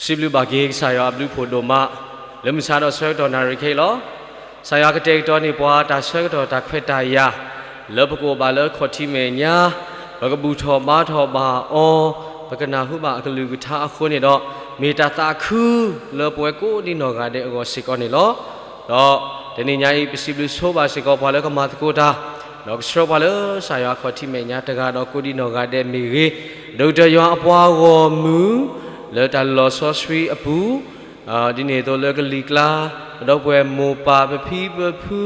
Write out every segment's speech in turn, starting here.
စံးဘျုးဘၣ်က့ၤကစၢ်ယွၤအဘျုးဖှိၣ်ဒိၣ်မး လၢမုၢ်ဆါဒီးဆၢကတီၢ်နၣ်ရံၣ်ခဲအံၤလီၤ. ကစၢ်ယွၤကတဲာ်ကတီၤန့ၢ်ပှၤတၢ်ဆၢကတီၢ်တၢ်ခွဲးတၢ်ယာ် လၢပကအိၣ်ဘၣ်လၢခီၣ်ထံးမဲာ်ညါ, ပကဘူၣ်ထီၣ်ဘါထီၣ်ဘၣ်အီၤ, ပကနၢ်ဟူဘၣ်အကလုၢ်ကထါအဃိန့ၣ်ဒီး, မ့ၢ်တၢ်သးခုလၢပဝဲကိးဒံနီၢ်ဂၤဒဲးအဂီၢ်စ့ၢ်ကီးန့ၣ်လီၤ. ဒီးတနံၤညါအံၤ ပစံးဘျုးဆိဘၣ်စ့ၢ်ကီးပှၤလၢကမၤသကိးတၢ်, ဒီးကဆှၢပှၤလၢကစၢ်ယွၤအခီၣ်ထံးမဲာ်ညါတဂၤဒီးကိးဒံနီၢ်ဂၤဒဲးမ့ၢ်ဂ့ၤ, ဒီကတၢၢ်ယွၤအပှၤဂီၢ်မုၢ် လၢတၢ်လီၢ်စီဆှံအပူၤ ဒ်န့ၣ်အသိးလၢကလံၤကျါ, ပဒီပုၢ်ဝဲၢ်မိၢ်ပၢ်ပဖံပဖု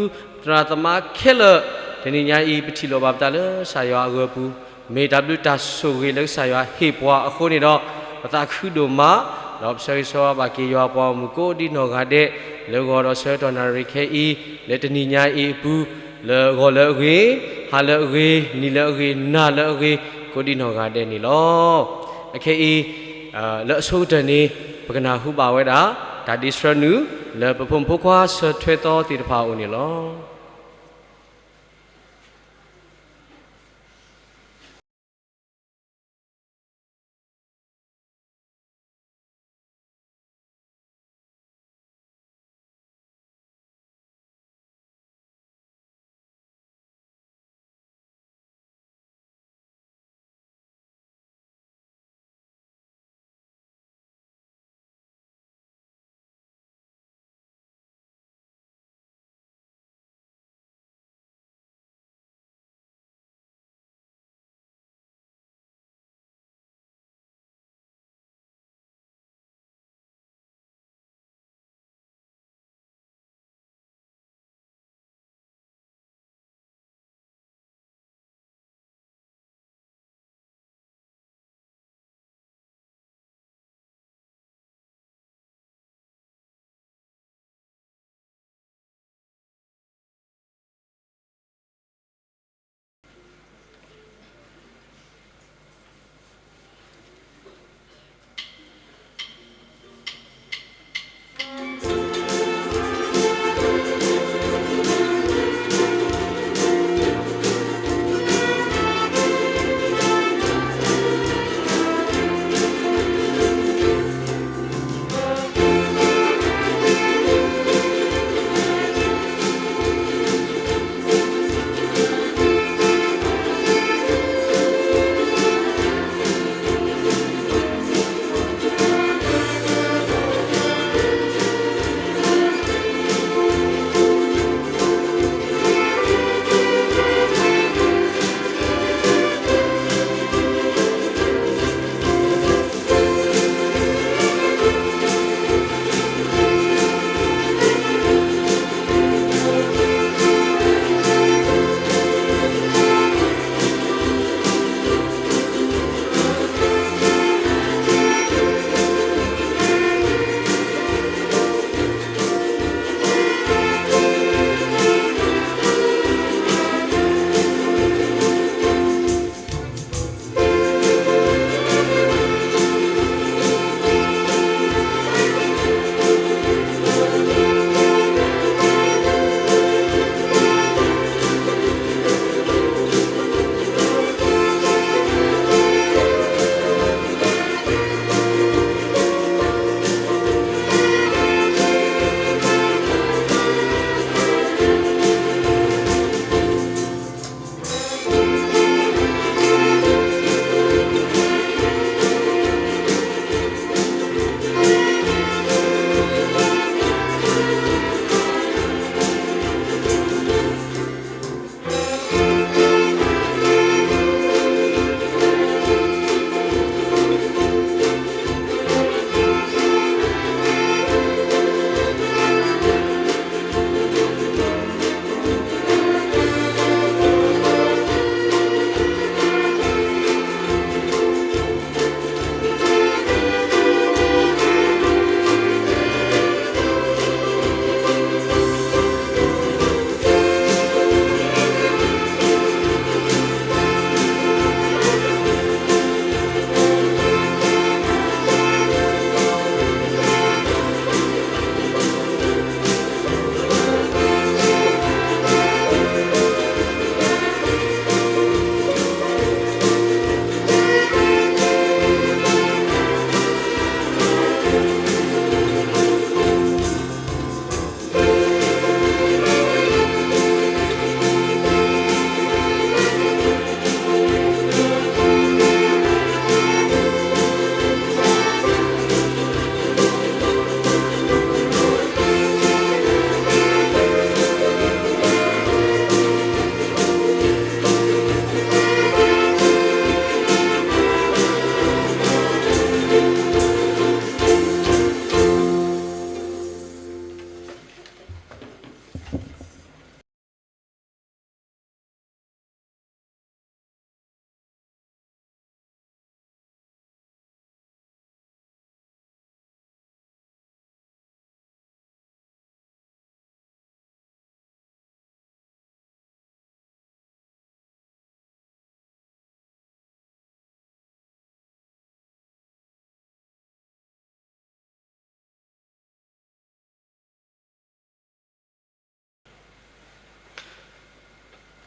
သရၣ်သမါခဲလၢာ်, တနံၤညါအံၤ ပထံၣ်လိာ်ဘၣ်ပသးလၢကစၢ်ယွၤအဂၢၤပူၤ, မ့ၢ်တၢ်ဘျုးတၢ်ဆိၣ်ဂ့ၤလၢကစၢ်ယွၤဟ့ၣ်ပှၤအဃိန့ၣ်ဒီး, ပသးခုဒိၣ်မး, ဒီးပဆၢဂ့ၤဆၢဝါဘၣ်က့ၤယွၤအပှၤဂီၢ်မုၢ်ကိးဒံနီၢ်ဂၤဒဲး, လၢဂီၤဒီးဆၢကတီၢ်နၣ်ရံၣ်ခဲအံၤ, လၢတနံၤညါအံၤအပူၤ, လၢဂီၤလၢအဂ့ၤ, ဟါလၢအဂ့ၤ, နံၤလၢအဂ့ၤ, နၤလၢအဂ့ၤ, ကိးဒံနီၢ်ဂၤဒဲးန့ၣ်လီၤ. အခဲအံၤ လၢအဆိကတၢၢ်န့ၣ် ပကနၢ်ဟူဘၣ်ဝဲဒၣ် တၢ်ဒ့ဆှၢနုာ် လၢပဖိမုၣ်ဖိခွါဆၢထွဲသီသ့ၣ်တဖၣ်အအိၣ်န့ၣ်လီၤ.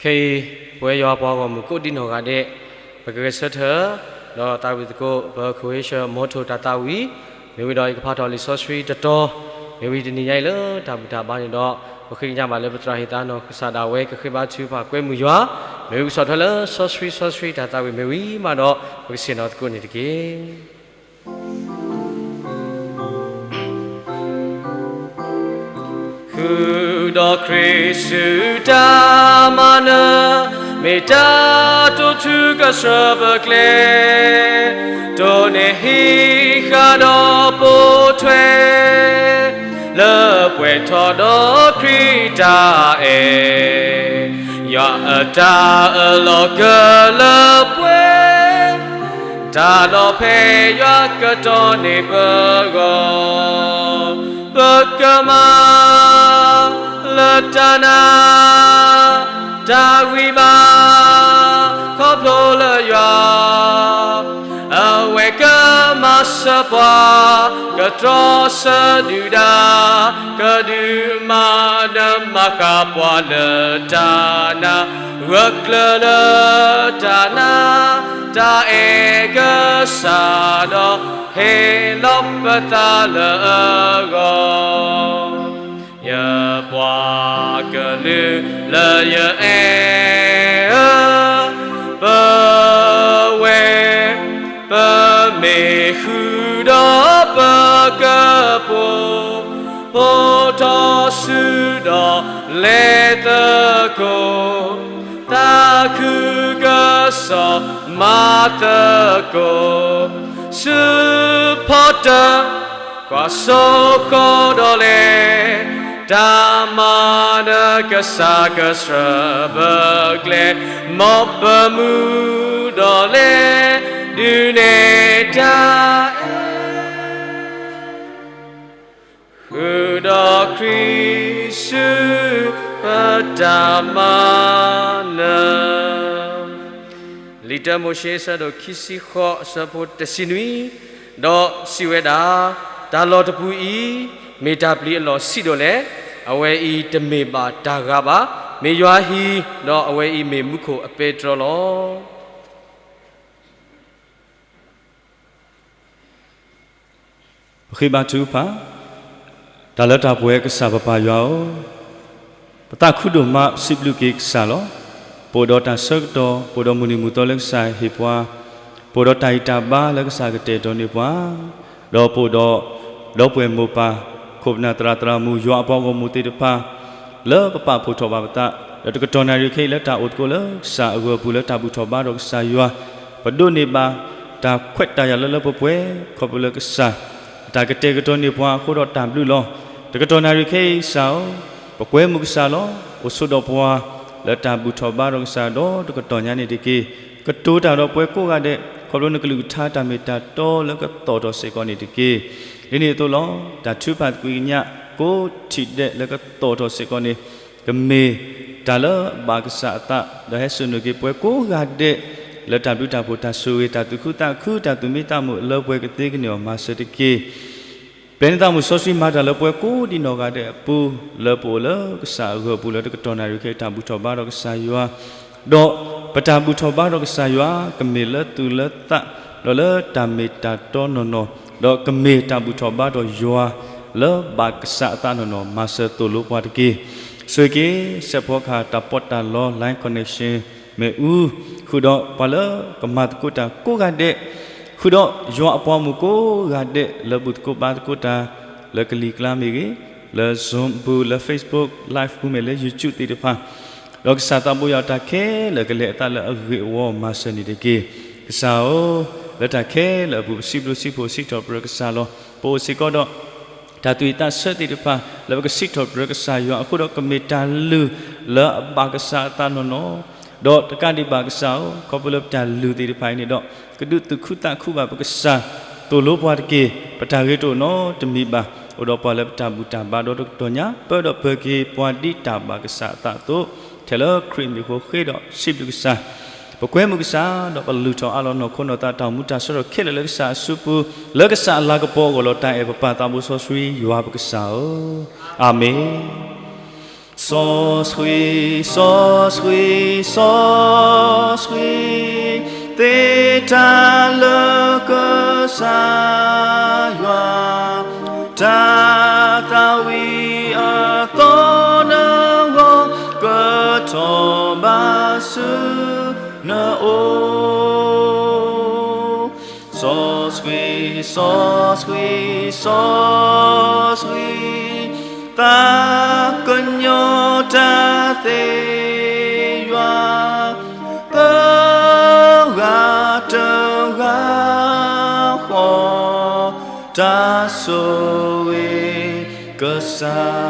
ခဲအံၤ ပဝဲယွၤပှၤဂီၢ်မုၢ်ကိးဒံနီၢ်ဂၤဒဲး ပကဂဲၤဆၢထၢၣ် ဒီးသးဝံၣ်သကိး ပ Croatia မီထိၣ်တၢ်သးဝံၣ်, မ့ၢ်ဝံၤဒီးယကဖးထီၣ်လံာ်စီဆှံတတီၤ, မ့ၢ်ဝံၤတနံၤညါအံၤလၢတၢ်ဘူၣ်တၢ်ဘါန့ၣ်ဒီး ပဃ့ကညးဘၣ်လၢပသရၣ်ဟ့ၣ်သးနီၢ်ကစၢ်ဒၣ်ဝဲ ကဃ့ဘါထုကဖၣ်ကွဲမုာ်ယွၤ, မ့ၢ်ဝံၤကဆီၣ်ထွဲလၢစီဆှံစီဆှံတၢ်သးဝံၣ်မ့ၢ်ဝံၤမးဒီး ပကဆ့ၣ်နီၤသကိးန့ၣ်တက့ၢ်. ဃုာ်ဒီးခရံာ်စုတၢ်မၤနၢၤ, မ့ၢ်တၢ်တိာ်ထူကဆှၢပကျဲ, တိၢ်န့ၢ်ဟံးဃာ်ဒီးပိာ်ထွဲ လၢပှဲၤထီၣ်ဒီးခရံာ်တၢ်အဲၣ်, ယွၤအတၢ်အၢၣ်လီၤကလၢပှဲၤ တၢ်နီၤဖဲယွၤကတီၢ်န့ၢ်ပဂီၢ်, ပကမၤလၢတၢ်နာ် တၢ်ဂံၢ်ဘါ ခီဖျိလၢယွၤ အဝဲကမၤစၢၤပှၤ ကတြီဆၢဒုၣ်ဒါ ကဒုးမၤနၢၤမၤဃၣ်ပှၤလၢတၢ်နာ်, ဂၢၢ်ကျၢၤလၢတၢ်နာ် တၢ်အဲၣ်ကစၢ်ဒီး ဟ့ၣ်လီၤပသးလၢအဂီၢ် ယပှၤကလုာ်လၢယအဲၣ်ဧၢ, ပဝဲ ပမ့ၢ်ဃုာ်ဒီးပကပိာ်, ပိာ်ထီၣ်ဆူဒီးလဲၤသကိး, သးခုကစီၣ်မၤသကိး, ဆူဖီတၢၣ် ကွၢ်စိဃီၤဒီးလဲၤ, တၢ်မၤနၢၤကစၢ်ကဆှၢပကျဲ, မ်ပမူဒီးလဲၤ, ဒုးနဲၣ်တၢ်အဲၣ် ဃုာ်ဒီးခရံာ်ဆူပတၢ်မၤနၢၤ. လံာ်တၢမိၤၡ့ အဆၢဒိၣ်ခံဆံဃိး အဆၢဖိတဆံနွံ, ဒီးစံးဝဲဒၣ်, တၢ်လီၢ်တပူၤအံၤ မ့ၢ်တၢ်ပျံၤအလီၢ်ဆံးဒိၣ်လဲၣ်, အဝဲအံၤတမ့ၢ်ဘၣ်တၢ်ဂၤဘၣ်, မ့ၢ်ယွၤဟံၣ်, ဒီးအဝဲအံၤမ့ၢ်မူခိၣ်အပဲတြီလီၤ. ပဃ့ဘါထုကဖၣ်, တၢ်လၢတၢ်ပှဲၤကစၢ်ပပၢ်ယွၤဧၢ, ပသးခုဒိၣ်မး ပစံးဘျုးက့ၤကစၢ်လီၤ. ပအိၣ်ဒီးတၢ်ဆၢကတီၢ်, ပအိၣ်ဒီးမုၢ်နံၤမုၢ်သီလၢကစၢ်ဟ့ၣ်ပှၤ, ပအိၣ်ဒီးတၢ်ဂံၢ်တၢ်ဘါလၢကစၢ်ကတဲာ်ကတီၤန့ၢ်ပှၤ, ဒီးပအိၣ်ဒီး ဒီပုၢ်ဝဲၢ်မိၢ်ပၢ်, ခိၣ်ပနၢ်သရၣ်သရၣ်မုၣ်, ယွၤအပှၤဂီၢ်မုၢ်သ့ၣ်တဖၣ် လၢပပာ်ဖှိၣ်ထီၣ်ဘၣ်ပသး, ဒီးတကတီၢ်နၣ်ရံၣ်ခဲအံၤလၢတၢ်အိၣ်သကိးလၢကစၢ်အဂၢၢ်အပူၤ လၢတၢ်ဘူၣ်ထီၣ်ဘါထီၣ်ကစၢ်ယွၤ, ပဒိးန့ၢ်ဘၣ်တၢ်ခွဲးတၢ်ယာ်လၢလၢပှဲၤပှဲၤ ခီဖျိလၢကစၢ် တၢ်ကတဲာ်ကတီၤန့ၢ်ပှၤအဃိဒီးတၢ်ဘျုးလီၤ. တကတီၢ်နၣ်ရံၣ်ခဲအံၤကစၢ်ဧၢ, ပကွဲမုာ်ကစၢ်လီၤ. အိၣ်ဆိးဒီးပှၤလၢတၢ်ဘူၣ်ထီၣ်ဘါထီၣ်ကစၢ်ဒီးတကတီၢ်ညါန့ၣ်တက့ၢ်. ကတိၤတၢ်ဒီးပှၤကိးဂၤဒဲး ခီဖျိနကလုၢ်ကထါတၢ်မ့ၢ်တၢ်တီလၢကသီၣ်ထီၣ်စ့ၢ်ကီးန့ၣ်တက့ၢ်. ဒ်န့ၣ်အသိးလီၤ. တၢ်ထုကဖၣ်သကွံာ်ကညးကိးထံၣ်ဒဲးလၢကသီၣ်ထီၣ်စ့ၢ်ကီးန့ၣ် ကမ့ၢ်တၢ်လၢအဘၣ်ကစၢ်အသး ဒီးဟဲစိာ်န့ၢ်က့ၤပှၤကိးဂၤဒဲး လၢတၢ်ဘျုးတၢ်ဖှိၣ်တၢ်ဆိၣ်ဂ့ၤ တၢ်သူၣ်ခုသးခု တၢ်သူၣ်မံသးမုာ်အလၢပှဲၤကသ့ကန့ၢ်အီၤမၤစၢၤတက့ၢ်. ပျဲနသးမုာ်စီဆှံမၤတၢ်လၢပှၤကိးဒံနီၢ်ဂၤဒဲးအပူၤ လၢပအိၣ်လၢကစၢ်အဂၢၢ်အပူၤ လၢတကတီၢ်နၣ်ရံၣ်ခဲအံၤ တၢ်ဘူၣ်ထီၣ်ဘါထီၣ်ကစၢ်ယွၤ, ဒီးပတၢ်ဘူၣ်ထီၣ်ဘါထီၣ်ကစၢ်ယွၤ ကမ့ၢ်လၢသူၣ်လၢသး ဒီးလၢတၢ်မ့ၢ်တၢ်တီနီၢ်နီၢ်, ဒီးကမ့ၢ်တၢ်ဘူၣ်ထီၣ်ဘါထီၣ်ယွၤ လၢဘၣ်ကစၢ်အသးနီၢ်နီၢ် မၤစၢၤသိၣ်လိပှၤတက့ၢ်. ဆိၣ်ဂ့ၤက့ၤ စဲးဖီကဟၣ် တၢ်ပီးတၢ်လီ line connection မ့ၣ်အူ, ဃုာ်ဒီးပှၤလၢကမၤသကိးတၢ်ကိးဂၤဒဲး, ဃုာ်ဒီးယွၤအပှၤဂီၢ်မုၢ်ကိးဂၤဒဲး လၢဘူၣ်သကိးဘါသကိးတၢ် လၢကလံၤကျါမ့ၢ်ဂ့ၤ, လၢ Zoom ပူၤ, လၢ Facebook Live ပူၤမ့ၢ်, လၢ YouTube သ့ၣ်တဖၣ်, ဒီးကစၢ်သးဘိယွၤတၢ်ခဲလၢာ် ကလဲၤအသးလၢအဂ့ၢ်အဝီမၤစၢၤန့ၣ်တက့ၢ်. ကစၢ်ဧၢ, လၢတၢ်ခဲလၢာ်အပူၤ ပစံးဘျုးစံးဖှိၣ်စံးထီၣ်ပတြၢၤကစၢ်လီၤ. ပအိၣ်စ့ၢ်ကီးဒီး တၢ်သူၣ်ဝံၣ်သးဆၢသ့ၣ်တဖၣ် လၢပကစံးထီၣ်ပတြၢၤကစၢ်ယွၤအဃိဒီး ကမ့ၢ်တၢ်လုၢ်လၢအဘၣ်ကစၢ်အသးနီၢ်နီၢ်, ဒီးတကးဒံးဘၣ်ကစၢ်ဧၢ, ခီဖျိလၢပတၢ်လုၢ်သ့ၣ်တဖၣ်အံၤန့ၣ်ဒီး ကဒုးသူၣ်ခုသးခုဘၣ်ပကစၢ်, သိၣ်လိပှၤတက့ၢ်. ပတၢ်ဂ့ၤတအိၣ်နီတမံၤဘၣ်. အိၣ်ဒီးပှၤလၢပတၢ်ဘူၣ်တၢ်ဘါဒီးတကတီၢ်ညါ ပၢဒီးပၢၤက့ၤပှၤဒ်တၢ်ဘၣ်ကစၢ်အသးအသိး, ထဲလၢခရံာ်မံၤအဃိဃ့ဒီးစံးဘျုးကစၢ် ပကွဲမုာ်ကစၢ် ဒီးပလုၢ်ထီၣ်အးလီၤနီၢ်ခိနီၢ်သးတၢ်အိၣ်မူတၢ်ဆၢထီၣ်ခဲလၢာ်လၢကစၢ်အစုပူၤ, လၢကစၢ်အလၤကပီၤအဂီၢ်လီၤ. တၢ်အဲၣ်ပပၢ်သးဘိစီဆှံယွၤပကစၢ်ဧၢ, အၤမ့ၣ်. စီဆှံ, စီဆှံ, စီဆှံ, သ့တၢ်လၢကစၢ်ယွၤ, တၢ်သးဝံၣ်အသီနဂီၢ်, ကထီၣ်ဘၣ်ဆူနအိၣ် စီဆှံ, စီဆှံ, စီဆှံ, သးကညီၤတၢ်သ့ယွၤ, တဂၤတဂၤဃီ, တၢ်ဆိၣ်ဂ့ၤကစၢ်.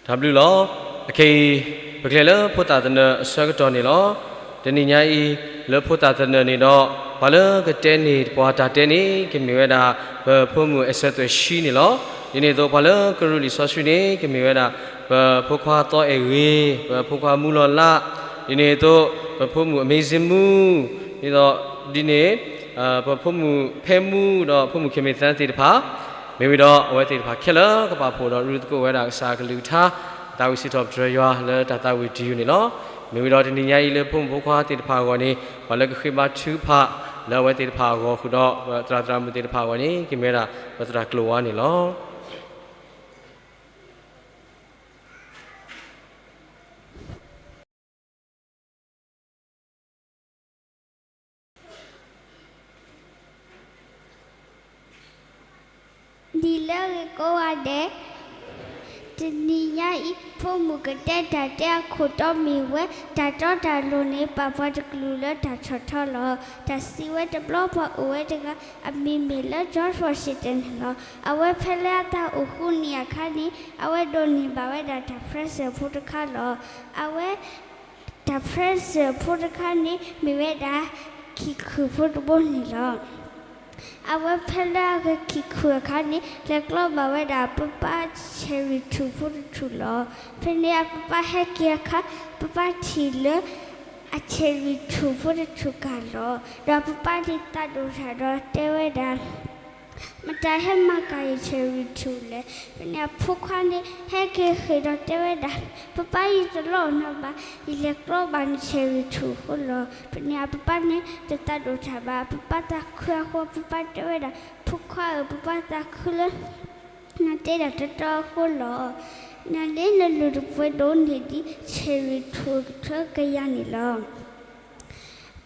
တၢ်ဘျုးလီၤ. အခဲအံၤ ပကလဲၤလၢဖိသၣ်သနၢၣ်အဆၢကတီၢ်န့ၣ်လီၤ. တနံၤညါအံၤ လၢဖိသၣ်သနၢၣ်န့ၣ်ဒီး ပှၤလၢကတဲန့ၢ်ပှၤတၢ်တဲန့ၣ် ကမ့ၢ်ဝဲဒၣ် ပဖိမုၣ်အဲၣ်ဆၢသွဲၣ်ဆှံန့ၣ်လီၤ. ဒ်န့ၣ်အသိး ပှၤလၢကရူၢ်လံာ်စီဆှံန့ၣ် ကမ့ၢ်ဝဲဒၣ် ပဖိခွါသီအဲၣ်ဂ့ၤ, ပဖိခွါမူလီၤလး, ဒ်န့ၣ်အသိး ပဖိမုၣ်အမ့ၢ်စ့မူ, ဒ်သိး ဒ်န့ၣ် ပဖိမုၣ်ဖဲမူ ဒီးဖိမုၣ်ခ့မ့ၢ်သၢသ့ၣ်တဖၣ်, မ့ၢ်ဝံၤဒီး အဝဲသ့ၣ်တဖၣ်ခဲလၢာ်ကပာ်ဖှိၣ်ဒီးရူသကိးဝဲဒၣ်ကစၢ်အကလုၢ်ကထါ သးဝံၣ်စံးထီၣ်ပတြၢၤယွၤလၢတၢ်သးဝံၣ်တယုၢ်န့ၣ်လီၤ. မ့ၢ်ဝံၤဒီးတနံၤညါအံၤလၢဖိမုၣ်ဖိခွါသ့ၣ်တဖၣ်အဂီၢ်န့ၣ် ပှၤလၢကဃ့ဘါထုကဖၣ်လၢအဝဲသ့ၣ်တဖၣ်အဂီၢ်ဃုာ်ဒီး ပသရၣ်သရၣ်မုၣ်သ့ၣ်တဖၣ်အဂီၢ်န့ၣ် ကမ့ၢ်ဝဲဒၣ်ပသရၣ်ကျိၤဝါန့ၣ်လီၤ. ဒ်လၢအဂ့ၤကိးဂၤဒဲး, တနံၤညါအံၤ ဖိမုၣ်ကတဲတၢ်တဲအခိၣ်တီမ့ၢ်ဝဲ တၢ်တီတၢ်လိၤန့ၣ် ပာ်ပှၤတကလုာ်လၢတၢ်ထီၣ်ထီလီၤ. တၢ်စံးဝဲတဘျီ ပှၤအိၣ်ဝဲတဂၤ အမံၤမ့ၢ်လၢ George Washington န့ၣ်လီၤ. အဝဲဖဲလၢအသးအိၣ်ဃုနံၣ်အခါန့ၣ် အဝဲဒိးန့ၢ်ဘၣ်ဝဲဒၣ်တၢ် president ဖိတခါလီၤ. အဝဲ တၢ် president ဖိတခါန့ၣ် မ့ၢ်ဝဲဒၣ် ခံၣ်ခုၣ်ဖိတဘိန့ၣ်လီၤ. အဝဲဖဲလၢအဂဲၤခံၣ်ခုၣ်အခါန့ၣ် လဲၤကျီဘၣ်ဝဲဒၣ်ပၢ်ပၢ် cherry ထူၣ်ဖိတထူၣ်လီၤ. ဖဲန့ၣ်အပၢ်ပၢ်ဟဲက့ၤအခါ ပၢ်ပၢ်ထံၣ်လၢ အ cherry ထူၣ်ဖိတထူၣ်ကၢ်လီၤ. ဒီးပၢ်ပၢ်န့ၣ်သးဒိၣ်ထီၣ်ဒီးတဲဝဲဒၣ် မတၤဟဲမၤကၢ်ယ cherry ထူၣ်လဲၣ်. ဖဲန့ၣ်အဖိခွါန့ၣ် ဟဲက့ၤဃ့ၢ်ဒီးတဲဝဲဒၣ်, ပၢ်ပၢ် ယတလီအီၣ်နီဘၣ်, ယလဲၤကျီဘၣ်န cherry ထူၣ်အဃိလီၤ. ဖဲန့ၣ်အပၢ်ပၢ်န့ၣ်တသးဒိၣ်ထီၣ်ဘၣ်. ပၢ်ပၢ်သးခုအဃိ ပၢ်ပၢ်တဲဝဲဒၣ်, ဖိခွါဧၢ, ပၢ်ပၢ်သးခုလၢ နတဲတၢ်တတီအဃိလီၤ. နၤလၢနလုၢ်တပှဲၤဒိၣ်န့ၢ်ဒံး cherry ထူၣ်ကထၢကယၤန့ၣ်လီၤ.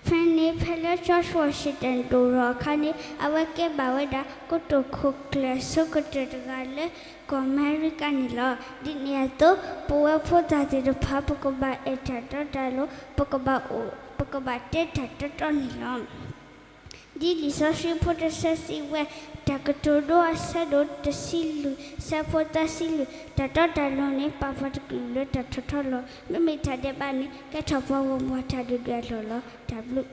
ဖဲန့ၣ်ဖဲလၢ George Washington ဒိၣ်ထီၣ်အခါန့ၣ် အဝဲကဲဘၣ်ဝဲဒၣ် ကတိၤခိၣ်ကျၢၢ်ဆိကတၢၢ်တဂၤလၢကီၢ်အမဲရကၤန့ၣ်လီၤ. ဒ်န့ၣ်အသိး ပဝဲဖိသၣ်သ့ၣ်တဖၣ် ပကဘၣ်အဲၣ်တၢ်တီတၢ်လိၤ, ပကဘၣ်အိၣ်, ပကဘၣ်တဲတၢ်တီတီန့ၣ်လီၤ. ဒ်လံာ်စီဆှံဖိတဆၢစံးဝဲ, တၢ်ကတိၤဒိအဆၢဒိၣ်တဆံလွံၢ် ဆၢဖိသၢဆံလွံၢ်, တၢ်တီတၢ်လိၤန့ၣ် ပာ်ပှၤတကလုာ်လၢတၢ်ထီၣ်ထီလီၤ. မ့မ့ၢ်တၢ်ဒဲးဘးန့ၣ် ကဲထီၣ်ပှၤဂီၢ်မုၢ်အတၢ်ဒုၣ်ဒွဲၣ်အလီၢ်လီၤ. တၢ်ဘျုး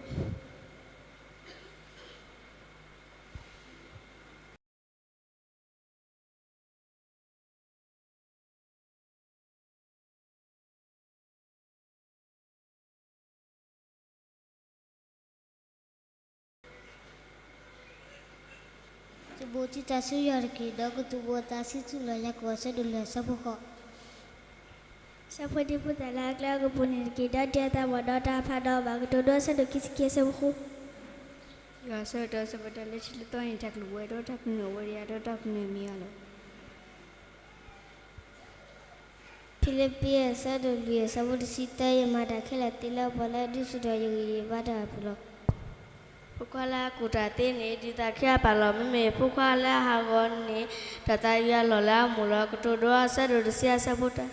သုးဘူးသုသးဆူယွၤတက့ၢ်, ဒီးကသူၣ်ဘူးအသးဆူသုယွၤတက့ၢ်. ယၤကိာ်အဆၢဒိၣ်လွံၢ်အဆၢဖိဃိး. ဆၢဖိဒံဖိသၣ်လၢအကျဲအကပူၤန့ၣ်တက့ၢ်, ဒီးတ့အသးဘၣ်ဒီးတၢ်ဖးဒီးဘၣ်ကတိၤဒိအဆၢဒိၣ်ခံဆံခံအဆၢဖိဃိး. ယွၤဆၢကတီၢ်အဆၢဖိတၢ လၢထံးလၢသီန့ၣ် တၢ်ကလုၢ်ဝဲဒီးတၢ်ကနၢၤဝဲဒီးယၤဒီးတၢ်ကနၢၤမ့ၢ်အါလီၤ. ဖံလံးပံးအဆၢဒိၣ်လွံၢ်အဆၢဖိတဆံသၢ, ယမၤတၢ်ခဲလၢာ်သ့လၢပှၤလၢအဒုးဆူၣ်ထီၣ်ယဂံၢ်ယဘါတၢ်အပူၤလီၤ. ဖိခွါလၢအကူၣ်တၢ်သ့န့ၣ် ဒုးသးခုအပၢ်လီၤ. မ့မ့ၢ်ဖိခွါလၢအဟးဂီၤန့ၣ် တၢ်သးယွၤလီၢ်လၢအမူးလီၤ. ကတိၤဒိအဆၢဒိၣ်တဆံအဆၢဖိတၢ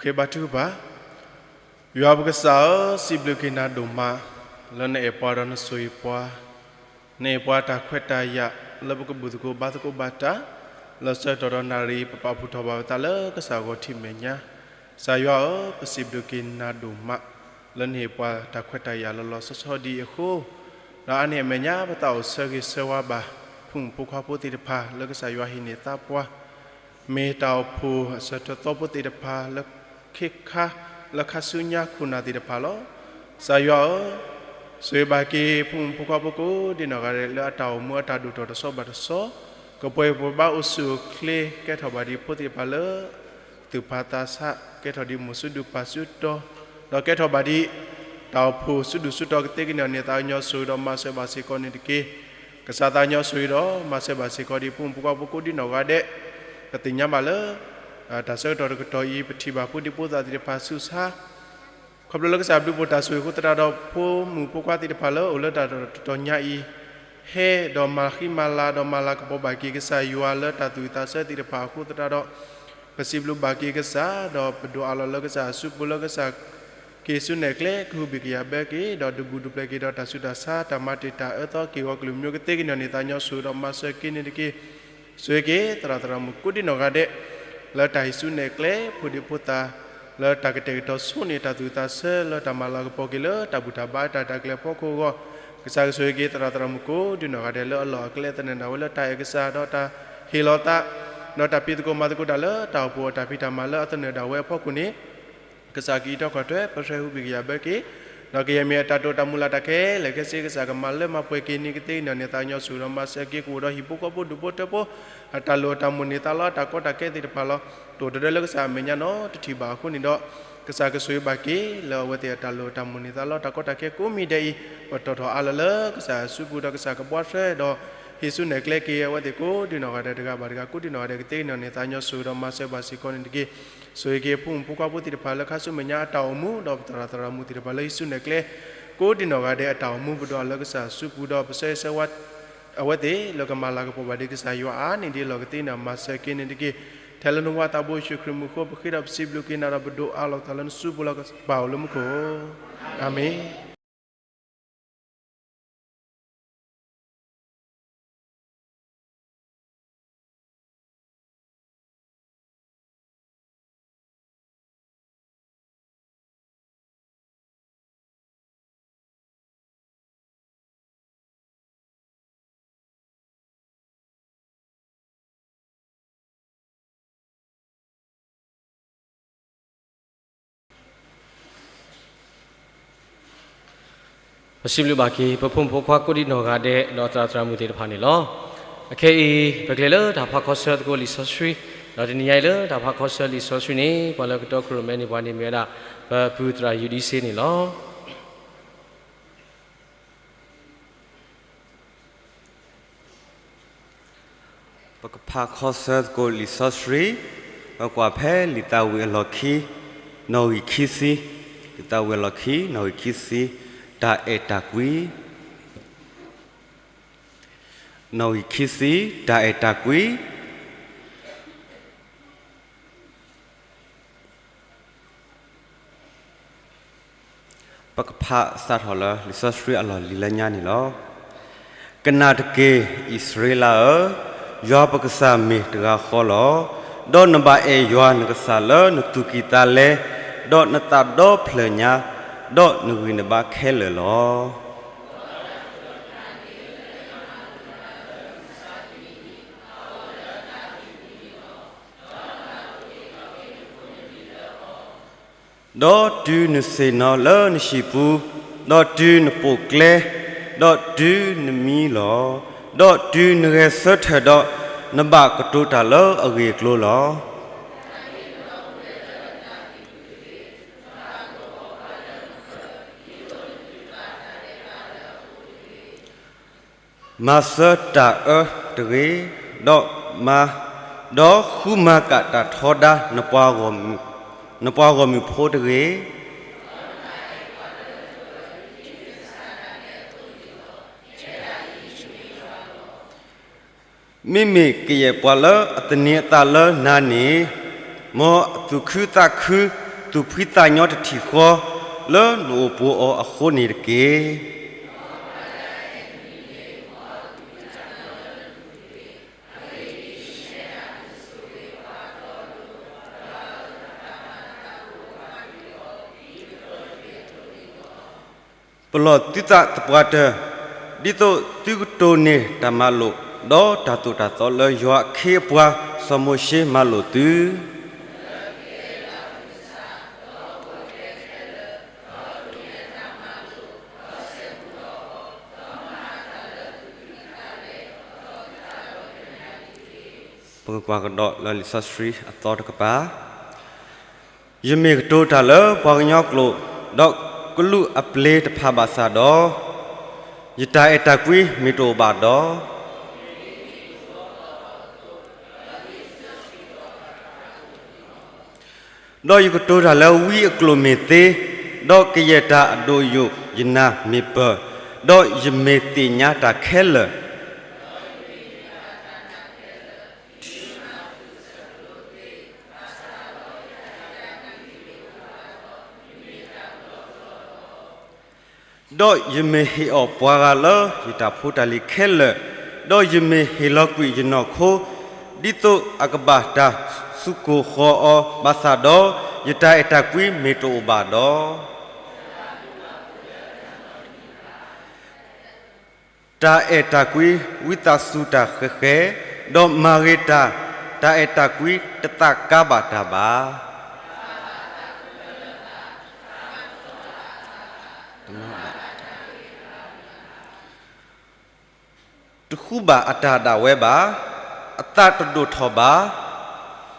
ပဃ့ဘါထုကဖၣ်. ယွၤပကစၢ်ဧၢ, စံးဘျုးက့ၤနၤဒိၣ်မး လၢနအဲၣ်ပှၤဒီးနဆိၣ်ဂ့ၤပှၤ, နအဲၣ်ပှၤတၢ်ခွဲးတၢ်ယာ် လၢပကဘူၣ်သကိးဘါသကိးဘၣ်တၢ်, လၢဆၢကတီၢ်ဒီးနၣ်ရံၣ် ပပာ်ဖှိၣ်ထီၣ်ဘၣ်ပသးလၢကစၢ်ဂီၤထံးမဲာ်ညါ, ကစၢ်ယွၤဧၢ, ပစံးဘျုးက့ၤနၤဒိၣ်မး လၢနဟ့ၣ်ပှၤတၢ်ခွဲးတၢ်ယာ်လီၤလီၤဆီဆီဒ်အံၤအဃိ, ဒီးအါန့ၢ်အမဲာ်ညါ ပသးအိၣ်ဆၢဂ့ၤဆၢဝါဘၣ် ဖိမုၣ်ဖိခွါဖိသ့ၣ်တဖၣ် လၢကစၢ်ယွၤဟ့ၣ်န့ၢ်သါပှၤ မ့ၢ်တၢ်အိၣ်ဖှိၣ်အဆၢထၢၣ်သီဖိသ့ၣ်တဖၣ် လၢခ့ခါ လၢခါဆူညါခိၣ်နၢ်သ့ၣ်တဖၣ်လီၤ. ကစၢ်ယွၤဧၢ, ဆိၣ်ဂ့ၤဘၣ်က့ၤ ဖိမုၣ်ဖိခွါဖိကိးဒ်နီၢ်ဂၤဒဲး လၢအတၢ်အိၣ်မူအတၢ်ဒိၣ်ထီၣ်တဆီဘၣ်တဆီ, ကပှဲၤပှဲၤဘၣ်အိၣ်ဆူၣ်အိၣ်ချ့ ကဲထီၣ်ဘၣ်ဒ်ဖိသ့ၣ်တဖၣ်လၢ သူၣ်ဖးသးဆး ကဲထီၣ်ဒ်မိၢ်စုဒုၣ်ပၢ်စုတီၤ, ဒီးကဲထီၣ်ဘၣ်ဒ် တၢ်အိၣ်ဖှိၣ်စုဒုၣ်စုတီၤကသ့ကန့ၢ်န့ၣ် သးကညီၤဆိၣ်ဂ့ၤဒီးမၤစၢၤဘၣ်စ့ၢ်ကီးန့ၣ်တက့ၢ်. ကစၢ်သးကညီၤဆိၣ်ဂ့ၤဒီး မၤစၢၤဘၣ်စ့ၢ်ကီးဒ်ဖိမုၣ်ဖိခွါဖိကိးဒ်နီၢ်ဂၤဒဲး, ပသ့ၣ်ညါဘၣ်လၢ တၢ်ဆၢကတီၢ်တကတီၢ်အံၤ ပထံၣ်ဘၣ်ဖိဒံဖိသၣ်သ့ၣ်တဖၣ်ဆူးဆါ ခီဖျိလၢကစၢ်ဘျုးဖှိၣ်တၢ်ဆိၣ်ဂ့ၤအဃိသတးဒီး ဖိမုၣ်ဖိခွါသ့ၣ်တဖၣ်လၢအိၣ်လၢတၢ်တတီၤညါအံၤ, ဟဲဒီးမၤဃံမၤလၤဒီးမၤလၤကပီၤဘၣ်က့ၤကစၢ်ယွၤလၢတၢ်သူၣ်ဝံၣ်သးဆၢသ့ၣ်တဖၣ်အဃိသတးဒီး ပစံးဘျုးဘၣ်က့ၤကစၢ်, ဒီးပဒိးအးလီၤလၢကစၢ်အစုပူၤလၢကစၢ်က့ၤဆူနဲၣ်ကျဲ ကဟုဘံၣ်ကယာ်ဘၢက့ၤ, ဒီးဒုးဘူးဒုးပျဲၤက့ၤဒီးတၢ်ဆူးတၢ်ဆါ တၢ်မၤတ့ၢ်တၢ်အၢသီ က့ၢ်ဂီၤကလုာ်မံၤကသ့ကညီၤန့ၢ်သးညီဆူၣ်ဒီးမၤစၢၤက့ၤန့ၣ်တက့ၢ်. ဆိၣ်ဂ့ၤက့ၤသရၣ်သရၣ်မုၣ်ကိးဒံနီၢ်ဂၤဒဲး လၢတၢ်ဟံးစုနဲၣ်ကျဲ ဖိဒံဖိသၣ် လၢတၢ်ကတဲာ်ကတီၤဆိန့ၢ်တၢ်သူၣ်သးဆၢ လၢတၢ်မၤလၤကပီၤက့ၤလၢတၢ်ဘူၣ်တၢ်ဘါတၢ် တၢ်ကျဲၤဖီခိၣ်အဂီၢ်, ကစၢ်ကဆိၣ်ဂ့ၤက့ၤသရၣ်သရၣ်မုၣ်ကိးဒံနီၢ်ဂၤဒဲး လၢအလီၢ်အကျဲသနၢၣ်ဒၣ်ဝဲလၢတၢ်အဲၣ်ကစၢ်ဒီးတၢ်ဟ့ၣ်လီၤသး ဒီးတၢ်ဖံးသကိးမၤသကိးတၢ်လၢတၢ်အိၣ်ဖှိၣ်အတၢ်ဖံးတၢ်မၤလၢအသနၢၣ်ဒၣ်ဝဲအဖီခိၣ်န့ၣ် ကစၢ်ကအံးထွဲကွၢ်ထွဲ ပဆှၢဟုဘံၣ်ကယာ်ဘၢက့ၤ, ဒီးကယဲၢ်မ့ၢ်အတၢ်တိာ်တၢ်မုၢ်လၢ်တၢ်ခဲလၢာ်ခဲဆ့ ကစၢ်ကမၤလၢမၤပှဲၤက့ၤန့ၢ်ကသ့ကညီၤန့ၢ်သးညီဆူၣ်ဒီးမၤစၢၤက့ၤကအိၣ်ဒီးဟံၣ်ဖိဃီဖိဒူၣ်ဖိထၢဖိ အတၢ်လိၣ်အတၢ်မုၢ်န့ၢ်သးလီအတၢ်ကီတၢ်ခဲသ့ၣ်တဖၣ်လီၤ. တအိၣ်တဒၢလၢကစၢ်အမဲာ်ညါနီတထံၣ်ဘၣ်အဃိန့ၣ်ဒီး ကစၢ်ကဆိၣ်ဂ့ၤဘၣ်က့ၤလၢအဝဲသ့ၣ်အတၢ်လိၣ်အတၢ်မုၢ်န့ၢ်သးလီတၢ်ကီတၢ်ခဲကိးမံၤဒဲးအံၤ ပတီၢ်ထီၣ်အါလၢာ်လၢကစၢ်အစုပူၤဒီးကစၢ်ကဘှါထွဲဒီး ဟံးစုနဲၣ်ကျဲက့ၤအဝဲသ့ၣ်ကိးဒံနီၢ်ဂၤဒဲးတဂၤဘၣ်တဂၤ ကိးဒံနီၢ်ဂၤဒဲးကသ့ကညီၤန့ၢ်သးညီဆူၣ်ဒီး မၤစၢၤဘၣ်စ့ၢ်ကီးန့ၣ်တက့ၢ်. ဆိၣ်ဂ့ၤက့ၤအဖိမုၣ်ဖိခွါဖိသ့ၣ်တဖၣ်လၢခါဆူမဲာ်ညါအတၢ်အိၣ်မူ ဒီးပသရၣ်သရၣ်မုၣ်သ့ၣ်တဖၣ်လၢဟံးစုနဲၣ်ကျဲ ကိးဒံနီၢ်ဂၤဒဲးအတၢ်အိၣ်မူ ပဒိးအးလၢကစၢ်အစုပူၤဒီး ပဆၢဂ့ၤဆၢဝါ အဝဲသ့ၣ်လၢကမၤလၤကပီၤဘၣ်ဒံးကစၢ်ယွၤအါန့ၢ်ဒံးအလီၢ်ကသ့န့ၣ် မၤစၢၤက့ၤန့ၣ်တက့ၢ်. ထဲလၢနဝၤသးဘိယ့ၣ်ၡူးခရံာ်မူးအဃိ ပဃ့ဒီးပစံးဘျုးက့ၤနၤဒီးပဒိးအးလီၤသးလၢနစုပူၤလၢကပၢ်အိၣ်လၢမူခိၣ်, အၤမ့ၣ်. ပစံးဘျုးဘၣ်က့ၤ ပဖိမုၣ်ဖိခွါကိးဒံနီၢ်ဂၤဒဲး ဒီးသရၣ်သရၣ်မုၣ်သ့ၣ်တဖၣ်န့ၣ်လီၤ. အခဲအံၤ ပကလဲၤလၢတၢ်ဖးခီဆၢသကိးလံာ်စီဆှံ, ဒီးတနံၤညါအံၤလၢတၢ်ဖးခီဆၢလံာ်စီဆှံန့ၣ် ပှၤလၢကတီခိၣ်ရိၣ်မဲန့ၣ် ပှၤန့ၣ်မ့ၢ်ဝဲဒၣ် ပပုၢ်သရၣ်ယူးဒံစ့န့ၣ်လီၤ. ပကဖးခီဆၢသကိးလံာ်စီဆှံ, ပကွၢ်ဖဲလံာ်သးဝံၣ်အလီၢ်ခံ, နီၣ်ဂံၢ်ခံဆံ, လံာ်သးဝံၣ်အလီၢ်ခံ, နီၣ်ဂံၢ်ခံဆံ, တၢ်အဲၣ်တၢ်ကွံ, နီၣ်ဂံၢ်ခံဆံ, တၢ်အဲၣ်တၢ်ကွံ ပကဖးစးထီၣ်လၢလံာ်စီဆှံအလီၢ်လံၤလၢညါန့ၣ်လီၤ. ကနၣ်တက့ၢ်, အံၣ်စရ့လးဧၢ, ယွၤပကစၢ်မ့ၢ်တဂၤဃီလီၤ. ဒီးနဘၣ်အဲၣ်ယွၤနကစၢ်လၢနသူၣ်ကံၢ်သးလဲ, ဒီးနသးဒီဖျၢၣ်ညါ, ဒီးနဂံၢ်နဘါခဲလၢာ်လီၤ. ဒီးတုၤနဆ့ၣ်နီၤလၢနဟံၣ်ပူၤ, ဒီးတုၤနပိာ်ကျဲ, ဒီးတုၤနမံလီၤ, ဒီးတုၤနဂဲၤဆၢထၢၣ်ဒီး, နဘၣ်ကတိၤတၢ်လၢအဂ့ၢ်အကျိၤလီၤ. မၤစၢၤတၢ်အၢတဂ့ၤ, ဒီးမၤ, ဒီးဃုမၤကၣ်တၢ်ထီဒါနပှၤဂီၢ်မုၢ်ဖိတဂ့ၤ. မ့မ့ၢ်ကယဲၢ်ပှၤလၢအသန့ၤအသးလၢနၤန့ၣ်, မ်အသူၣ်ခုသးခု, သူၣ်ဖှံသးညီတထံၣ်ဃီ, လၢနအိၣ်ပှဲၤအီၤအဃိန့ၣ်တက့ၢ်. ပလီၢ်သုသးသပှၢ်တၢၢ်, ဒ်သိးသုကတိၢ်န့ၢ်တၢ်မၤလိာ်, ဒီးတၢ်သိၣ်တၢ်သီလၢယွၤအခ့အပှၤစီၤမိၤၡ့မၤလိာ်သု. ပကကွၢ်ကဒီးလၢလံာ်စီဆှံအသီတကပၤ, ယမ့ၢ်ကတိၤတၢ်လၢပှၤကညီကျိာ်, ဒီးကလူးအပျ့ၤတဖၣ်ဘၣ်ဆၣ်ဒီး, ယတၢ်အဲၣ်တၢ်ကွံမ့ၢ်တအိၣ်ဘၣ်ဒီး, ဒီးယကတိၤတၢ်လၢဝံအကျိာ်မ့ၢ်သ့, ဒီးကယဲၢ်တၢ်အဒိၣ်ယိာ်ယနၢ်မ့ၢ်ပၢၢ်, ဒီးယမ့ၢ်သ့ၣ်ညါတၢ်ခဲလၢာ်. ဒီးယမ့ၢ်ဟ့ၣ်အီၤပှၤဂၤလၢယတၢ်ဖိတၢ်လံၤခဲလၢာ်, ဒီးယမ့ၢ်ဟ့ၣ်လီၤကွံာ်ယနီၢ်ခိ ဒ်သိးအကဘၣ်တၢ်စူၢ်ကိၢ်ဃီၤအီၤဘၣ်ဆၣ်ဒီး, ယတၢ်အဲၣ်တၢ်ကွံမ့ၢ်တအိၣ်ဘၣ်ဒီး တၢ်အဲၣ်တၢ်ကွံ ဝံသးစူၤတၢ်ဃဲၤဃဲၤ, ဒီးမၤဂ့ၤတၢ်, တၢ်အဲၣ်တၢ်ကွံတသးကါဘၣ်တၢ်ဘၣ်. တဃူဘၣ်အတၢ်ဒၣ်ဝဲဘၣ်, အသးတဒိၣ်ထီၣ်ဘၣ်,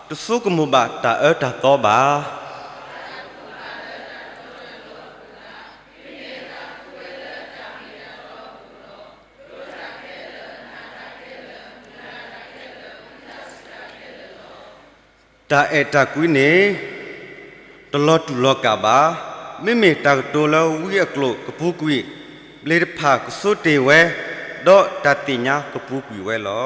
တဆိကမိၣ်ဘၣ်တၢ်အၢတၢ်သီဘၣ်. တၢ်အဲၣ်တၢ်ကွံန့ၣ် တလီၤတူာ်လီၤကာ်ဘၣ်. မ့မ့ၢ်တၢ်ကတိၤလၢဝံအကျိာ်ကပူၤကွံာ်, ဘျ့းတဖၣ်ကဆိတ့ၢ်ဝဲ, ဒီးတၢ်သ့ၣ်ညါကပူၤကွံာ်ဝဲလီၤ.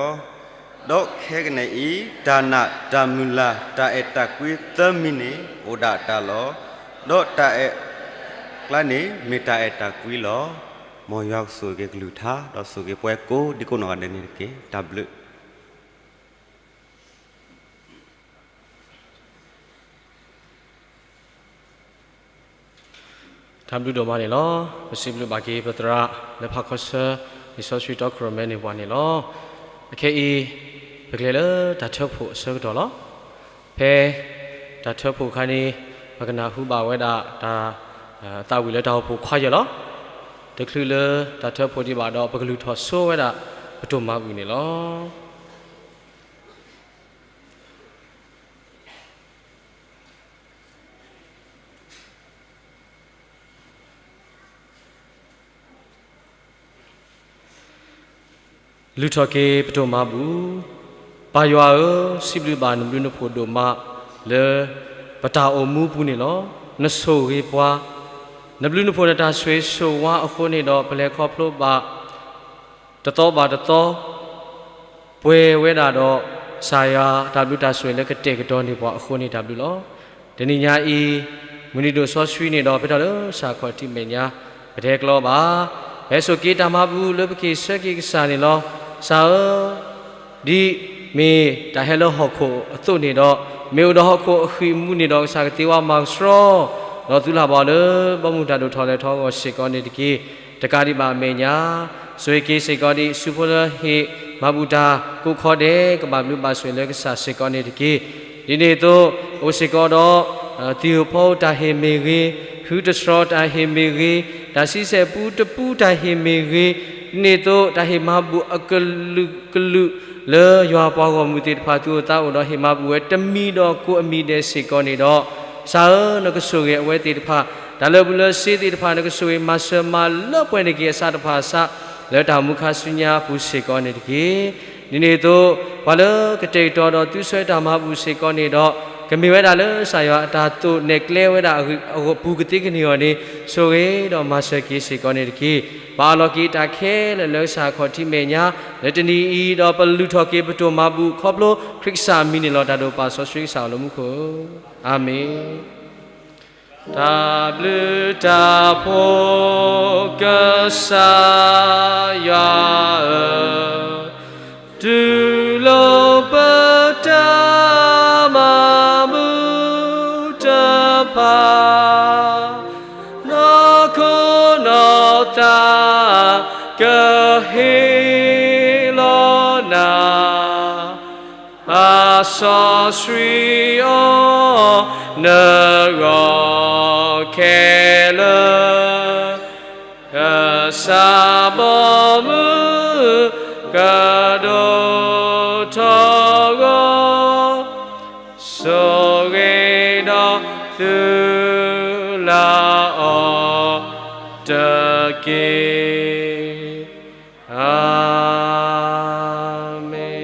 ဒီးခဲကနံၣ်အံၤ, တၢ်နာ်, တၢ်မုၢ်လၢ်, တၢ်အဲၣ်တၢ်ကွံသၢမံၤန့ၣ် အိၣ်ဒၣ်တၢ်လီၤ. ဒီးတၢ်အဲၣ်ကျါန့ၣ် မ့ၢ်တၢ်အဲၣ်တၢ်ကွံလီၤ. မ်ယွၤကဆိၣ်ဂ့ၤက့ၤကလုၢ်ကထါ, ဒီးဆိၣ်ဂ့ၤက့ၤပှၤကိးဒံကိးနီၢ်ဂၤဒဲးန့ၣ်တက့ၢ်. တၢ်ဘျုး တၢ်ဘျုးဒိၣ်မးန့ၣ်လီၤ. ပစံးဘျုးဘၣ်က့ၤပသရၣ်လၢဖးခီဆၢ လံာ်စီဆှံတီခိၣ်ရိၣ်မဲန့ၣ်ပှၤန့ၣ်လီၤ. အခဲအံၤ ပကလဲၤလၢတၢ်ထၢဖှိၣ်အဆၢကတီၢ်လီၤ. ဖဲတၢ်ထၢဖှိၣ်အခါန့ၣ် ပကနၢ်ဟူဘၣ်ဝဲဒၣ်တၢ် သးဝံၣ်လၢတၢ်အိၣ်ဖှိၣ်ခွါယဲၢ်လီၤ. တချုးလၢတၢ်ထၢဖှိၣ်ဒံးဘၣ်ဒီး ပကလုၢ်ထီၣ်ဆိဝဲဒၣ်ပတိၢ်မၤဘူၣ်န့ၣ်လီၤ. လုၢ်ထီၣ်က့ၤပတိၢ်မၤဘူၣ်. ပၢ်ယွၤဧၢ, စံးဘျုးဘၣ်နဘျုးနဖှိၣ်ဒိၣ်မး လၢပတၢ်အိၣ်မူပူၤန့ၣ်လီၤ. နဆိၣ်ဂ့ၤပှၤ, နဘျုးနဖှိၣ်နတၢ်ဆိၣ်ဂ့ၤဆိၣ်ဝါအဃိန့ၣ်ဒီး ပလဲၤခီဖျိဘၣ် တသီဘၣ်တသီ ပှဲၤဝဲဒၣ်ဒီး ကစၢ်ယွၤအတၢ်ဘျုးတၢ်ဆိၣ်ဂ့ၤလၢကတဲာ်ကတီၤန့ၢ်ပှၤအဃိန့ၣ်တၢ်ဘျုးလီၤ. တနံၤညါအံၤ မုၢ်နံၤဒိၣ်စီဆှံန့ၣ်ဒီး ဖဲတၢ်လၢကစၢ်ခီၣ်ထံးမဲာ်ညါ ပတဲကျီဘၣ် ဟဲစိာ်က့ၤတၢ်မၤဘူၣ်လၢပက့ၤဆၢက့ၤကစၢ်န့ၣ်လီၤ. ကစၢ်ဧၢ ဒ်မ့ၢ်တၢ်ဟဲလၢဟီၣ်ခိၣ်အသိးန့ၣ်ဒီး, မ့ၢ်အိၣ်ဒီးဟီၣ်ခိၣ်အဃံၢ်အမူန့ၣ်ဒီး ကစၢ်ကသ့ဝဲမၤကဆှီ, ဒီးသုလၢ်ဘၣ်အီၤလၢ ဘီမုၢ်တၢ်ဒိၣ်ထီၣ်လဲၤထီၣ်အဂီၢ်စ့ၢ်ကီးန့ၣ်တက့ၢ်. တကးဒံးဘၣ်အမဲာ်ညါ, ဆိၣ်ဂ့ၤက့ၤစ့ၢ်ကီးဒံး ဆူဖိလၢဟ့ၣ်မၤဘူၣ်တၢ်ကိးခီဒဲး ကဘၣ်ဘျုးဘၣ်ဆိၣ်ဂ့ၤလၢကစၢ်စ့ၢ်ကီးန့ၣ်တက့ၢ်. ဒ်န့ၣ်အသိး အိၣ်စ့ၢ်ကီးဒီး သံၣ်ဧိၤဖီဧိၤတၢ်ဟ့ၣ်မ့ၢ်ဂ့ၤ, ဟုတဆှီတၢ်ဟ့ၣ်မ့ၢ်ဂ့ၤ, တၢ်ဆံဆဲၣ်ပူတပူတၢ်ဟ့ၣ်မ့ၢ်ဂ့ၤ, ဒ်န့ၣ်အသိး တၢ်ဟ့ၣ်မၤဘူၣ်အကလုာ်ကလုာ်လၢယွၤပှၤဂီၢ်မုၢ်သ့ၣ်တဖၣ် သူၣ်အိၣ်သးအိၣ်ဒီး ဟ့ၣ်မၤဘူၣ်ဝဲတမံၤဒီးကိးအမံၤဒဲးစ့ၢ်ကီးန့ၣ်ဒီး, ကစၢ်ဧၢ နကဆိၣ်ဂ့ၤအဝဲသ့ၣ်တဖၣ်, တၢ်လၢာ်ဘူၣ်လၢာ်စ့သ့ၣ်တဖၣ် နကဆိၣ်ဂ့ၤမၤစၢၤမၤလၢပှဲၤန့ၢ်က့ၤအဆၣ်တဖၣ်အဆၣ်, လၢတၢ်မူခါဆူညါအပူၤစ့ၢ်ကီးန့ၣ်တက့ၢ်. ဒ်န့ၣ်အသိး ပှၤလၢကတဲာ်ကတီၤဒီး သုဆၢတၢ်မၤဘူၣ်စ့ၢ်ကီးန့ၣ်ဒီး, ကမ့ၢ်ဝဲဒၣ်လၢကစၢ်ယွၤအတၢ်သိၣ်နဲၣ်ကျဲဝဲဒၣ်အဂ့ၢ်အပူၤကသ့ကန့ၢ်အီၤန့ၣ်, ဆိၣ်ဂ့ၤဒီးမၤစၢၤက့ၤစ့ၢ်ကီးန့ၣ်တက့ၢ်. ပာ်အလီၤက့ၤတၢ်ခဲလၢာ်လၢကစၢ်ခီၣ်ထံးမဲာ်ညါ, လၢတနံၤအံၤဒီးပလုၢ်ထီၣ်က့ၤပတိၢ်မၤဘူၣ်ခီဖျိခရံာ်ကစၢ်အမံၤန့ၣ်လီၤ. တၢ်ဒိၣ်ပာ်စီဆှံကစၢ်အလီၢ်မူခိၣ်ဧၢ, အၤမ့ၣ်. တၢ်ဘျုးတၢ်ဖှိၣ်ကစၢ်ယွၤဧၢ, တူၢ်လိာ်ပတၢ်မၤဘူၣ်တဖၣ်, နီၢ်ခိနီၢ်သးကဟ့ၣ်လီၤနၤ အစီဆှံအီၤ နဂီၢ်ခဲလၢာ်, ကစၢ်ဘီမုၢ်ကဒိၣ်ထီၣ်ဂီၤ, ဆိၣ်ဂ့ၤဒီးသုလၢ်အီၤတက့ၢ်. အၤမ့ၣ်.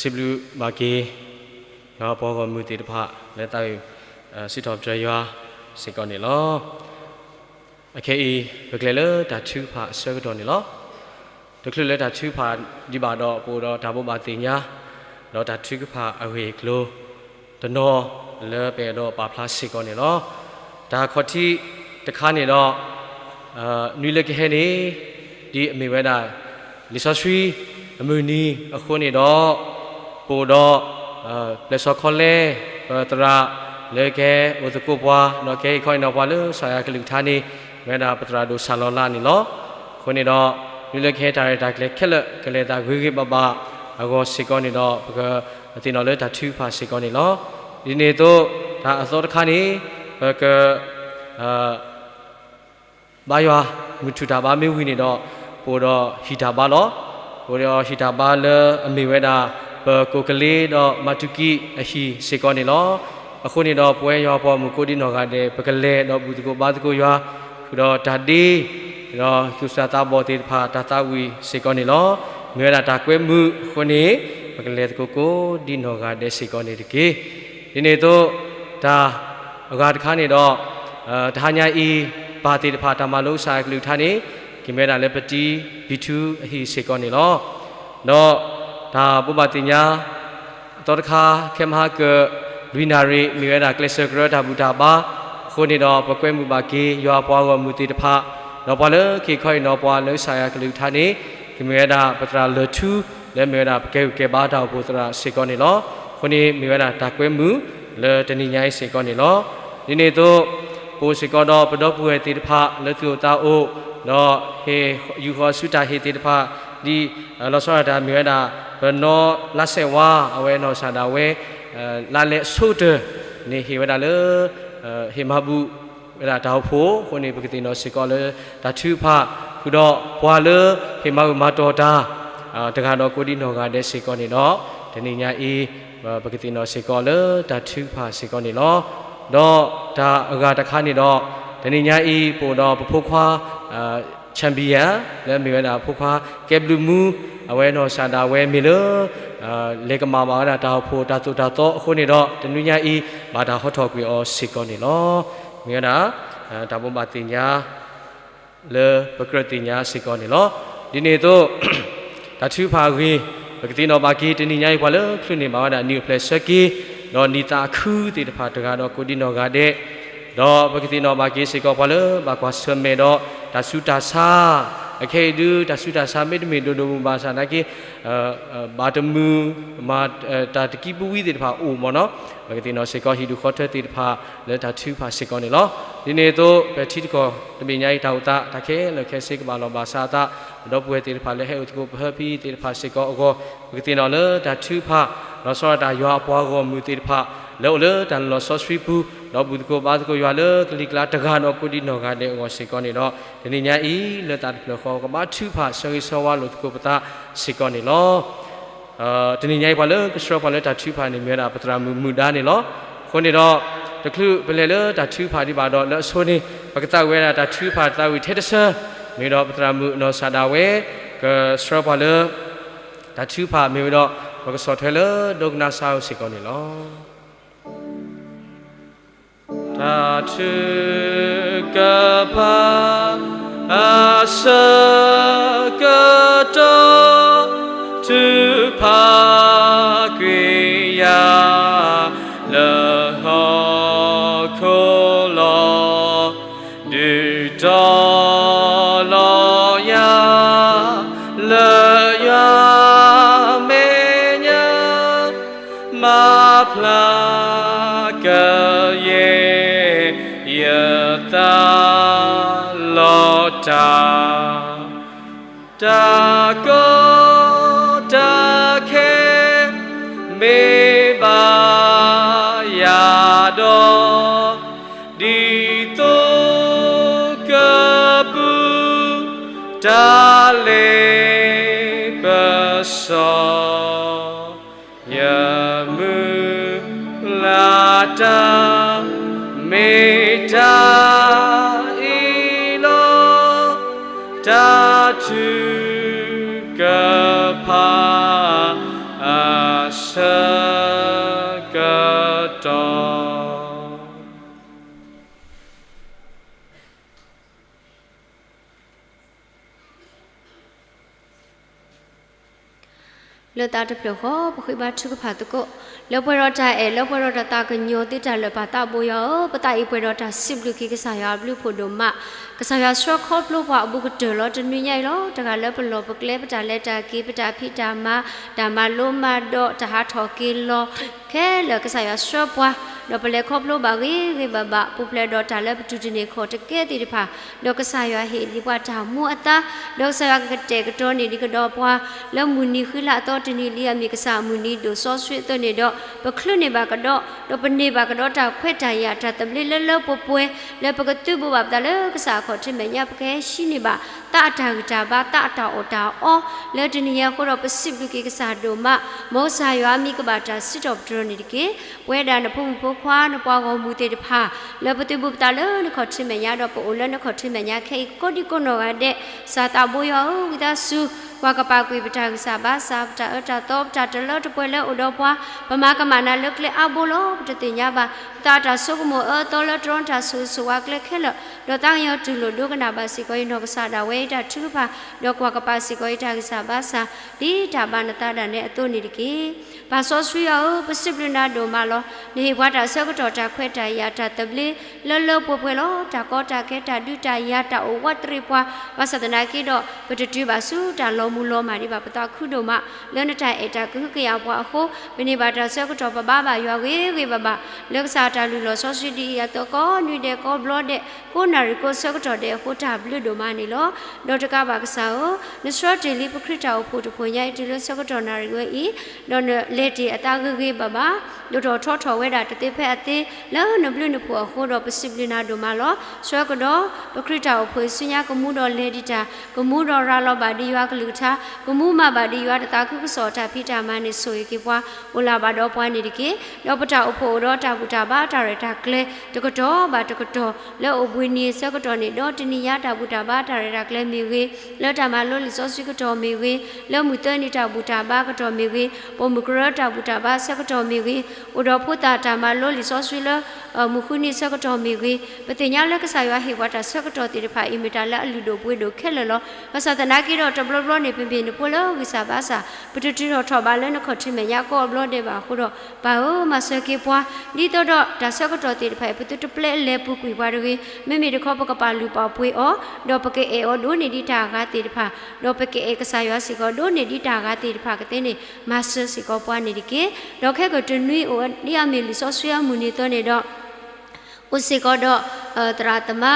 စံးဘျုးဘၣ်က့ၤ ယွၤပှၤဂီၢ်မုၢ်သ့ၣ်တဖၣ် လၢသးဝံၣ်စံးထီၣ်ပတြၢၤယွၤစ့ၢ်ကီးန့ၣ်လီၤ. အခဲအံၤ ပကလဲၤလၢတၢ်ထုကဖၣ်အဆၢကတီၢ်န့ၣ်လီၤ. တချုးလၢတၢ်ထုကဖၣ်ဒံးဘၣ်ဒီး ပအိၣ်ဒီးတၢ်ဘိးဘၣ်သ့ၣ်ညါ ဒီးတၢ်ထုကဖၣ်အဂ့ၢ်အကျိၤ တနီၤလၢပအဲၣ်ဒိးပာ်ဖျါစ့ၢ်ကီးန့ၣ်လီၤ. တၢ်ခီၣ်ထံးတခါန့ၣ်ဒီး နွံလၢကဟဲန့ၣ် ဒ်အမ့ၢ်ဝဲဒၣ် လံာ်စီဆှံအမုၢ်နံၤအဃိန့ၣ်ဒီး ပအိၣ်ဒီး ပျဲၢ်စီၤခီလဲ ပသရၣ်လၢကဟဲအိၣ်သကိးပှၤ ဒီးကဟဲဟ့ၣ်ခီဟ့ၣ်နီၤပှၤလၢကစၢ်ယွၤကလုၢ်ကထါန့ၣ် မ့ၢ်ဝဲဒၣ်ပသရၣ်ဒိၣ်စၢ်လီၤလါန့ၣ်လီၤ. အဃိန့ၣ်ဒီး နွံလၢကဟဲတၢ်ရဲၣ်တၢ်ကျဲၤခဲလၢာ် ကလဲၤသးဂ့ၤဂ့ၤဘၣ်ဘၣ်အဂီၢ်စ့ၢ်ကီးန့ၣ်ဒီး ပကသ့ၣ်နီၣ်လၢတၢ်ထုကဖၣ်စ့ၢ်ကီးန့ၣ်လီၤ. ဒ်န့ၣ်အသိး တၢ်အသီတခါန့ၣ် ပက ဘါယွၤမုၢ်ထူၣ်တၢ်ဘါမ့ၢ်ဝံၤန့ၣ်ဒီး ပအိၣ်ဒီးဟံၣ်တၢ်ဘါလီၤ. ပအိၣ်ဒီးဟံၣ်တၢ်ဘါလၢအမ့ၢ်ဝဲဒၣ် ပကိးကလ့ဒီးမၤတူကံအဟံၣ်စ့ၢ်ကီးန့ၣ်လီၤ. အဃိန့ၣ်ဒီး ပဝဲယွၤပှၤဂီၢ်မုၢ်ကိးဒံနီၢ်ဂၤဒဲး ပကလဲၤဒီးဘူၣ်သကိးဘါသကိးယွၤ ဃုာ်ဒီးတၢ်ဒ့ ဒီးသူၣ်စၢ်သးဘီၣ်သ့ၣ်တဖၣ် တၢ်သးဝံၣ်စ့ၢ်ကီးန့ၣ်လီၤ. မ့ၢ်ဝဲဒၣ်တၢ်ကွဲမုာ်အဃိန့ၣ် ပကလဲၤသကိးကိးဒံနီၢ်ဂၤဒဲးစ့ၢ်ကီးန့ၣ်တက့ၢ်. ဒ်န့ၣ်အသိး တၢ်အဂၤတခါန့ၣ်ဒီး တဟါညါအံၤ ပၢ်သ့ၣ်တဖၣ်တၢ်မၤလိကစၢ်ယွၤကလုၢ်ကထါန့ၣ် ကမ့ၢ်ဝဲဒၣ်လၢပတံၤဘံၣ်ထူအဟံၣ်စ့ၢ်ကီးန့ၣ်လီၤ. ဒီးတၢ်ဘိးဘၣ်သ့ၣ်ညါ အသီတခါ ခဲမဟါကၢၣ် လွံၢ်နၣ်ရံၣ် မ့ၢ်ဝဲဒၣ်ကျဲးစၢးကရၢတၢ်ဘူၣ်တၢ်ဘါ အဃိန့ၣ်ဒီး ပကွဲမုာ်ဘၣ်က့ၤ ယွၤပှၤဂီၢ်မုၢ်သ့ၣ်တဖၣ် ဒီးပှၤလၢကဟ့ၣ်ခီဟ့ၣ်နီၤပှၤလၢကစၢ်ယွၤကလုၢ်ကထါန့ၣ် ကမ့ၢ်ဝဲဒၣ်ပသရၣ်လၢၢ်ထူ လၢမ့ၢ်ဝဲဒၣ်ပကဲဂုာ်ကဲဘါတၢ်အိၣ်ဖှိၣ်သရၣ်စ့ၢ်ကီးန့ၣ်လီၤ. အဃိန့ၣ် မ့ၢ်ဝဲဒၣ်တၢ်ကွဲမုာ်လၢတနံၤညါအံၤစ့ၢ်ကီးန့ၣ်လီၤ. ဒ်န့ၣ်အသိး ပအိၣ်စ့ၢ်ကီးဒီးပဒီပုၢ်ဝဲၢ်သ့ၣ်တဖၣ်လၢသူၣ်အိၣ်သးအိၣ် ဒီးဟ့ၣ်ယူာ်ဃီၤဆူတၢ်ဟ့ၣ်သ့ၣ်တဖၣ် ဒ်လီၤဆီဒၣ်တၢ်မ့ၢ်ဝဲဒၣ် ပနီလါစဲးဝါ အဝဲနီၢ်ကစၢ်ဒၣ်ဝဲ လါလဲအဆိကတၢၢ်န့ၣ် ဟ့ၣ်ဝဲဒၣ်လၢ ဟ့ၣ်မၤဘူၣ်ဝဲဒၣ်တၢ်အိၣ်ဖှိၣ်အဃိန့ၣ် ပကသ့ၣ်နီၣ်စ့ၢ်ကီးလၢတၢ်ထုကဖၣ် ဃုာ်ဒီးပှၤလၢဟ့ၣ်မၤဘူၣ်မၤတီၢ်တၢ် တဂၤဒီးကိးဒံနီၢ်ဂၤဒဲးစ့ၢ်ကီးန့ၣ်ဒီး တနံၤညါအံၤ ပကသ့ၣ်နီၣ်စ့ၢ်ကီးလၢတၢ်ထုကဖၣ်စ့ၢ်ကီးန့ၣ်လီၤ. ဒီးတၢ်အဂၤတခါန့ၣ်ဒီး တနံၤညါအံၤ ပအိၣ်ဒီးပဖိခွါ champion လၢမ့ၢ်ဝဲဒၣ်ဖိခွါကဲဘျုးမူ အဝဲနီၢ်ကစၢ်ဒၣ်ဝဲမ့ၢ်လၢ လဲၤကမၣ်ဘၣ်ဝဲဒၣ်တၢ်အိၣ်ဖှိၣ်တၢ်သိၣ်တၢ်သီအဃိန့ၣ်ဒီး တနွံညါအံၤ ဘၣ်တၢ်ဟီထီၣ်ကွံာ်အီၤစ့ၢ်ကီးန့ၣ်လီၤ. မ့ၢ်ဝဲဒၣ် တၢ်ဘိးဘၣ်သ့ၣ်ညါ လၢပကြၢးသ့ၣ်ညါစ့ၢ်ကီးန့ၣ်လီၤ. ဒ်န့ၣ်အသိး တၢ်ထုကဖၣ်အဂ့ၢ် ပကသ့ၣ်နီၣ်ဘၣ်က့ၤ တနံၤညါအံၤ ပှၤလၢချုးန့ၢ်ဘၣ်ဝဲဒၣ်နံၣ်အိၣ်ဖျဲၣ်ဆၢက့ၤ ဒီးနံၣ်သးအခုသ့ၣ်တဖၣ်တဂၤဒီးကိးဒံနီၢ်ဂၤဒဲး ဒီးပကသ့ၣ်နီၣ်ဘၣ်က့ၤစ့ၢ်ကီးပှၤလၢဘၣ်ကွၢ်ဆၢၣ်မဲာ်ဒီးတၢ်ဆူးတၢ်ဆါ အခဲအံၤဒုး တၢ်ဆူးတၢ်ဆါမ့တမ့ၢ်ဒိၣ်ဒိၣ်မုၢ်မုၢ်ဘၣ်ဆၣ်သနာ်က့ ဘၣ်တမုာ် တၢ်တကံပူဝံသ့ၣ်တဖၣ်အိၣ်မ့ၢ်နီၤ ပကသ့ၣ်နီၣ်စ့ၢ်ကီးဟံၣ်ဒူၣ်ဃီထၢသ့ၣ်တဖၣ်လၢတၢ်ထုကဖၣ်စ့ၢ်ကီးန့ၣ်လီၤ. ဒ်န့ၣ်အသိး ပထံတကီၢ်တဘ့ၣ်ညါအံၤတၢ်အိၣ်သး တၢ်ခဲလၢာ်ခဲဆ့ကဘၣ်လီၤဘၣ်ဆၣ်အသး ပဒီပုၢ်ဝဲၢ်သ့ၣ်တဖၣ်လၢဟဲအိၣ်သကိးပဟၢဖံသ့ၣ်တဖၣ်စ့ၢ်ကီးအဂီၢ် ပကသ့ၣ်နီၣ်လၢတၢ်ထုကဖၣ် လီၤဆီဒၣ်တၢ်ယွၤအပှၤဂီၢ်မုၢ်သ့ၣ်တဖၣ် လၢအိၣ်လၢတၢ်လီၢ်စီဆှံပူၤ ဒီးဘူၣ်သကိးဘါသကိးယွၤလၢကလံၤကျါတဂၤဒီးကိးဒံနီၢ်ဂၤဒဲးအဂီၢ်စ့ၢ်ကီးန့ၣ်ဒီး တနံၤညါအံၤ လၢသးတဖျၢၣ်ဃီ ကဘါထုကဖၣ်ဆၢဂ့ၤဆၢဝါလိာ်သကိးပသးစ့ၢ်ကီးန့ၣ်လီၤ. တနံၤညါအံၤ ပှၤလၢကဆှၢပှၤလၢတၢ်ထုကဖၣ်န့ၣ် မ့ၢ်ဝဲဒၣ်ပသရၣ်မုၣ်မုၣ်ဒါန့ၣ်လီၤ. အဃိန့ၣ်ဒီး တချုးပလဲၤလၢတၢ်ထုကဖၣ်ဒံးဘၣ်ဒီး လၢအဆိန့ၣ် ပကသးဝံၣ်ဝဲဒၣ်တၢ်ထုကဖၣ်သးဝံၣ်ထဲတဆၢ မ့ၢ်ဒီးပသရၣ်မုၣ်အနီၢ်ကစၢ်ဒၣ်ဝဲ ကဆှၢပှၤလၢ တၢ်ထုကဖၣ်မ့ၢ်ဝဲဒီး ပကဆီၣ်ထွဲလၢဒိကနၣ်စၢ်ဧိၤစ့ၢ်ကီးန့ၣ်လီၤ. တၢ်ထုကဖၣ် အဆၢကတီၢ် ထုကဖၣ်ကွံာ်ယၤ လၢဟီၣ်ခိၣ်လီၤ ဒုးတီၤလီၤယၤ လၢယွၤမဲာ်ညါ မၤဖျါကယဲၢ် ယသးလီၤတၢ် တၢ်ကီတၢ်ခဲ မ့ၢ်ဘၣ်ယၤဒီး ဒ်သိးကပူၤ တၢ်လ့ပစီ ယမုၢ်လၢ်တၢ် မ့ၢ်တၢ်အံၤလီၤ. တၢ်ထုက လၢသးတဖျၢၣ်ဃီ ပဃ့ဘါထုကဖၣ်သကိး, လၢပှဲၤဒီးတၢ်အဲၣ် လၢပှဲၤဒီးတၢ်သးကညီၤသုတၢ်လၢာ်ပၢ်သးဘိယွၤဧၢ, ပသးအံၤပှဲၤဒီးတၢ်စံးဘျုးက့ၤကစၢ်ယွၤအဘျုးဖှိၣ်ဒိၣ်မး, ကစၢ်ယွၤဆှၢခီဖျိပှၤအဘူးကတၢၢ်လီၤ. တနွံညါအံၤလီၤ တဂၤလၢပလီၢ်ပကျဲ ပတၢ်လဲၤတၢ်က့ၤ ပတၢ်ဖံးတၢ်မၤ တၢ်မၤလိမၤဒိး တၢ်ဟးထီၣ်က့ၤလီၤ ခဲလၢာ်ကစၢ်ယွၤဆှၢပှၤ, ဒီးပလဲၤခီဖျိဘၣ်ဂ့ၤဂ့ၤဘၣ်ဘၣ် ပူၤဖျဲးဒီးတၢ်လၢပတူၢ်တန့ၢ်ခီၣ်တကဲသ့ၣ်တဖၣ်, ဒီးကစၢ်ယွၤဟ့ၣ်ဒံးပှၤတၢ်မူအသါ, ဒီးကစၢ်ယွၤကကတဲာ်ကတီၤန့ၢ်ဒံးကဒီးပှၤ လၢမုၢ်နံၤဃံလၤအသီတနံၤလံအမ့ၢ်ကစၢ်အမုၢ်နံၤဒိၣ်စီဆှံအသိးန့ၣ်ဒီး ပချုးန့ၢ်ဘၣ်ကဒီး, ဒီးပန့ၢ်ဘၣ်ကဒီးတၢ်ခွဲးတၢ်ယာ်တၢ်သဘျ့လၢလၢပှဲၤပှဲၤ လၢပကသုးဘူးဘၣ်ပသးလၢကစၢ်အခီၣ်ထံးမဲာ်ညါ ပကဟဲဟံးန့ၢ်ဘၣ် သးအတၢ်ဂံၢ်တၢ်ဘါ သးအတၢ်အီၣ်တၢ်အီ လၢတနံၤညါအဃိဒီး ပစံးဘျုးက့ၤကစၢ်ဒိၣ်မး, မ်ကစၢ်ယွၤအမံၤကဘၣ်တၢ်စံးထီၣ်ပတြၢၤန့ၣ်တက့ၢ်. ပဝဲဒၣ်နဖိမုၣ်ဖိခွါ နပှၤဂီၢ်မုၢ်သ့ၣ်တဖၣ် လၢပသုးဘူးပသးလၢနခီၣ်ထံးမဲာ်ညါဒီး ပအိၣ်လၢနခီၣ်ထံးမဲာ်ညါခဲအံၤ ကိးဒံကိးနီၢ်ဂၤဒဲး, ကစၢ်သးဘိယွၤဧၢ, ဝံသးစူၤ ကွၢ်ကပာ်ကွံာ်ပတၢ်ဂံၢ်စၢ်ဘါစၢ် ပတၢ်အၢတၢ်သီ ပတၢ်တလၢတပှဲၤလၢအိၣ်ဒီးပှၤ, ပမၤကမၣ်နၤလၢကျဲအါဘိလီၤ. ပတသ့ၣ်ညါဘၣ် ပသးအတၢ်ဆိကမိၣ်အၢအသီလၢတြီနတၢ်ဆိၣ်ဂ့ၤဆိၣ်ဝါကျဲခဲလၢာ်, ဒီးသးကညီၤတူၢ်လိာ်ဒိကနၣ်ဘၣ်စ့ၢ်ကီးယနီၢ်ကစၢ်ဒၣ်ဝဲအတၢ်ထုကဖၣ်, ဒီးကွၢ်ကပာ်စ့ၢ်ကီးယတၢ်ဂံၢ်စၢ်ဘါစၢ် ဒ်တၢ်ဘၣ်နသးဒၣ်နဲအသိးန့ၣ်တက့ၢ်. ပၢ်စီဆှံယွၤဧၢ, ပစံးဘျုးနၤဒိၣ်မးလီၤ. နဟ့ၣ်ပှၤတၢ်ဆၢကတီၢ်တၢ်ခွဲးတၢ်ယာ်တၢ်သဘျ့ လၢလၢပှဲၤပှဲၤလီၤ. တၢ်ကီတၢ်ခဲတၢ်ဒုးတၢ်ယၤတၢ်အိၣ်ဝးတရံးပှၤ, ဘၣ်ဆၣ်သနာ်က့ဒီး ပတတုၤဘၣ်ဆူတၢ်လီၤမုၢ်လီၤမၢ်ဒံးဘၣ် ပသးခုဒိၣ်မး လၢနတၢ်အဲၣ်တၢ်ကဟုကယာ်ပှၤအဃိ, ပန့ၢ်ဘၣ်တၢ်ဆၢကတီၢ် ပဘါဘၣ်ယွၤဂ့ၤဂ့ၤဘၣ်ဘၣ် လၢကစၢ်တၢ်လုၢ်လီၢ်စီဆှံဒ်အံၤအသိး ကိးနွံဒဲးကိးဘျီဒဲး ကိးနၣ်ရံၣ်ကိးဆၢကတီၢ်ဒဲးအဃိ တၢ်ဘျုးဒိၣ်မးန့ၣ်လီၤ. ဒီးတကးဘၣ်ကစၢ်ဧၢ, နဆှၢတ့ၢ်လံပခရံာ်တၢ်အိၣ်ဖှိၣ်တဖှိၣ်ညါအံၤတုၤလၢဆၢကတီၢ်နၣ်ရံၣ်ဝဲအံၤ, ဒီးနလဲၤတ့ၢ်အသးဂ့ၤဂ့ၤဘၣ်ဘၣ်, ဒိၣ်ထီၣ်ထီထီၣ်ဝဲဒၣ်တသ့ဖဲအသ့ လၢနဘျုးနဖှိၣ်အဃိဒီး ပစံးဘျုးနၤဒိၣ်မးလီၤ. ဆှၢကဒီး ပခရံာ်တၢ်အိၣ်ဖှိၣ်အံၤဆူညါ ကမူဒီးလဲၤဒံးတၢ်, ကမူဒီးရၤလီၤဘၣ်ဒံးယွၤအကလုၢ်ကထါ, ကမူမၤဘၣ်ဒံးယွၤတသးခုကစီၣ်အတၢ်ဖံးတၢ်မၤန့ၣ် ဆိၣ်ဂ့ၤက့ၤပှၤ အိၣ်လၢ်ဘၣ်ဒီးပှၤန့ၣ်တက့ၢ်. ဒီးပတၢ်အိၣ်ဖှိၣ်အိၣ်ဒီးတၢ်ဘူၣ်တၢ်ဘါတၢ်ရဲၣ်တၢ်ကျဲၤ တကတီၢ်ဘၣ်တကတီၢ် လၢအိၣ်ဘှံးနံၤအဆၢကတီၢ်န့ၣ်ဒီး တနံၤညါတၢ်ဘူၣ်တၢ်ဘါတၢ်ရဲၣ်တၢ်ကျဲၤမ့ၢ်ဂ့ၤ, လၢတၢ်မၤလိလံာ်စီဆှံကတီၢ်မ့ၢ်ဂ့ၤ, လၢမုၢ်သၢနံၤတၢ်ဘူၣ်တၢ်ဘါကတီၢ်မ့ၢ်ဂ့ၤ, ပိာ်မုၣ်ကရၢတၢ်ဘူၣ်တၢ်ဘါအဆၢကတီၢ်မ့ၢ်ဂ့ၤ, အိၣ်ဒီးဖိသၣ်တၢ်မၤလိလံာ်စီဆှံလၢ မုၢ်ဃုနံၤအဆၢကတီၢ်မ့ၢ်ဂ့ၤ, ပသ့ၣ်ညါလၢကစၢ်ယွၤဟ့ၣ်ပှၤတၢ်ဆၢကတီၢ်သ့ၣ်တဖၣ်အံၤ မ့ၢ်တၢ်လၢအလုၢ်ဒိၣ်ပှ့ၤဒိၣ်ခဲလၢာ်လီၤ. ဘၣ်ဆၣ်သနာ်က့ဒီး တဘျီဘျီန့ၣ် ပမ့ၢ်နဖိလၢဂံၢ်စၢ်ဘါစၢ် ပတတုၤထီၣ်ထီၣ်ဘၣ်လၢနခီၣ်ထံးမဲာ်ညါကိးအဘျီဒဲးဘၣ်အဃိဒီး ပၢ်ဧၢ မၤစၢၤက့ၤပှၤ ဒ်သိးဒီးတၢ်ဆၢကတီၢ်သ့ၣ်တဖၣ်အံၤ ပသုတပျဲအလဲၤပူၤကွံာ်ပှၤတဂ့ၤ, မ့မ့ၢ်တခီပကပာ်လုၢ်ပာ်ပှ့ၤအီၤ, ဒီးပကအဲၣ်အီၤဒိၣ်န့ၢ်ဒံးတၢ်အဂၤသ့ၣ်တဖၣ်, ဒီးပကအဲၣ်ကစၢ်ယွၤစ့ၢ်ကီးဒိၣ်န့ၢ်ဒံးတၢ်အဂၤသ့ၣ်တဖၣ်ကသ့န့ၣ် မၤစၢၤစ့ၢ်ကီးပှၤန့ၣ်တက့ၢ်. ဒီးခဲကတနွံအိၣ်ဒ်အမ့ၢ်လံာ်စီဆှံအမုၢ်နံၤအသိးန့ၣ်ဒီး အိၣ်စ့ၢ်ကီးဒီး သရၣ်သမါ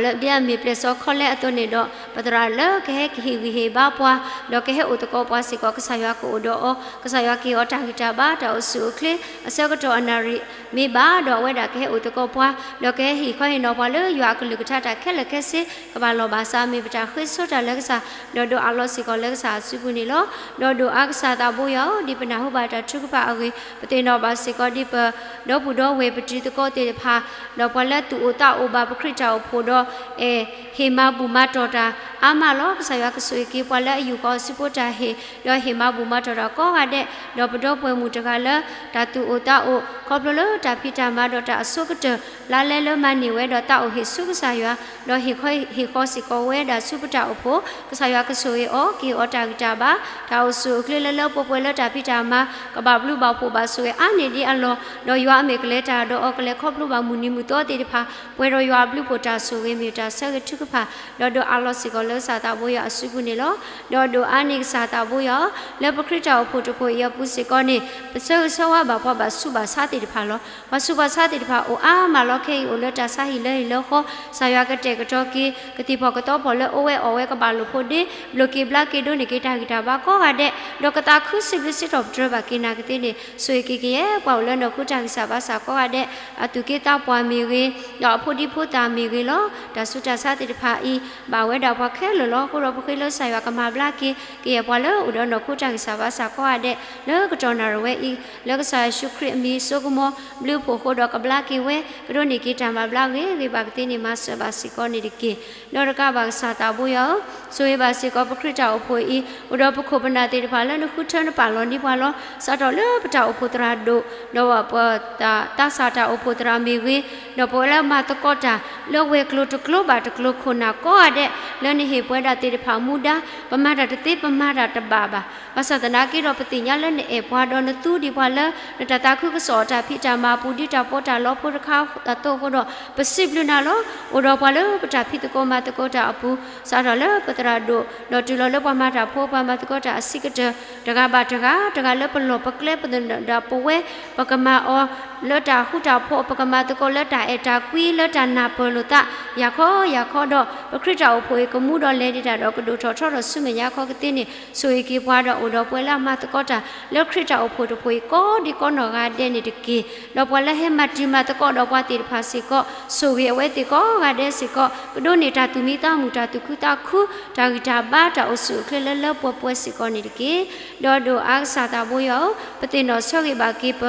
လၢဒ်အမ့ၢ်ပျဲၢ်စီခီလဲအသိးန့ၣ်ဒီး ပသရၣ်လၢကဟဲကဟ့ၣ်ဂံၢ်ဟ့ၣ်ဘါပှၤ, ဒီးကဟဲအိၣ်သကိးပှၤစ့ၢ်ကီး ကစၢ်ယွၤကအိၣ်ဒီးအီၤ, ကစၢ်ယွၤကဟ့ၣ်အီၤတၢ်ဂံၢ်တၢ်ဘါ တၢ်အိၣ်ဆူၣ်အိၣ်ချ့ အဆၢကတီၢ်အနၣ်ရံၣ်မ့ၢ်ဘၣ်ဒီး အဝဲဒၣ်ကဟဲအိၣ်သကိးပှၤ, ဒီးကဟဲဟ့ၣ်ခီဟ့ၣ်နီၤပှၤလၢယွၤအကလုၢ်ကထါတၢ်ခဲလၢာ်ခဲဆ့ ကဘၣ်လီၢ်ဘၣ်စး မ့ၢ်ပတၢ်ဃ့ဆိတၢ်လၢကစၢ်, ဒီးဒိးအးလီၤစ့ၢ်ကီးလၢကစၢ်အစုပူၤန့ၣ်လီၤ. ဒီးဒိးအါကစၢ်သးဘိယွၤဧၢ, ဒ်ပနၢ်ဟူဘၣ်တၢ်ထုကဖၣ်အဂ့ၢ် ပသ့ၣ်နီၣ်ဘၣ်စ့ၢ်ကီး ဒ်ပဒီပုၢ်ဒီဝဲၢ်ပတံၤသကိးသ့ၣ်တဖၣ်, ဒီးပှၤလၢသူၣ်အိၣ်သးအိၣ်ဘၣ်ပခရံာ်တၢ်အိၣ်ဖှိၣ်ဒီး အဲၣ်ဟ့ၣ်မၤဘူၣ်မၤတီၢ်တၢ်အါမးလီၤ. ကစၢ်ယွၤကဆိၣ်ဂ့ၤက့ၤပှၤလၢအယူၢ်ဃီအစုဖိတၢ်ဟ့ၣ်, ဒီးဟ့ၣ်မၤဘူၣ်မၤတီၢ်တၢ်ကိးဂၤဒဲး, ဒီးပဒီပုၢ်ဝဲၢ်မုၣ်တဂၤလၢ တၢ်သူၣ်အိၣ်သးအိၣ် ခီဖျိလၢတၢ်ဖံးတၢ်မၤဒီးတၢ်အဆိကတၢၢ် လါလဲလၢမၤန့ၢ်ဝဲဒီးသးအိၣ်ဟ့ၣ်ဆူကစၢ်ယွၤ, ဒီးဟ့ၣ်ဃီဟ့ၣ်ဃီစ့ၢ်ကီးဝဲဒၣ်ဆူပတၢ်အိၣ်ဖှိၣ်, ကစၢ်ယွၤကဆိၣ်ဂ့ၤအီၤ, ကဟ့ၣ်အီၤတၢ်ဂံၢ်တၢ်ဘါ, တၢ်အိၣ်ဆူၣ်အိၣ်ချ့လၢလၢပှဲၤပှဲၤလၢတၢ်ဖံးတၢ်မၤ ကဘၣ်ဘျုးဘၣ်ဖှိၣ်ဘၣ်ဆိၣ်ဂ့ၤအါန့ၢ်ဒံးအလီၢ်, ဒီးယွၤအမဲာ်ကလဲၤတၢ်ဒီးအီၤကလဲၤခီဖျိဘၣ်မုၢ်နံၤမုၢ်သီသ့ၣ်တဖၣ်, ပှဲၤဒီးယွၤအဘျုးဖှိၣ်တၢ်ဆိၣ်ဂ့ၤမ့ၢ်တၢ်ဆၢဂ့ၤထုကဖၣ်, ဒီးဒိးအးလီၤစ့ၢ်ကီးလၢကစၢ်သးဘိယွၤအစုပူၤန့ၣ်လီၤ. ဒီးဒိးအါန့ၢ်ကစၢ်သးဘိယွၤဧၢ, လၢပခရံာ်တၢ်အိၣ်ဖှိၣ်တဖှိၣ်အံၤအပူၤစ့ၢ်ကီးန့ၣ် ပဆၢဂ့ၤဆၢဝါဘၣ်ပှၤဘၣ်ဆူးဘၣ်ဆါသ့ၣ်တဖၣ်လီၤ. ပှၤဆူးပှၤဆါသ့ၣ်တဖၣ်အိၣ်အါမးလီၤ. ခဲအံၤအိၣ်လၢတၢ်ဆါဟံၣ်လၢဟံၣ်လၢဃီ, ကစၢ်ယွၤကတဲာ်ကတီၤက့ၤ ကသံၣ်ဖီၣ်ကသီဖီၣ်လၢအအိၣ်ဝဲအီၣ်ဝဲကဘၣ်လိာ်ဖိးဒ့, ဘျုးက့ၤဘျါက့ၤဒိးန့ၢ်က့ၤတၢ်ဂံၢ်တၢ်ဘါကိးဂၤဒဲး, ဒီးကသးခုစံးဘျုးစံးထီၣ်ပတြၢၤဘၣ်က့ၤနၤကသ့န့ၣ် ဆိၣ်ဂ့ၤက့ၤကယဲၢ်ပှၤအိၣ်လၢနီၢ်ခိတၢ်ဂံၢ်စၢ်ဘါစၢ်ကိးဂၤဒဲး, အသူၣ်က့သးပှၢ်မ့ၢ်ဂ့ၤ, ဒီးအဖိဒံဖိသၣ်မ့ၢ်ဂ့ၤလီၤ. တၢ်ဆူးတၢ်ဆါသ့ၣ်တဖၣ်အံၤ ဘၣ်ဝဲဒၣ်ပှၤခဲလၢာ်လီၤ. အဃိဒီးပဃ့လၢကစၢ်ယွၤကမၤဘျါက့ၤ ကယဲၢ်ပှၤလၢအိၣ်ဒီးနီၢ်ခိတၢ်ဂံၢ်စၢ်ဘါစၢ်ကိးဂၤဒဲး လၢကတီၢ်နၣ်ရံၣ်ဝဲအံၤ, လၢကစၢ်ယ့ၣ်ၡူးခရံာ်အမံၤ စိကမီၤဘျုးဖှိၣ်အဃိဒီး ကဘျါက့ၤဝဲ, ကဒိးန့ၢ်က့ၤတၢ်မၤဘျါဂ့ၤဂ့ၤဘၣ်ကသ့န့ၣ် မၤစၢၤဘၣ်စ့ၢ်ကီးန့ၣ်တက့ၢ်. ဒီးတကးဘၣ်ကစၢ်သးဘိယွၤဧၢ, ဆိၣ်ဂ့ၤဘၣ်စ့ၢ်ကီးပခရံာ်တၢ်အိၣ်ဖှိၣ်အံၤ, အိၣ်ဒီးပခိၣ်ပနၢ်သ့ၣ်တဖၣ်လၢနဃုထၢနပာ်လီၤန့ၢ်ပှၤလီၤ. စးထီၣ်လၢပတၢ်အိၣ်ဖှိၣ်သရၣ်ဒိၣ်, ဒီးပသးစၢ်တၢ်အိၣ်ဖှိၣ်သရၣ်မ့ၢ်ဂ့ၤ, ဒီးပဝဲလၢမၤသကိးတၢ်လၢဝဲၤကျိၤတကျိၤဘၣ်တကျိၤခိၣ်နၢ်ကိးဂၤဒဲး လၢ ဟ့ၣ်ပှဲၤဒၣ်သ့ၣ်တဖၣ်မူဒါ, ပမၤတၢ်တသ့ ပမၤတၢ်တဘၣ်ဘၣ်. ဘၣ်ဆၣ်သနာ်က့ဒီး ပသ့ၣ်ညါလၢနအဲၣ်ပှၤဒီးနသူဒံးပှၤလၢ နတၢ်သးခုကစီၣ်အတၢ်ဖံးတၢ်မၤအပူၤ ဒ်တၢ်ပီးတၢ်လီဖိတခါအသိးအဃိဒီး ပစံးဘျုးနၤလီၤ. အိၣ်ဒီးပှၤလၢပတၢ်ဖံးသကိးမၤသကိးတၢ်အပူၤ, စးထီၣ်လၢပသရၣ်ဒိၣ် ဒီးတုၤလီၤလၢပှၤမၤတၢ်ဖိ ပှၤမၤသကိးတၢ်အဆံးကတၢၢ် တဂၤဘၣ်တဂၤ, တဂၤလၢပလီၢ်ပကျဲ ပသနၢၣ်ဒၣ်ပဝဲ ပကမၤအီၤလၢတၢ်ဃူတၢ်ဖိး, ပကမၤသကိးလၢတၢ်အဲၣ်တၢ်ကွံ လၢတၢ်နၢ်ပၢၢ်လိာ်သး ယၤခီယၤခီဒီး ပခရံာ်တၢ်အိၣ်ဖှိၣ်အံၤ ကမူဒီးလဲၤဒံးတၢ်ဒီး ကဒိၣ်ထီၣ်ထီထီၣ်ဆူမဲာ်ညါခီကသ့န့ၣ် ဆိၣ်ဂ့ၤက့ၤပှၤဒီး အိၣ်ဒီးပှၤလၢအမၤသကိးတၢ် လၢခရံာ်တၢ်အိၣ်ဖှိၣ်တဖှိၣ်အံၤ ကိးဒံကိးနီၢ်ဂၤဒဲးန့ၣ်တက့ၢ်. ဒီးပှၤလၢဟဲမၤတံၤမၤသကိးဒီးပှၤသ့ၣ်တဖၣ်စ့ၢ်ကီး ဆိၣ်ဂ့ၤအဝဲသ့ၣ်ကိးဂၤဒဲးစ့ၢ်ကီး, ကဒိးန့ၢ်တၢ်သူၣ်မံသးမုာ် တၢ်သူၣ်ခုသးခု တၢ်ဂံၢ်တၢ်ဘါ တၢ်အိၣ်ဆူၣ်အိၣ်ချ့လၢလၢပှဲၤပှဲၤစ့ၢ်ကီးန့ၣ်တက့ၢ်. ဒီးဒိၣ်အါကစၢ်သးဘိယွၤဧၢ, ပသ့ၣ်နီၣ်ဆၢဂ့ၤဘၣ်က့ၤပ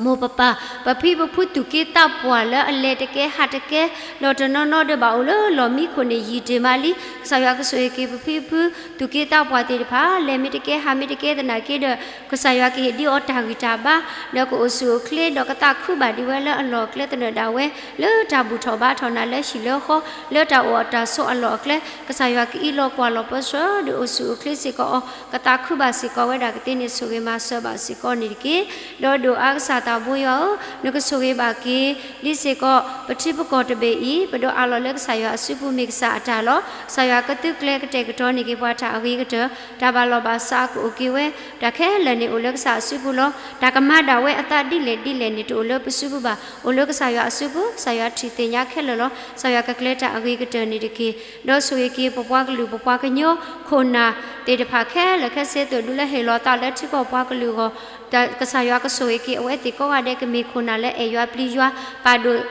မိၢ်ပပၢ်, ပဖံပဖုသူၣ်က့သးပှၢ်လၢအလဲၤတကဲဟးတကဲ, ဒီးတနီၤနီၤဒၣ်ဘၣ်အိၣ်လၢလီၢ်မံခိၣ်န့ၣ် ယံာ်တ့ၢ်မးလံ. ကစၢ်ယွၤကဆိၣ်ဂ့ၤက့ၤပဖံပဖုသူၣ်က့သးပှၢ်သ့ၣ်တဖၣ် လဲၤမ့ၢ်တကဲဟးမ့ၢ်တကဲသနာ်က့ဒီး ကစၢ်ယွၤကဟ့ၣ်ဒုးအီၤတၢ်ဂံၢ်တၢ်ဘါ ဒီးကအိၣ်ဆူၣ်အိၣ်ချ့ ဒီးကသးခုဘၣ်ဒံးဝဲလၢအလီၢ်အကျဲသနၢၣ်ဒၣ်ဝဲ လၢတၢ်ဘူၣ်ထီၣ်ဘါထီၣ်နၤလၢဟံၣ်လၢဃီ လၢတၢ်အိၣ်တၢ်ဆိးအလီၢ်အကျဲ ကစၢ်ယွၤကအံးလီၤကွၢ်လီၤပၢဆှၢ ဒီးအိၣ်ဆူၣ်အိၣ်ချ့စ့ၢ်ကီးအီၤ ကသးခုဘၣ်စ့ၢ်ကီးဝဲဒၣ်ကသ့န့ၣ် ဆိၣ်ဂ့ၤမၤစၢၤဘၣ်စ့ၢ်ကီးန့ၣ်တက့ၢ်. ဒီးဒိၣ်အါကစၢ်သးဘိယွၤဧၢ, နကဆိၣ်ဂ့ၤဘၣ်က့ၤ ဒ်စ့ၢ်ကီး ပထံပကီၢ်တဘ့ၣ်အံၤ ပဒိးအးလီၤလၢကစၢ်ယွၤအစုပူၤမ့ၢ်ကစၢ်အတၢ်လီၤ. ကစၢ်ယွၤကသုးကျဲၤကတဲာ်ကတီၤန့ၢ်က့ၤပှၤတၢ်အဂ့ၤကတၢၢ်, တၢ်ဘၣ်လီၢ်ဘၣ်စးကအိၣ်က့ၤဝဲ, တၢ်ခဲလၢာ်န့ၣ်အိၣ်လၢကစၢ်အစုပူၤလီၤ. တၢ်ကမၤဒၣ်ဝဲအသးဒ်လဲၣ်ဒ်လဲၣ်န့ၣ် တအိၣ်လၢပစုပူၤဘၣ်, အိၣ်လၢကစၢ်ယွၤအစုပူၤ, ကစၢ်ယွၤထံၣ်သ့ၣ်ညါခဲလၢာ်လီၤ. ကစၢ်ယွၤကကျဲၤတၢ်အဂ့ၤကတၢၢ်န့ၣ်တက့ၢ်. ဒီးဆိၣ်ဂ့ၤက့ၤပပှၤကလုာ် ပပှၤကညီ ခိၣ်နၢ်သ့ၣ်တဖၣ်ခဲလၢာ်ခဲဆ့ သိၣ်ဒူလၢဟ့ၣ်လီၤသးလၢထံကီၢ်ပှၤကလုာ်အဂီၢ်, ကစၢ်ယွၤကဆိၣ်ဂ့ၤက့ၤအဝဲသ့ၣ်ကိးဂၤဒဲး ကမ့ၢ်ခိၣ်နၢ်လၢအဲၣ်ယွၤပျံၤယွၤ, ပာ်ဒိၣ်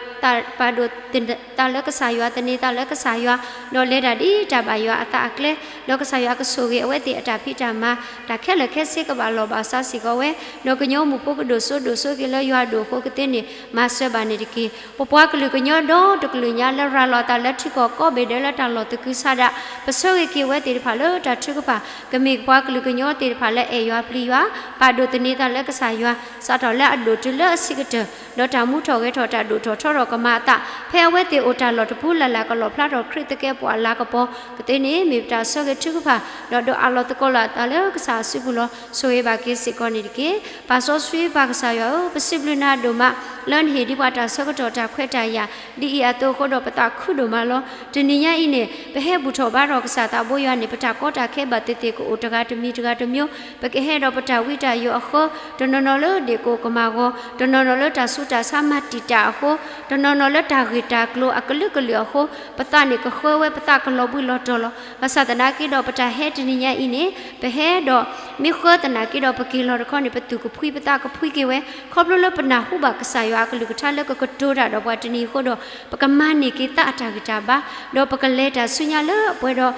ပာ်ဒိၣ်သးလၢကစၢ်ယွၤ, သန့ၤသးလၢကစၢ်ယွၤ, ဒီးလဲၤတၢ်ဒ်တၢ်ဘၣ်ယွၤအသးအကျဲ, ဒီးကစၢ်ယွၤကဆိၣ်ဂ့ၤအဝဲသ့ၣ်အတၢ်ဖံးတၢ်မၤ, တၢ်ခဲလၢာ်ခဲဆ့ကဘၣ်လီၢ်ဘၣ်စးစ့ၢ်ကီးဝဲ, ဒီးကညီမုၢ်ဖိကဒိၣ်စိဒိၣ်စိက့ၤလၢယွၤအဒိၣ်အဃိကသ့န့ၣ် မၤစၢၤဘၣ်န့ၣ်တက့ၢ်. ပပှၤကလုာ်ကညီဒီတကလုာ်ညါလၢရၤလီၤအသးလၢထံကီၢ်ကိးဘ့ၣ်ဒဲးလၢတၢ်လီၢ်သကုၤဆးဒး, ပဆၢဂ့ၤက့ၤဝဲသ့ၣ်တဖၣ်လၢတၢ်ထုကဖၣ်, ကမ့ၢ်ပှၤကလုာ်ကညီသ့ၣ်တဖၣ်လၢအဲၣ်ယွၤပျံၤယွၤ, ပာ်ဒိၣ်သန့ၤသးလၢကစၢ်ယွၤ, စးထီၣ်လၢအဒိၣ်တုၤလၢအဆံးကတၢၢ်, ဒီးတၢ်မူထီၣ်ဂဲၤထီၣ်တၢ်ဒိၣ်ထီၣ်ထီထီၣ်ကမၤအသး, ဖဲအဝဲသ့ၣ်အိၣ်တၢ်လီၢ်တပူၤလၢ်လၢ် ကလီၣ်ဖျါထီၣ်ခရံာ်သကဲးပဝးလၤကပီၤကသ့န့ၣ် မ့ၢ်ပတၢ်ဆၢဂ့ၤထုကဖၣ်, ဒီးဒိးအးလီၤသကိးလီၤအသးလၢကစၢ်အစုပူၤလီၤ. ဆိၣ်ဂ့ၤဘၣ်က့ၤစ့ၢ်ကီးန့ၣ်တက့ၢ်. ပၢ်စီဆှံပၢ်ကစၢ်ယွၤဧၢ, ပစံးဘျုးနၤဒိၣ်မး လၢနဟ့ၣ်ဒံးပှၤတၢ်ဆၢကတီၢ်တၢ်ခွဲးတၢ်ယာ် ဒ်အံၤအသိးအဃိဒီး ပသးခုဒိၣ်မးလီၤ. တနံၤညါအံၤန့ၣ် ပဟဲဘူၣ်ထီၣ်ဘါထီၣ်ကစၢ်သးဘိယွၤန့ၣ် ပတၢ်ကီတၢ်ခဲဘၣ်သ့ၣ်သ့ၣ်ကအိၣ်တဂၤတမံၤတဂၤတမျိုး, ပကဟဲဒီးပတၢ်ဝံတၢ်ယိးအဃၢ, တနီၤနီၤလၢဒ့ၣ်ကိၢ်ကမၢ်ဂီၤ, တနီၤနီၤလၢတၢ်ဆူးတၢ်ဆါမၤတံာ်တာ်အဃိ, တနီၤနီၤလၢတၢ်ဂ့ၢ်တၢ်ကျိၤအကလုာ်ကလုာ်အဃိ, ပသးန့ၣ်ကဃၢဝဲ ပသးကလီၤဘှံးလီၤတီၤလီၤ. ဘၣ်ဆၣ်သနာ်က့ဒီး ပတၢ်ဟဲတနံၤညါအံၤန့ၣ် ပဟဲဒီး မ့ၢ်ဃၢသနာ်က့ဒီး ပက့ၤလီၤတခီန့ၣ် ပသူၣ်ကဖှံပသးကဖှံက့ၤဝဲ, ခီဖျိလၢပနၢ်ဟူဘၣ်ကစၢ်ယွၤအကလုၢ်ကထါလၢကကတိၤတၢ်ဒီးပှၤတနံၤအဃိဒီး ပကမၤန့ၢ်က့ၤသးအတၢ်ဂံၢ်တၢ်ဘါ, ဒီးပကလဲၤတၢ်ဆူညါလၢအပှဲၤဒီး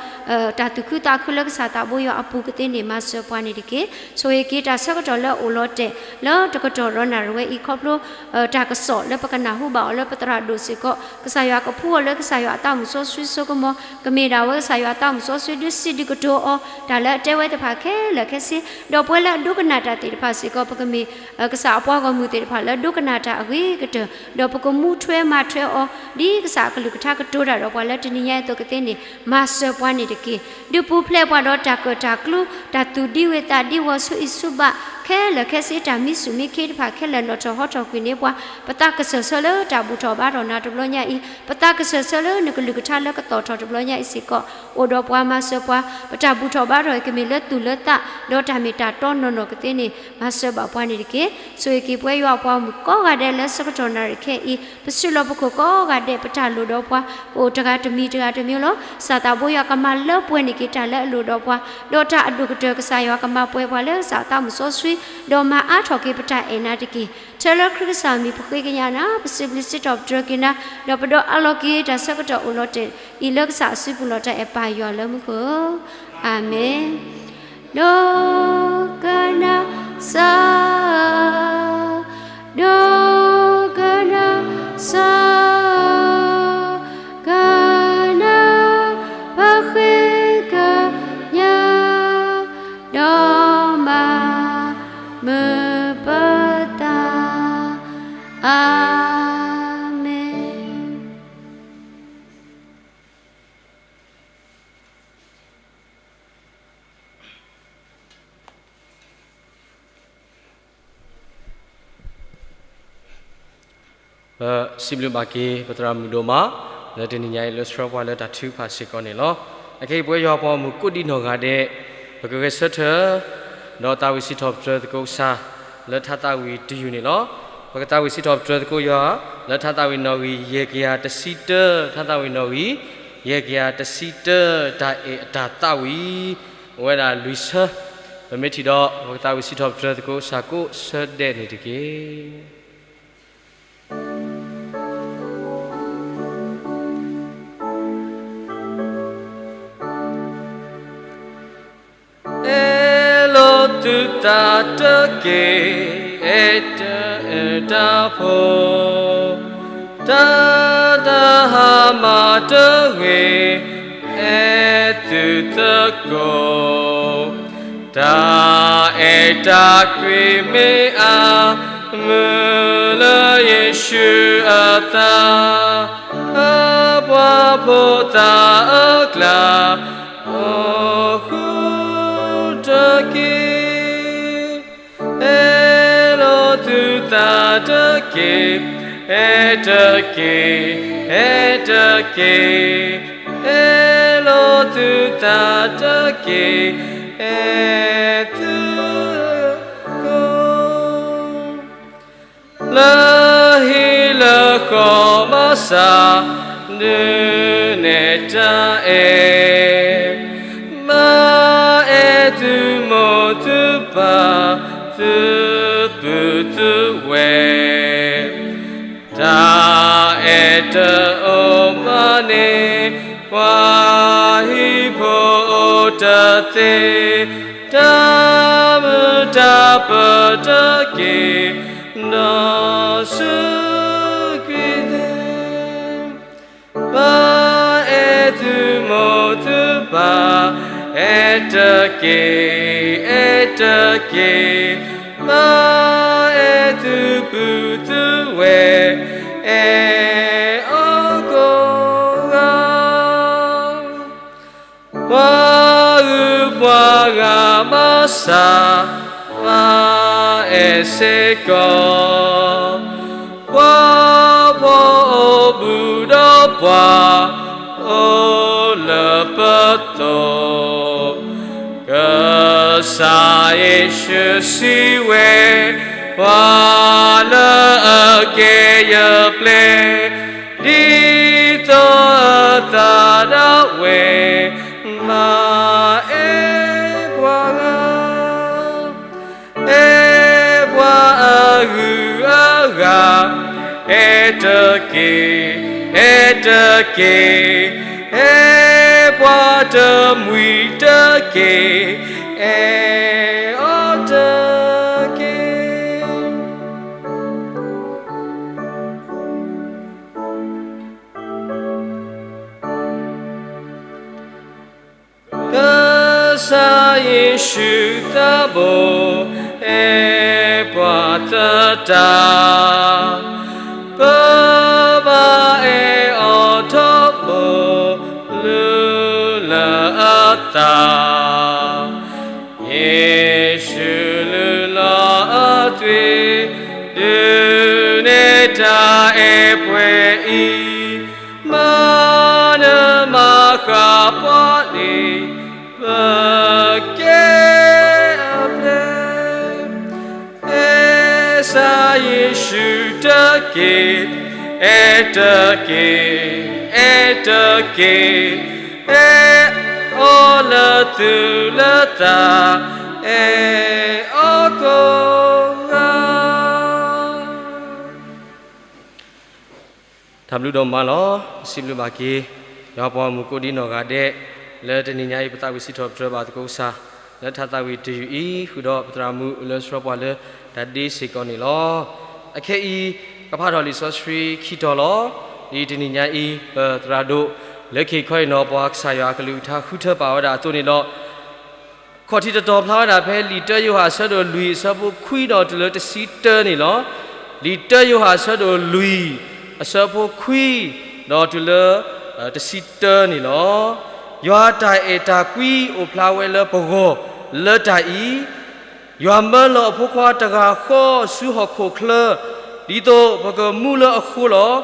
တၢ်သူၣ်ခုသးခုလၢကစၢ်သးဘိယွၤအပူၤကသ့န့ၣ် မၤစၢၤပှၤန့ၣ်တက့ၢ်. ဆိၣ်ဂ့ၤက့ၤတၢ်ဆၢကတီၢ်လၢအအိၣ်လီၤတဲာ် လၢတကတီၢ်ဒီးနၣ်ရံၣ်ဝဲအံၤ ခီဖျိ တၢ်ကစီၣ်လၢပကနၢ်ဟူဘၣ်အီၤလၢပသရၣ်ဒိၣ်စ့ၢ်ကီး, ကစၢ်ယွၤကဖှူအီၤလၢကစၢ်ယွၤအသးမုၢ်စီဆှံစိကမီၤ, ကမ့ၢ်ဒၣ်ဝဲကစၢ်ယွၤအသးမုၢ်စီဆှံဒုးစံးဒုးကတိၤအီၤ တၢ်လၢအတဲဝဲတဖၣ်ခဲလၢာ်ခဲဆ့, ဒီးပဝဲလၢအဒိကနၣ်တၢ်သ့ၣ်တဖၣ်စ့ၢ်ကီး ပကမ့ၢ် ကစၢ်အပှၤဂီၢ်မုၢ်သ့ၣ်တဖၣ်လၢဒိကနၣ်တၢ်အဂ့ၤကတၢၢ်, ဒီးပကမူထွဲမၤထွဲအီၤ ဒ်ကစၢ်အကလုၢ်ကထါကတိၤတၢ်ဒီးပှၤလၢတနံၤညါအသိးကသ့န့ၣ် မၤစၢၤပှၤန့ၣ်တက့ၢ်. ဒုးပူၤဖျဲးပှၤဒီးတၢ်ကၢၣ်တၢ်ကျူ, တၢ်သူၣ်ဒံဝ့ၤသးဒံဝီၤဆူအံၤဆူဘၣ် ခဲလၢာ်ခဲဆ့ တၢ်မံဆူၣ်မံခ့တဖၣ်ခဲလၢာ် နီၣ်ထီၣ်ဟီထီၣ်ကွံာ်န့ၢ်ပှၤ, ပသးကစၢၢ်ဆၢလၢတၢ်ဘူၣ်ထီၣ်ဘါထီၣ်နၤတဘျီညါအံၤ, ပသးကစၢၢ်ဆၢလၢနကလုၢ်ကထါလၢကသီၣ်ထီၣ်တဘျီညါအံၤစ့ၢ်ကီး အိၣ်ဒီးပှၤမၤစၢၤပှၤ, ပတၢ်ဘူၣ်ထီၣ်ဘါထီၣ်အံၤ ကမ့ၢ်လၢသူၣ်လၢသး ဒီးတၢ်မ့ၢ်တၢ်တီနီၢ်နီၢ်ကသ့န့ၣ် မၤစၢၤဘၣ်ပှၤန့ၣ်တက့ၢ်. ဆိၣ်ဂ့ၤက့ၤပဝဲယွၤအပှၤဂီၢ်မုၢ်ကိးဂၤဒဲးလၢဆၢကတီၢ်နၣ်ရံၣ်ခဲအံၤ, ပစုလီၢ်ပခိၣ်ကိးဂၤဒဲး ပတၢ်လိၣ်ဒီးပှၤ ကအိၣ်တဂၤတမံၤတဂၤတမျိုးလီၤ. ကစၢ်သးဘိယွၤကမၤလၢပှဲၤန့ၢ်က့ၤတၢ်လၢအလိၣ်ဒီးပှၤ, ဒီးတၢ်အဒိၣ်ကတၢၢ် ကစၢ်ယွၤကမၤပှဲၤပှၤလၢကစၢ်အသးမုၢ်စီဆှံ, ဒီးမၤအါထီၣ်က့ၤပတၢ်အဲၣ်နၤတက့ၢ်. ထဲလၢခရံာ်ကစၢ်မံၤပဃ့ကညးနၤ, ပစံးဘျုးစံးထီၣ်ပတြၢၤက့ၤနၤ, ဒီးပဒိးအးလီၤက့ၤတၢ်ဆၢကတီၢ်အိၣ်လီၤတဲာ်အံၤ လၢကစၢ်အစုပူၤလီၤ. တၢ်အဲၣ်ပၢ်ယွၤလၢမူခိၣ်, အၤမ့ၣ်. ဒိကနၣ်စၢ်, ဒိကနၣ်စၢ်, ကနၣ်ပဃ့ကညး, ဒီးမၤမုာ်ပသး, အၤမ့ၣ်. ပစံးဘျုးဘၣ်က့ၤ ပသရၣ်မုၣ်ဒိၣ်မး လၢတနံၤညါအံၤလၢဆှၢပှၤလၢတၢ်ထုကဖၣ်စ့ၢ်ကီးန့ၣ်လီၤ. အခဲအံၤပဝဲယွၤပှၤဂီၢ်မုၢ်ကိးဒံနီၢ်ဂၤဒဲး ပကဂဲၤဆၢထၢၣ် ဒီးသးဝံၣ်စံးထီၣ်ပတြၢၤသကိးကစၢ် လၢထါသးဝံၣ်တယုၢ်န့ၣ်လီၤ. ပကသးဝံၣ်စံးထီၣ်ပတြၢၤသကိးယွၤ လၢထါသးဝံၣ်နီၣ်ဂံၢ်ယဲၢ်ကယၤတဆံတၢ, ထါသးဝံၣ်နီၣ်ဂံၢ် ယဲၢ်ကယၤတဆံတၢ, တၢ်အဲၣ်အတၢ်သးဝံၣ် အိၣ်ဝဲဒၣ်လွံၢ်ဆၢ, ပမ့ၢ်ထံၣ်ဒီး ပကသးဝံၣ်စံးထီၣ်ပတြၢၤသကိးကစၢ်ကိးဆၢဒဲးန့ၣ်တက့ၢ်. အဲၣ်လိာ်သုသးတက့ၢ်, အဲၣ်တၢ်အဲၣ်တၢ်ဖိ, တၢ်တဟါမၢ်တဂ့ၤ, အဲၣ်သုသကိး တၢ်အဲၣ်တၢ်ကွံမ့ၢ်အါ မုၢ်လၢယ့ၣ်ၡူးအသး, အပှၤဖိသၣ်အကျါ အိၣ်ဃုာ်တက့ၢ်. အဲၣ်လိာ်သုသးတက့ၢ်, အဲၣ်တက့ၢ်, အဲၣ်တက့ၢ်, အဲၣ်လိာ်သုသးတက့ၢ်, အဲၣ်သုသကိး လၢဟံၣ်လၢဃီမၤစၢ် ဒုးနဲၣ်တၢ်အဲၣ်, မၤအဲၣ်သုမိၢ်သုပၢ် သုပုၢ်သုဝဲၢ်, တၢ်အဲၣ်တအိၣ်မးန့ၣ် ပှၤဟံၣ်ဖိအိၣ်တသ့, တၢ်မုာ်တၢ်ပၢၤတက့ၢ်, ဒီးစူးကွံာ်သ့, မၤအဲၣ်သုမိၢ်သုပၢ်, အဲၣ်တက့ၢ်, အဲၣ်တက့ၢ်, မၤအဲၣ်သုပုၢ်သုဝဲၢ်, အဲၣ်အီၤကိးဂၤ ပှၤဂုၤပှၤဂၤမၤစၢ် မၤအဲၣ်စ့ၢ်ကီး, ပှၤဖှီၣ်အိၣ်ဘူးဒီးပှၤ အိၣ်လၢပသိး, ကစၢ်ယ့ၣ်ၡူးစံးဝဲ, ပှၤလၢအကဲယပျဲၢ် ဒ်သိးအသးဒၣ်ဝဲ, မၤအဲၣ်ပှၤဂၤ, အဲၣ်ပှၤအဂုၤအဂၤ, အဲၣ်တက့ၢ်, အဲၣ်တက့ၢ်, အဲၣ်ပှၤတမှံၤတက့ၢ်, အဲၣ်အီၤတက့ၢ်. ကစၢ်ယ့ၣ်ၡူးသးဘိ, အဲၣ်ပှၤသတး, ပဘၣ်အဲၣ်အီၤထီဘိ, လုၢ်လၢအသး ယ့ၣ်ၡူးလုၢ်လီၤအသွံၣ်, ဒုးနဲၣ်တၢ်အဲၣ်ပှဲၤအံၤ, မၤနၢၤမၤဃၣ်ပှၤလံ, ပကဲအပျဲၢ်, အဲၣ်ကစၢ်ယ့ၣ်ၡူးတက့ၢ်, အဲၣ်တက့ၢ်, အဲၣ်တက့ၢ်, အဲၣ်အီၤလၢသူၣ်လၢသး, အဲၣ်အီၤကိးဂၤ တၢ်ဘျုးဒိၣ်မးလီၤ. ပစံးဘျုးဘၣ်က့ၤ ယွၤပှၤဂီၢ်မုၢ်ကိးဒံနီၢ်ဂၤဒဲး, လၢတနံၤညါအံၤ ပသးဝံၣ်စံးထီၣ်ပတြၢၤဘၣ်သကိးကစၢ်, လၢထါသးဝံၣ်တယုၢ်အံၤ ဃုာ်ဒီးပသရၣ်မုၣ်လၢဆှၢပှၤလၢတၢ်ဒ့စ့ၢ်ကီးန့ၣ်လီၤ. အခဲအံၤ ကဖးထီၣ်လံာ်စီဆှံခံတီၤလီၤ. ဒ်တနံၤညါအံၤ ပသရၣ်ဒိၣ် လၢခံခီအံၤနီၤ ပှၤကစၢ်ယွၤအကလုၢ်ကထါဃုထၢပာ်ဝဲဒၣ်အသိးန့ၣ်ဒီး ခီၣ်ထံးတတီၤဖျါဝဲဒၣ်ဖဲ လံာ်တၢယိၤဟၣ်အဆၢဒိၣ်လွံၢ်အဆၢဖိခွံဒီးတုၤလၢတဆံတၢန့ၣ်လီၤ. လံာ်တၢယိၤဟၣ်အဆၢဒိၣ်လွံၢ်အဆၢဖိခွံ ဒီးတုၤလၢ တဆံတၢန့ၣ်လီၤ. ယွၤတၢ်အဲၣ်တၢ်ကွံအိၣ်ဖျါဝဲလၢပဂီၢ်လၢတၢ်အံၤ, ယွၤမၢလီၤအဖိခွါတဂၤဃီဆူဟီၣ်ခိၣ်ချၢ, ဒ်သိးပကမူလၢအဃိလီၤ.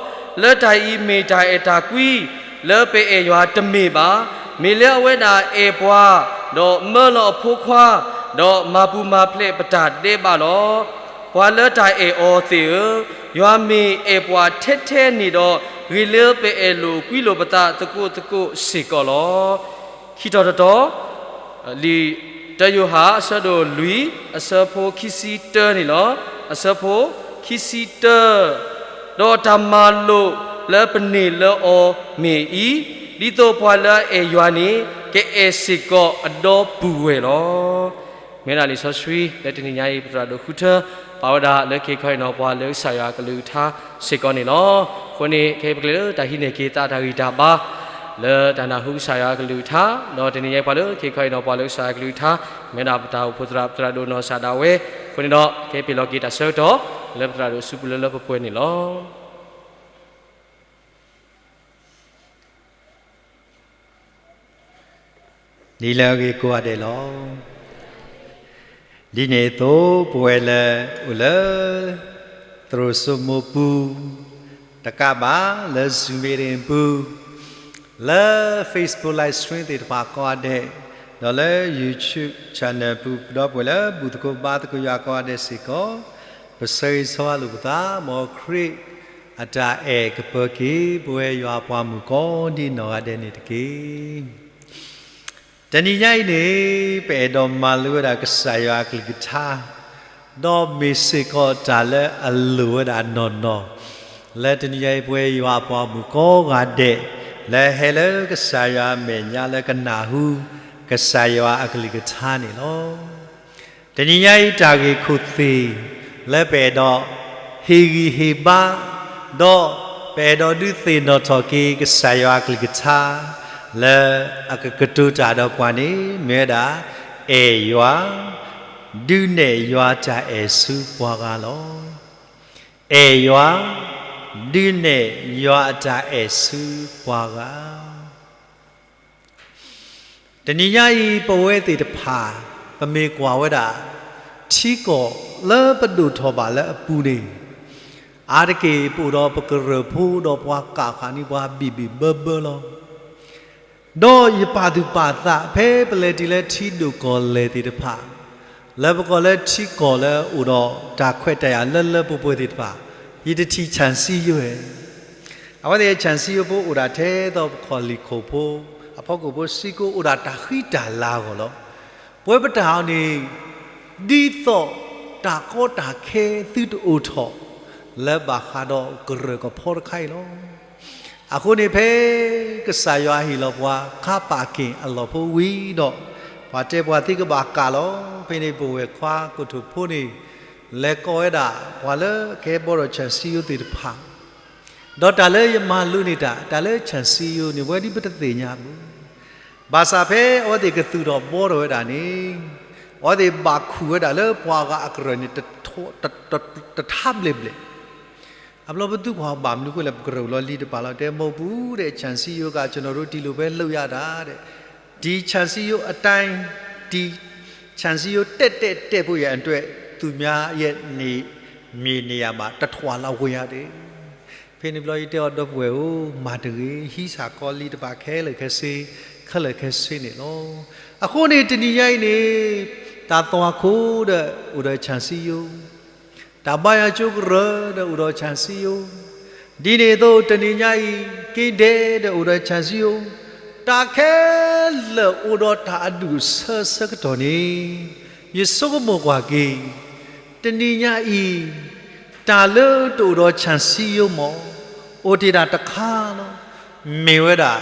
လၢတၢ်အံၤမ့ၢ်တၢ်အဲၣ်တၢ်ကွံ လၢပအဲၣ်ယွၤတမ့ၢ်ဘၣ်. မ့ၢ်လၢအဝဲဒၣ်အဲၣ်ပှၤ, ဒီးမၢလီၤအဖိခွါ, ဒီးမၤပူၤမၤဖျဲးပတၢ်ဒဲးဘးလီၤ. ပှၤလၢတၢ်အဲၣ်အီၤသ့ၣ်ဧၢ, ယွၤမ့ၢ်အဲၣ်ပှၤထဲထဲန့ၣ်ဒီး, ဂ့ၤလၢပအဲၣ်လိာ်ကွံလိာ်ပသးသကိးသကိးစ့ၢ်ကီးလီၤ. ခံထီၣ်တတီၤ, လံာ်တၢယိၤဟၣ် အဆၢဒိၣ်လွံၢ် အဆၢဖိခံဆံတၢန့ၣ်လီၤ. အဆၢဖိခံဆံတၢ, ဒီးတၢ်မၤလိာ်လၢပန့ၢ်လၢအီၤမ့ၢ်အံၤ, ဒ်သိးပှၤလၢအအဲၣ်ယွၤန့ၣ် ကအဲၣ်စ့ၢ်ကီးအဒီပုၢ်ဝဲၢ်လီၤ. မ့ၢ်ဒၣ်လံာ်စီဆှံလၢတနံၤညါအံၤ ပသရၣ်ဒိၣ်ဃုထၢ ပာ်ဝဲဒၣ်လၢက့ၤခီအံၤနီၤ ပှၤလၢကစၢ်ယွၤအကလုၢ်ကထါစ့ၢ်ကီးန့ၣ်လီၤ. အဃိန့ၣ် ခဲအံၤပကလဲၤလၢတၢ်ဟံးန့ၢ်က့ၤသးတၢ်ဂံၢ်တၢ်ဘါ လၢတၢ်နၢ်ဟူကစၢ်ယွၤအကလုၢ်ကထါ, ဒီးတနံၤညါအံၤပှၤလၢက့ၤခီအံၤနီၤ ပှၤလၢကစၢ်ယွၤအကလုၢ်ကထါ မ့ၢ်ဒၣ်ပတၢ်အိၣ်ဖှိၣ်သရၣ် ပသရၣ်ဒိၣ်နီၢ်စၢ်ဒၣ်ဝဲ, အဃိန့ၣ်ဒီး ကဟဲပ့ၤလီၤက့ၤတၢ်ဆၢကတီၢ် လၢပသရၣ်ဒိၣ်စူပူၤလၢလၢပှဲၤပှဲၤန့ၣ်လီၤ. ဒ်လၢအဂ့ၤကိးဂၤဒဲးလီၤ. ဒ်န့ၣ်အသိး ပဝဲလၢအိၣ်လၢ သရိာ်စိမိးပူၤ တကးဘၣ်လၢ Zoom meeting ပူၤ, လၢ Facebook live stream သ့ၣ်တဖၣ်ကိးဂၤဒဲး, ဒီးလၢ YouTube channel ပူၤ ဒီးပဝဲလၢဘူၣ်သကိးဘါသကိးယွၤကိးဂၤဒဲးစ့ၢ်ကီး, ပဆၢဂ့ၤဆၢဝါလိာ်ပသး မ်ခရံာ်အတၢ်အဲၣ်ကပၢၤက့ၤ ပဝဲယွၤအပှၤမုၣ်ကိးဒံနီၢ်ဂၤဒဲးန့ၣ်တက့ၢ်. တနံၤညါအံၤန့ၣ် ပအဲၣ်ဒိးမၤလိဝဲဒၣ်ကစၢ်ယွၤအကလုၢ်ကထါ, ဒီးမ့ၢ်စ့ၢ်ကီးတၢ်လၢအလိၣ်ဝဲဒၣ်နီၢ်နီၢ်, လၢတနံၤညါအံၤ ပဝဲယွၤအပှၤမုၣ်ကိးဂၤဒဲး လၢဟဲလၢကစၢ်ယွၤအမဲာ်ညါလၢကနၢ်ဟူ ကစၢ်ယွၤအကလုၢ်ကထါန့ၣ်လီၤ. တနံၤညါအံၤတၢ်ဂ့ၢ်ခိၣ်သ့ၣ် လၢပအဲၣ်ဒိးဟ့ၣ်ဂံၢ်ဟ့ၣ်ဘါ, ဒီးပအဲၣ်ဒိးဒုးသ့ၣ်နီၣ်ထီၣ်က့ၤကစၢ်ယွၤအကလုၢ်ကထါ လၢအကကတိၤတၢ်ဒီးပှၤန့ၣ် မ့ၢ်ဝဲဒၣ် အဲၣ်ယွၤ, ဒုးနဲၣ်ယွၤအတၢ်အဲၣ်ဆူပှၤဂၤလီၤ. အဲၣ်ယွၤ, ဒုးနဲၣ်ယွၤအတၢ်အဲၣ်ဆူပှၤဂၤ. တနံၤညါအံၤ ပဝဲသ့ၣ်တဖၣ် ပမ့ၢ်ကွၢ်ဝဲဒၣ် ထံကီၢ်လၢပဒိၣ်ထီၣ်ဘၣ်လၢအပူၤန့ၣ်, အါတက့ၢ်ပအိၣ်ဒီးပကရၢၢ်ဖိဒီးပှၤကးဃာ်န့ၢ်ပှၤဘံၣ်ဘံၣ်ဘၢဘၢလီၤ. ဒီးယပာ်သူၣ်ပာ်သး ဖဲပလဲၤတုၤလၢထံဒိၣ်ကီၢ်လဲၢ်သ့ၣ်တဖၣ်, လၢပကိးလၢထံကီၢ်လၢအိၣ်ဒီးတၢ်ခွဲးတၢ်ယာ်လၢလၢပှဲၤပှဲၤသ့ၣ်တဖၣ်, ယတထံၣ်ဆၣ်စံယိဧဲ. အဝဲသ့ၣ်ဆၣ်စံယိဖိအိၣ်ဒၣ်ထဲသိး ပခီၣ်လံၣ်ခိၣ်ဖိ, အဖီခိၣ်ဖိစ့ၢ်ကီးအိၣ်ဒၣ်တၢ်ဃံတၢ်လၤအဂီၢ်လီၤ. ပဝဲပတၢ်အီၤန့ၣ် ဒ်သိးတၢ်ကီတၢ်ခဲသုတအိၣ်ထီၣ် လၢဘၣ်ဃးဒီးကရၢၢ်ကဖီတခါအံၤလီၤ. အဃိန့ၣ်ဖဲကစၢ်ယွၤဟ့ၣ်လီၤပှၤ ခါပာ်က့ၣ်အလီၢ်ဖိဝံၤဒီး, ပှၤတဲပှၤသံကဘၣ်ကးလီၤ. ဖဲန့ၣ်ပဝဲၢ်ခွါကိတိာ်ဖိန့ၣ် လဲၤကိးဝဲဒၣ် ပှၤလၢကဟဲဘှီဒီးဆၣ်စံယိသ့ၣ်တဖၣ်, ဒီးတၢ်လၢယမၤလိန့ၢ်တၢ် တၢ်လၢဆၣ်စံယိန့ၣ် ပဝဲဒၣ်ပတသ့ၣ်ညါဘၣ်. ဘၣ်ဆၣ်ဖဲအဝဲသ့ၣ်ကသူၣ်ထီၣ်ဘှီထီၣ်ဝဲဒၣ်န့ၣ်, အဝဲသ့ၣ်ဘၣ်ခူၣ်ဝဲဒၣ်လၢပှၤဂၤအကရၢၢ်န့ၣ် တထါဘျဲၣ်ဘျဲၣ်. အဘျီပသူကွၢ်ဘၣ်မနုၤဃိလဲၣ် ပကရၢၢ်လီၤလံတပာ်လီၤ တဲမ့ၢ်ပူၤဒီး ဆၣ်စံယိက ကျွန်တော်တို့ ဒီလိုပဲ လုပ်ရတာ ဒီး ဒီဆၣ်စံယိအတိုင်း, ဒီဆၣ်စံယိ တက်တက်တက်ဖို့ရန်အတွက် သူများရဲ့ မြေနေရာမှာ တထွာလောက်ဝင်ရတယ်. ဖဲန့ၣ်ဘျီယတဲအီၤ ဒီပုၢ်ဝဲၢ်ဧၢ, မၤတဂ့ၤ, ဟံးဆၣ်ကီးလံတပာ်ခဲလၢာ်ခဲဆ့, ခဲလၢာ်ခဲဆ့န့ၣ်လီၤ. အဃိန့ၣ် တနံၤညါအံၤန့ၣ် တၢ်သွၣ်ခိၣ်ဒီးအိၣ်ဒီးဆၣ်စံယိ, တၢ်ဘါယွၤကၠိကရၢဒီးအိၣ်ဒီးဆၣ်စံယိ, ဒ်န့ၣ်အသိးတနံၤညါအံၤ က့ဒဲဒီးအိၣ်ဒီးဆၣ်စံယိ, တၢ်ခဲလၢာ်အိၣ်ဒီးတၢ်အဒူၣ်အဆၢဆၢကတီၢ်န့ၣ် ယဆိကမိၣ်ကွၢ်က့ၤ တနံၤညါအံၤ တၢ်လၢတအိၣ်ဒီးဆၣ်စံယိမ့ၢ် အိၣ်တ့ၢ်ဒၣ်တခါလီၤ. မ့ၢ်ဝဲဒၣ်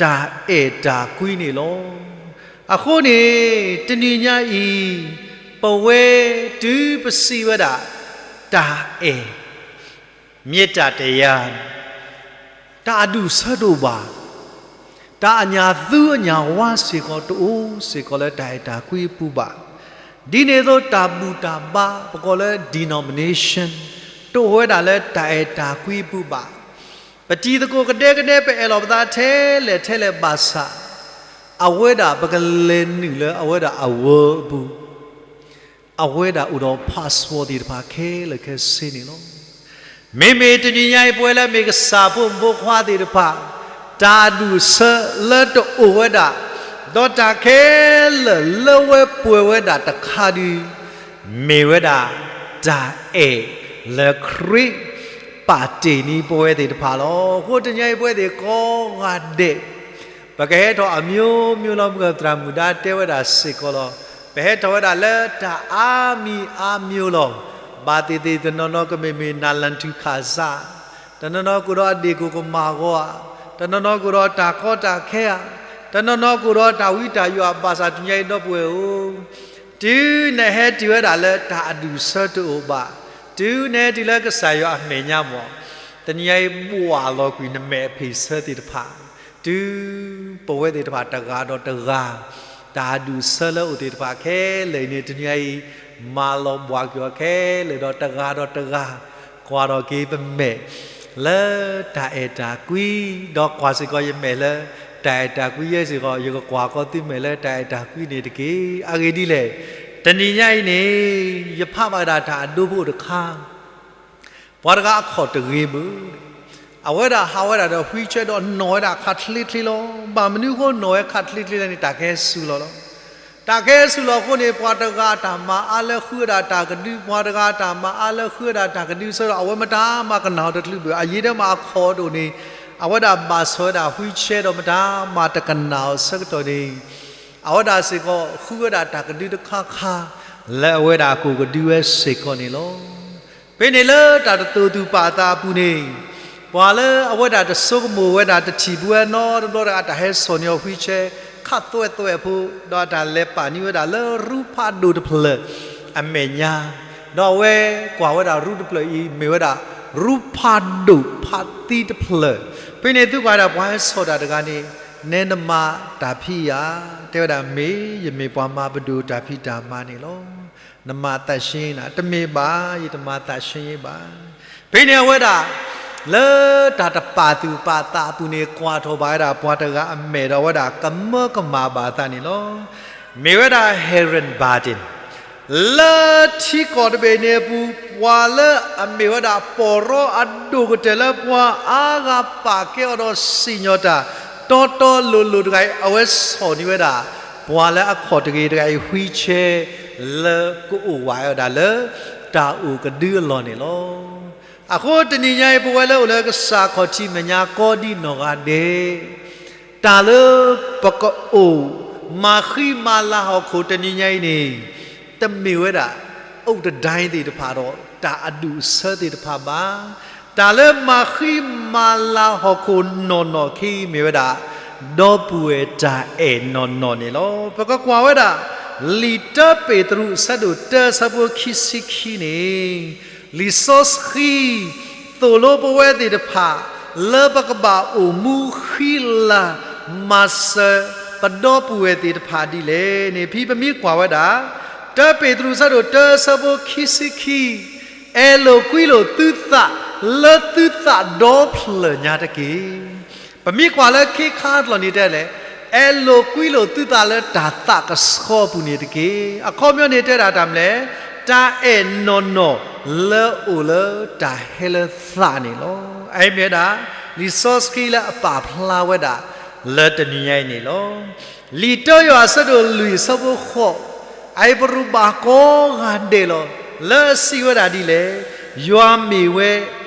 တၢ်အဲၣ်တၢ်ကွံန့ၣ်လီၤ. အဃိန့ၣ် တနံၤညါအံၤ ပဝဲတုၤပစံးဝဲဒၣ် တၢ်အဲၣ် မ့ၢ်တၢ်တယၤ တၢ်အဒူၣ်အဆၢတအိၣ်ဘၣ်, တၢ်အညၣ်သူအညၣ်ဝါစ့ၢ်ကီး တအိၣ်စ့ၢ်ကီးလၢတၢ်အဲၣ်တၢ်ကွံအပူၤဘၣ်. ဒ်န့ၣ်အသိး တၢ်ဘူၣ်တၢ်ဘါ ပကိးလၢ denomination တအိၣ်ဝဲဒၣ်လၢတၢ်အဲၣ်တၢ်ကွံအပူၤဘၣ်. ပတံၤသကိးကဒဲကဒဲ ပအဲၣ်လီၤပသးထဲလဲၣ်ထဲလဲၣ်ဘၣ်ဆၣ်, အဝဲဒၣ်ပကလဲၤနုာ်လၢအဝဲဒၣ်အ world အပူၤ အဝဲဒၣ်အိၣ်ဒီး passport သ့ၣ်တဖၣ်ခဲလၢာ်ခဲဆ့န့ၣ်လီၤ. မ့မ့ၢ်တနံၤညါအံၤ ပဝဲလၢအမ့ၢ်ကစၢ်ဖိမုၣ်ဖိခွါသ့ၣ်တဖၣ်, တၢ်အဒူၣ်အဆၢလၢတအိၣ်ဝဲဒၣ်, ဒီးတၢ်ခဲလၢာ်လၢဝဲပှဲၤဝဲဒၣ်တခါဒုး, မ့ၢ်ဝဲဒၣ်တၢ်အဲၣ်လၢခရံာ်ပာ်တ့ၢ်န့ၢ်ပဝဲသ့ၣ်တဖၣ်လီၤ. အဃိတနံၤညါအံၤ ပဝဲသ့ၣ်ကိးဂၤဒဲး ပကဟဲထီၣ်အမျိုးမျိုးလီၤ. မုၢ်သရၣ်မုၣ်ဒါတဲဝဲဒၣ်စ့ၢ်ကီးလီၤ. ပဟဲထီၣ်ဝဲဒၣ်လၢတၢ်အါမံၤအါမျိုးလီၤ. ဘၣ်သ့ၣ်သ့ၣ်တနီၤနီၤ ကမ့ၢ်မ့ၢ်နးလၢ်ထူၣ်ခၣ်စး, တနီၤနီၤကအိၣ်ဒီးအဒ့ၣ်ကိၢ်ကမၣ်ဂီၤဧါ, တနီၤနီၤကအိၣ်ဒီးတၢ်ကီတၢ်ခဲဧါ, တနီၤနီၤကအိၣ်ဒီးတၢ်ဝံတၢ်ယိးဧါ. ဘၣ်ဆၣ်တနံၤညါအံၤ ဒီပုၢ်ဝဲၢ်ဧၢ, တုၤနဟဲတုၤဝဲဒၣ်လၢတၢ်အဒူၣ်အဆၢတအိၣ်ဘၣ်, တုၤနဟဲတုၤလၢကစၢ်ယွၤအမဲာ်ညါမ့ၢ်, တနံၤညါအံၤ ဘှၣ်လီၤကွံာ်နမဲာ်အဖ့ၣ်ဆၢသ့ၣ်တဖၣ်, တုၤပဝဲသ့ၣ်တဖၣ်တဂၤဒီးတဂၤ, တၢ်အဒူၣ်အဆၢလၢအအိၣ်သ့ၣ်တဖၣ်ခဲလၢာ်အံၤန့ၣ် တနံၤညါအံၤ မၤလီၤဘှါကွံာ်အီၤခဲလၢာ်ဒီး တဂၤဒီးတဂၤ ကွၢ်ထီၣ်က့ၤပမဲာ်လၢတၢ်အဲၣ်တၢ်ကွံ, ဒီးကွၢ်စ့ၢ်ကီးယမဲာ်လၢတၢ်အဲၣ်တၢ်ကွံယဲစ့ၢ်ကီး, ယကကွၢ်ဃီၤသုမဲာ်လၢတၢ်အဲၣ်တၢ်ကွံန့ၣ်တက့ၢ်. အဂ့ၢ်ဒ်လဲၣ်, တနံၤညါအံၤန့ၣ် ယဖးဘၣ်ဝဲဒၣ်တၢ်အဒိဖိတခါ ပှၤတဂၤအခီၣ်တဂ့ၤမုၢ်, အဝဲဒၣ်ဟးဝဲဒၣ်ဒီး wheelchair ဒီးနီၣ်ဝဲဒၣ်ခးချ့ချ့လီၤ. ဘၣ်မနုၤအဃိနီၣ်ဝဲခးချ့ချ့လဲၣ်န့ၣ် တၢ်ကဟဲစူၤလီၤလီၤ. တၢ်ကဟဲစူၤလီၤအဃိန့ၣ် ပှၤတဂၤအတၢ်မၤအါလၢဃုဝဲဒၣ်တၢ်ကဒု, ပှၤတဂၤအတၢ်မၤအါလၢဃုဝဲဒၣ်တၢ်ကဒုအဆၢဒီး အဝဲမတၤမၤကနၣ်အီၤတချုးဘၣ်. အယံာ်ဒၢမးအခီၣ်ဒိၣ်န့ၣ် အဝဲဒၣ်ဘၣ်ဆိၣ်ဝဲဒၣ် wheelchair ဒီးမတၤမၤတကနၣ်အီၤအဆၢကတီၢ်န့ၣ် အဝဲဒၣ်စ့ၢ်ကီးဃုဝဲဒၣ်တၢ်ကဒုတခါခါ လၢအဝဲဒၣ်ကအိၣ်ကဒုဝဲစ့ၢ်ကီးန့ၣ်လီၤ. ဖဲန့ၣ်လၢတၢ်တတိာ်သူၣ်ပာ်အသးအပူၤန့ၣ်, ပှၤလၢအဝဲဒၣ်တဆိကမိၣ်ဝဲဒၣ် တထံၣ်ဘၣ်ဝဲနီတဘျီတဂၤ တၢ်ဟဲစိာ်န့ၢ်အီၤ wheelchair ခးသွဲသွဲအဖိ, ဒီးတၢ်လဲၤပာ်န့ၢ်ဝဲဒၣ်လၢရူဖးဒိၣ်တဖျၢၣ်အမဲာ်ညါ, ဒီးအဝဲကွၢ်ဝဲဒၣ်ရူတဖျၢၣ်အံၤ မ့ၢ်ဝဲဒၣ်ရူဖးဒိၣ်ဖးသံတဖျၢၣ်. ဖဲန့ၣ်သုကွၢ်ဝဲဒၣ်ပှၤဟဲစိာ်တၢ်တဂၤန့ၣ်, နဲနမၤတၢ်ဖံးဧါ, တဲဝဲဒၣ်မ့ၢ်, ယမ့ၢ်ပှၤမၤပဒိၣ်တၢ်ဖံးတၢ်မၤန့ၣ်လီၤ. နမၤသးဆှ့နၤ, တမ့ၢ်ဘၣ်, ယတမၤသးဆှ့ဘၣ်. ဖဲန့ၣ်အဝဲဒၣ် လၢတၢ်တပာ်သူၣ်ပာ်သးအပူၤန့ၣ် ကွၢ်ထီၣ်ဘၣ်ဝဲဒၣ်ပှၤတဂၤအမဲာ်ဒီး အဝဲဒၣ်ကမၢကမၣ်ဘၣ်အသးန့ၣ်လီၤ. မ့ၢ်ဝဲဒၣ် Helen Bardeen လၢထံကီၢ်တဘ့ၣ်န့ၣ်အပူၤ ပှၤလၢအမ့ၢ်ဝဲဒၣ်ပီၢ်ရီအဒိၣ်ကတၢၢ်လၢပှၤအါဂၤပာ်ကဲအီၤဒီးစံၣ်ညီၣ်တၢ် တီတီလိၤလိၤတဂၤအံၤ အဝဲစိာ်န့ၢ်ဝဲဒၣ် ပှၤလၢအခီၣ်တဂ့ၤတဂၤအံၤ wheelchair လၢကအိၣ်ဝးဝဲဒၣ်လၢ တၢ်အိၣ်ကဒုအလီၢ်န့ၣ်လီၤ. အဃိတနံၤညါအံၤ ပဝဲလၢအိၣ်လၢကစၢ်ခီၣ်ထံးမဲာ်ညါကိးဒံနီၢ်ဂၤဒဲး တၢ်လၢပကအိၣ်မၤဃံမၤလၤဟီၣ်ခိၣ်တနံၤညါအံၤန့ၣ် တမ့ၢ်ဝဲဒၣ် အိၣ်တဒၣ်သ့ၣ်တဖၣ်ဒီး တၢ်အဒူၣ်အဆၢသ့ၣ်တဖၣ်ဘၣ်. တၢ်လၢမၤဃံမၤလၤဟီၣ်ခိၣ်နီၢ်နီၢ်ခံမ့ၢ်ဝဲဒၣ် ဒီပုၢ်ဝဲၢ်တၢ်အဲၣ်နီၢ်နီၢ်န့ၣ်လီၤ. ပကကွၢ်ဝဲဒၣ် လံာ်တၢပ့းတရူး အဆၢဒိၣ်တၢ အဆၢဖိခံဆံခံန့ၣ် လံာ်စီဆှံ သိၣ်လိပဝဲသ့ၣ်တဖၣ် လၢပကဘၣ်အိၣ်မူဃံလၤမၤစၢၤ ပဒီပုၢ်ဝဲၢ်သ့ၣ်တဖၣ်ဒ်လဲၣ်န့ၣ် ဖဲပမ့ၢ်ကွၢ်ဝဲဒၣ် တၢပ့းတရူး အဆၢဒိၣ်တၢ အဆၢဖိခံဆံခံ အဲၣ်လိာ်ကွံလိာ်သုသးလၢသုသးဒီဖျၢၣ်ညါတက့ၢ်. ပမ့ၢ်ကွၢ်လၢခ့ခါတလီၢ်န့ၣ်တဲလဲၣ်, အဲၣ်လိာ်ကွံလိာ်သုသးလၢတၢ်သးကဆှီအပူၤန့ၣ်တက့ၢ်. အခီပညီန့ၣ်တဲဒၣ်တၢ်မနုၤလဲၣ်, တၢ်အဲၣ်နီၢ်နီၢ်လၢအအိၣ်လၢတၢ်ဟဲလၢသးန့ၣ်လီၤ. အအံၤမ့ၢ်ဝဲဒၣ် လံာ်စီဆှံလၢအပာ်ဖျါဝဲဒၣ် လၢတနံၤညါအံၤန့ၣ်လီၤ. လံာ်တၢယိၤဟၣ် အဆၢဒိၣ်လွံၢ် အဆၢဖိဃိး, အအံၤပရူးဘၣ်ကိးဂၤဒဲးလီၤ. လၢအစံးဝဲဒၣ်ဒ်လဲၣ်, ယွၤမ့ၢ်ဝဲ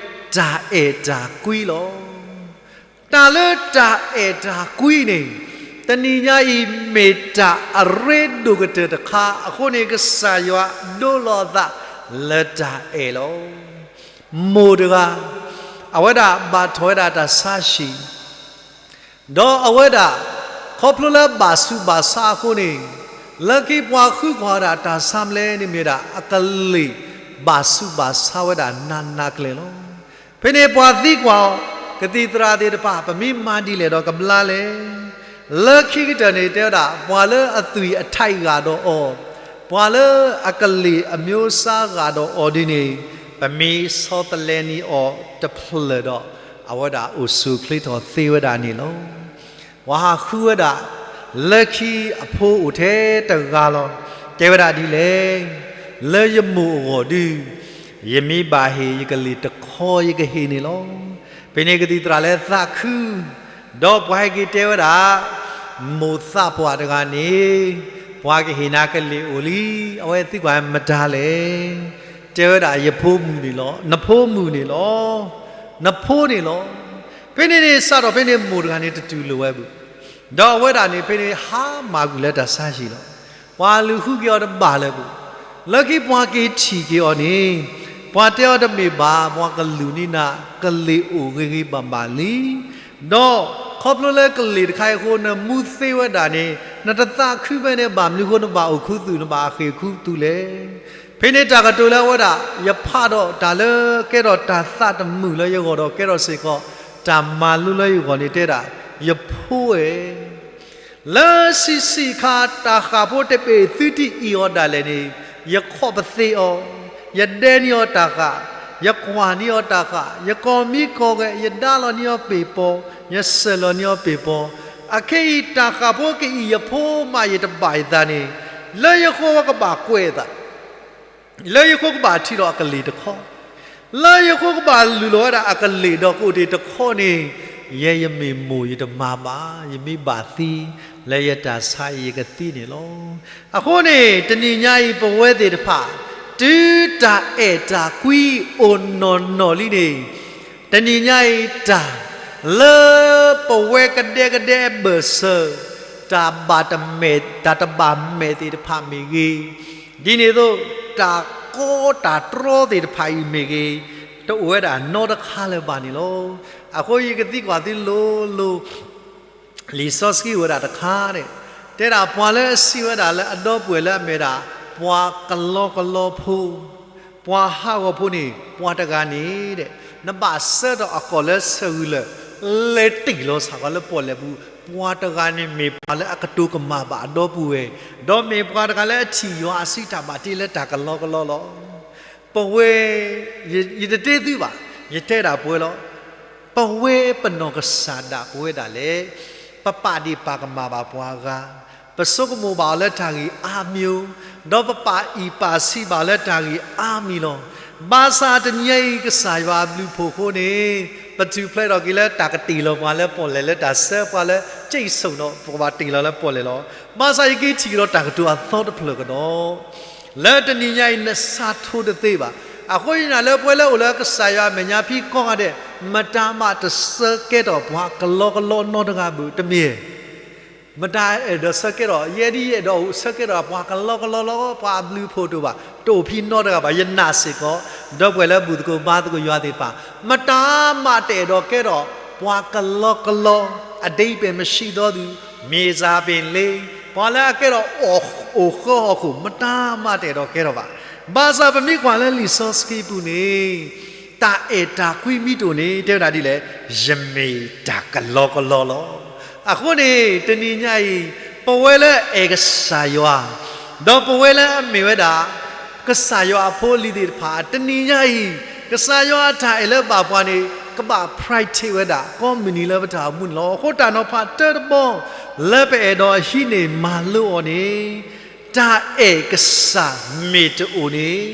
တၢ်အဲၣ်တၢ်ကွံလီၤ. တၢ်လၢတၢ်အဲၣ်တၢ်ကွံန့ၣ် တနံၤညါအံၤမ့ၢ်တၢ်အရ့ဒိၣ်ကတၢၢ်တခါ အဃိန့ၣ် ကစၢ်ယွၤဒိလီၤအသးလၢတၢ်အဲၣ်လီၤ. မိၢ်တဂၤ အဝဲဒၣ်ဘၣ်ထီၣ်ဝဲဒၣ်တၢ်ဆါဟံၣ် ဒီးအဝဲဒၣ် ခီဖျိလၢဘၣ်ဆူးဘၣ်ဆါအဃိန့ၣ် လၢခံပှၤဃုကွၢ်ဝဲဒၣ်တၢ်ဆါမလဲၣ်န့ၣ်မ့ၢ်ဝဲဒၣ် အကလ့ၢ်ဘၣ်ဆူးဘၣ်ဆါဝဲဒၣ်နးနးကလဲာ်လီၤ. ဖဲန့ၣ်ပှၤသံကွၢ်အီၤ, ကသံၣ်သရၣ်သ့ၣ်တဖၣ် ပမ့ၢ်မၤဒ်လဲၣ်ဒီးကဘျါလဲၣ်. လၢခံကတၢၢ်န့ၣ်တဲဝဲဒၣ် ပှၤလၢအသွံၣ်အထးဂာ်ဒီးအီၤ, ပှၤလၢအကလ့ၢ်အမျိုးအစားဂာ်ဒီးအီၤဒ်န့ၣ် ပမ့ၢ်ဆီတလဲန့ၢ်အီၤတဖျၢၣ်ဒီး အဝဲဒၣ်အိၣ်ဆူၣ်အိၣ်ချ့ထီၣ်သ့ဝဲဒၣ်န့ၣ်လီၤ. ပှၤဟးဃုဝဲဒၣ် လၢခံအဖိအိၣ်ထဲတဂၤလီၤ. တဲဝဲဒၣ်ဒ်လဲၣ်, လၢယမိၢ်အဂီၢ်ဒုး ယမ့ၢ်ဘၣ်ဟ့ၣ်ယကလ့ၢ်တခီယကဟ့ၣ်န့ၣ်လီၤ. ဖဲန့ၣ်ကသံၣ်သရၣ်လၢသးခု, ဒီးပှၤဟဲက့ၤတဲဝဲဒၣ်, မိၢ်သးပှၢ်တဂၤန့ၣ်, ပှၤကဟ့ၣ်နၤကလ့ၢ်အိၣ်လံ, အဝဲသံကွၢ်မတၤလဲၣ်. တဲဝဲဒၣ်ယဖိမုၣ်န့ၣ်လီၤ, နဖိမုၣ်န့ၣ်လီၤ, နဖိန့ၣ်လီၤ. ဖဲန့ၣ်န့ၣ် စးထီၣ်ဖဲန့ၣ်မိၢ်တဂၤန့ၣ်တတူၢ်လိာ်ဝဲဘၣ် ဒီးအဝဲဒၣ်န့ၣ် ဖဲန့ၣ်ဟါမၢ်ကွံာ်လၢတၢ်ဆါဟံၣ်လီၤ. ပှၤလူၤဃုက့ၤအီၤတဘၣ်လၢၤဘၣ်. လၢခံပှၤက့ၤထံၣ်က့ၤအီၤန့ၣ်, ပှၤတဲအီၤတမ့ၢ်ဘၣ်, ပှၤကလူးန့ၢ်နၤကလ့ၢ်အိၣ်ဂ့ၤဂ့ၤဘၣ်ဘၣ်လံ. ဒီးခီဖျိလၢကလ့ၢ်တခါအံၤအဃိ နမူသ့ဝဲဒၣ်န့ၣ် နတသးခုဖဲန့ၣ် ဘၣ်မနုၤအဃိနဘၣ်အိၣ်ခူသူၣ် နဘၣ်အဃ့ၢ်ခူသူၣ်လဲၣ်. ဖဲန့ၣ်တၢ်ကတိၤလၢအဝဲဒၣ်, ယဖးဒီးတၢ်လၢကဲထီၣ်တၢ်သးတမုာ်လၢယဂီၢ်ဒီးကဲထီၣ်စ့ၢ်ကီး တၢ်မၤလိလၢယဂီၢ်န့ၣ်တဲဒၣ်, ယဖိဧၢ, လၢဆံးဆံးအခါ တၢ်ဃၣ်ဖိတဘ့ၣ်သုတအံၣ်အီၤဒၣ်လဲာ်န့ၣ်, ယခီၣ်ပသ့အီၤ, ယဒဲန့ၢ်အီၤတၢ်ဃၣ်, ယကွၢ်န့ၢ်အီၤတၢ်ဃၣ်, ယကိးမံကိးဂဲၤ, ယဒါလီၤန့ၢ်အီၤပ့ၢ်ပီၤ, ယစၢၢ်လီၤန့ၢ်အီၤပ့ၢ်ပီၤ. အခဲအံၤ တၢ်ဃၣ်ဖိကအံၣ်ယဖိမးယတဘၣ်ယသးန့ၣ်, လၢယဃိဝဲကဘၣ်ကွဲးအသး လၢယဃိကဘၣ်ထံၣ်ထီၣ်အကလ့ၢ်တခီ, လၢယဃိကဘၣ်လူၤလီၤဝဲဒၣ်အကလ့ၢ်ဒီးကအိၣ်တ့ၢ်တခီန့ၣ်, ယဲယမ့ၢ်မိၢ်ယတမၤဘၣ်, ယမ့ၢ်ဘၣ်သံ, လၢယတၢ်ဆါအံၤယကသံန့ၣ်လီၤ. အဃိန့ၣ် တနံၤညါအံၤပဝဲသ့ၣ်တဖၣ်, တုၤတၢ်အဲၣ်တၢ်ကွံအိၣ်နီၢ်နီၢ်လံန့ၣ်, တနံၤညါအံၤတၢ်, လၢပဝဲကဒဲကဒဲအဘၢၣ်စၢၤ, တၢ်ဘၣ်တမဲာ်, တၢ်တဘၣ်မဲာ်သ့ၣ်တဖၣ်မ့ၢ်ဂ့ၤ, ဒ်န့ၣ်အသိး, တၢ်ကီတၢ်တြီသ့ၣ်တဖၣ်အံၤမ့ၢ်ဂ့ၤ, တအိၣ်ဝဲဒၣ်နီတခါလၢၤဘၣ်န့ၣ်လီၤ. အဃိယကသံကွၢ်သုလိၤလိၤ, လံာ်စီဆှံအိၣ်ဝဲဒၣ်တခါန့ၣ်, တဲဒၣ်ပှၤလၢအစံးဝဲဒၣ်လၢအဒီပုၢ်ဝဲၢ်လၢအမ့ၢ်ဒၣ်, ပှၤကလီကလီဖိ, ပှၤဟးဂီၤဖိန့ၣ် ပှၤတဂၤန့ၣ်, နဘၣ်ဆှၢထီၣ်အကီၢ်လၢဆၢဂုၤလၢ်, လဲၤတ့ၢ်လီၤဆၣ်ဃီလၢပီၣ်လဲၣ်ပူၤ, ပှၤတဂၤန့ၣ်မ့ၢ်ပှၤလၢအကတိၤကမၣ်ဘၣ်အဒီပုၢ်ဝဲၢ်, ဒီးမ့ၢ်ပှၤတဂၤလၢအထံၣ်ယွၤအစုတၢ်ဘၣ်တ့လၢတၢ်ကလီကလီလီၤ. ပဝဲ, ယတတဲသုဘၣ်, ယတဲဒၣ်ပဝဲလီၤ. ပဝဲပနီၢ်ကစၢ်ဒၣ်ပဝဲဒၣ်လဲၣ်, ပပာ်ဒ့ၣ်ပာ်ကမၣ်ဘၣ်ပှၤဂၤ, ပဆိကမိၣ်ဘၣ်အီၤလၢတၢ်ဂ့ၢ်အါမံၤ, ဒီးပပာ်အံၣ်ပာ်ဆံးဘၣ်အီၤလၢတၢ်ဂ့ၢ်အါမံၤလီၤ. ဘၣ်ဆၣ်တနံၤညါအံၤကစၢ်ယွၤအဘျုးဖှိၣ်အဃိန့ၣ်, ပထူၣ်ဖျဲးထီၣ်က့ၤလၢတၢ်ကတ့ၢ်လီၤပှၤလၢပီၣ်လဲၣ်လၢတၢ်ဆှၢပှၤလၢကၠံၣ်ဆိၣ်ဒီး ပကဘၣ်တ့ၢ်လီၤလၢပီၣ်လဲၣ်လီၤ. ဘၣ်ဆၣ်ယက့ၤထံၣ်ကဒီးတၢ်ကတိၤအသီတဖျၢၣ်ကဒီး လၢတနံၤညါအံၤနစးထီၣ်တသ့ဘၣ်. အဃိယနာ်လၢပဝဲလၢအိၣ်လၢကစၢ်ယွၤအမဲာ်ညါဖံးကိးဂၤဒဲး, မတၤမးတဆၢကဲထီၣ်ပှၤကလီကလီနီတဂၤဘၣ်, တမ့ၢ် မတၤအဲၣ်ဒိးဆၢကဲထီၣ်, ယဲဒ်ယအဲၣ်ဒိးအိၣ်ဆၢကဲထီၣ်ပှၤကလီကလီလီၤ, ပှၤအဘျုးအဖှိၣ်တအိၣ်ဘၣ်, တအိၣ်ဖဲနီတဂၤဘၣ်. ယနာ်စ့ၢ်ကီး ဒီပုၢ်ဝဲၢ်လၢဘူၣ်သကိးဘါသကိးယွၤသ့ၣ်တဖၣ်, မတၤမးတအဲၣ်ဒိးကဲထီၣ်ပှၤကလီကလီ, အဓိပ္ပာယ်မရှိသောသူ, မြေစာပင်လေး, ပှၤလၢအကဲထီၣ်အိၣ်ဃၢဟီၣ်ခိၣ်, မတၤမးတအဲၣ်ဒိးကဲထီၣ်ဘၣ်. ဘၣ်ဆၣ်ပမ့ၢ်ကွၢ်လၢလံာ်စီဆှံပူၤန့ၣ်, တၢ်အဲၣ်တၢ်ကွံမ့ၢ်တအိၣ်န့ၣ် တဲဝဲဒၣ်ဒ်လဲၣ်, ယမ့ၢ်တၢ်ကလီကလီလီၤ. အဃိန့ၣ် တနံၤညါအံၤ, ပဝဲလၢအအဲၣ်ကစၢ်ယွၤ, ဒီးပဝဲလၢအမ့ၢ်ဝဲဒၣ် ကစၢ်ယွၤအဖိအလံၤသ့ၣ်တဖၣ်, တနံၤညါအံၤ, ကစၢ်ယွၤအတၢ်အဲၣ်လၢဘၣ်ပှၤန့ၣ် ကဘၣ် practice ဝဲဒၣ် ကိးမုၢ်နံၤလၢပတၢ်အိၣ်မူန့ၣ်လီၤ. အဃိတၢ်နီၤဖးတၢတဘီ လၢပအဲၣ်ဒိးဟံးန့ၢ်မၤလိအီၤန့ၣ်, တၢ်အဲၣ်ကစၢ်မ့ၢ်တအိၣ်န့ၣ်,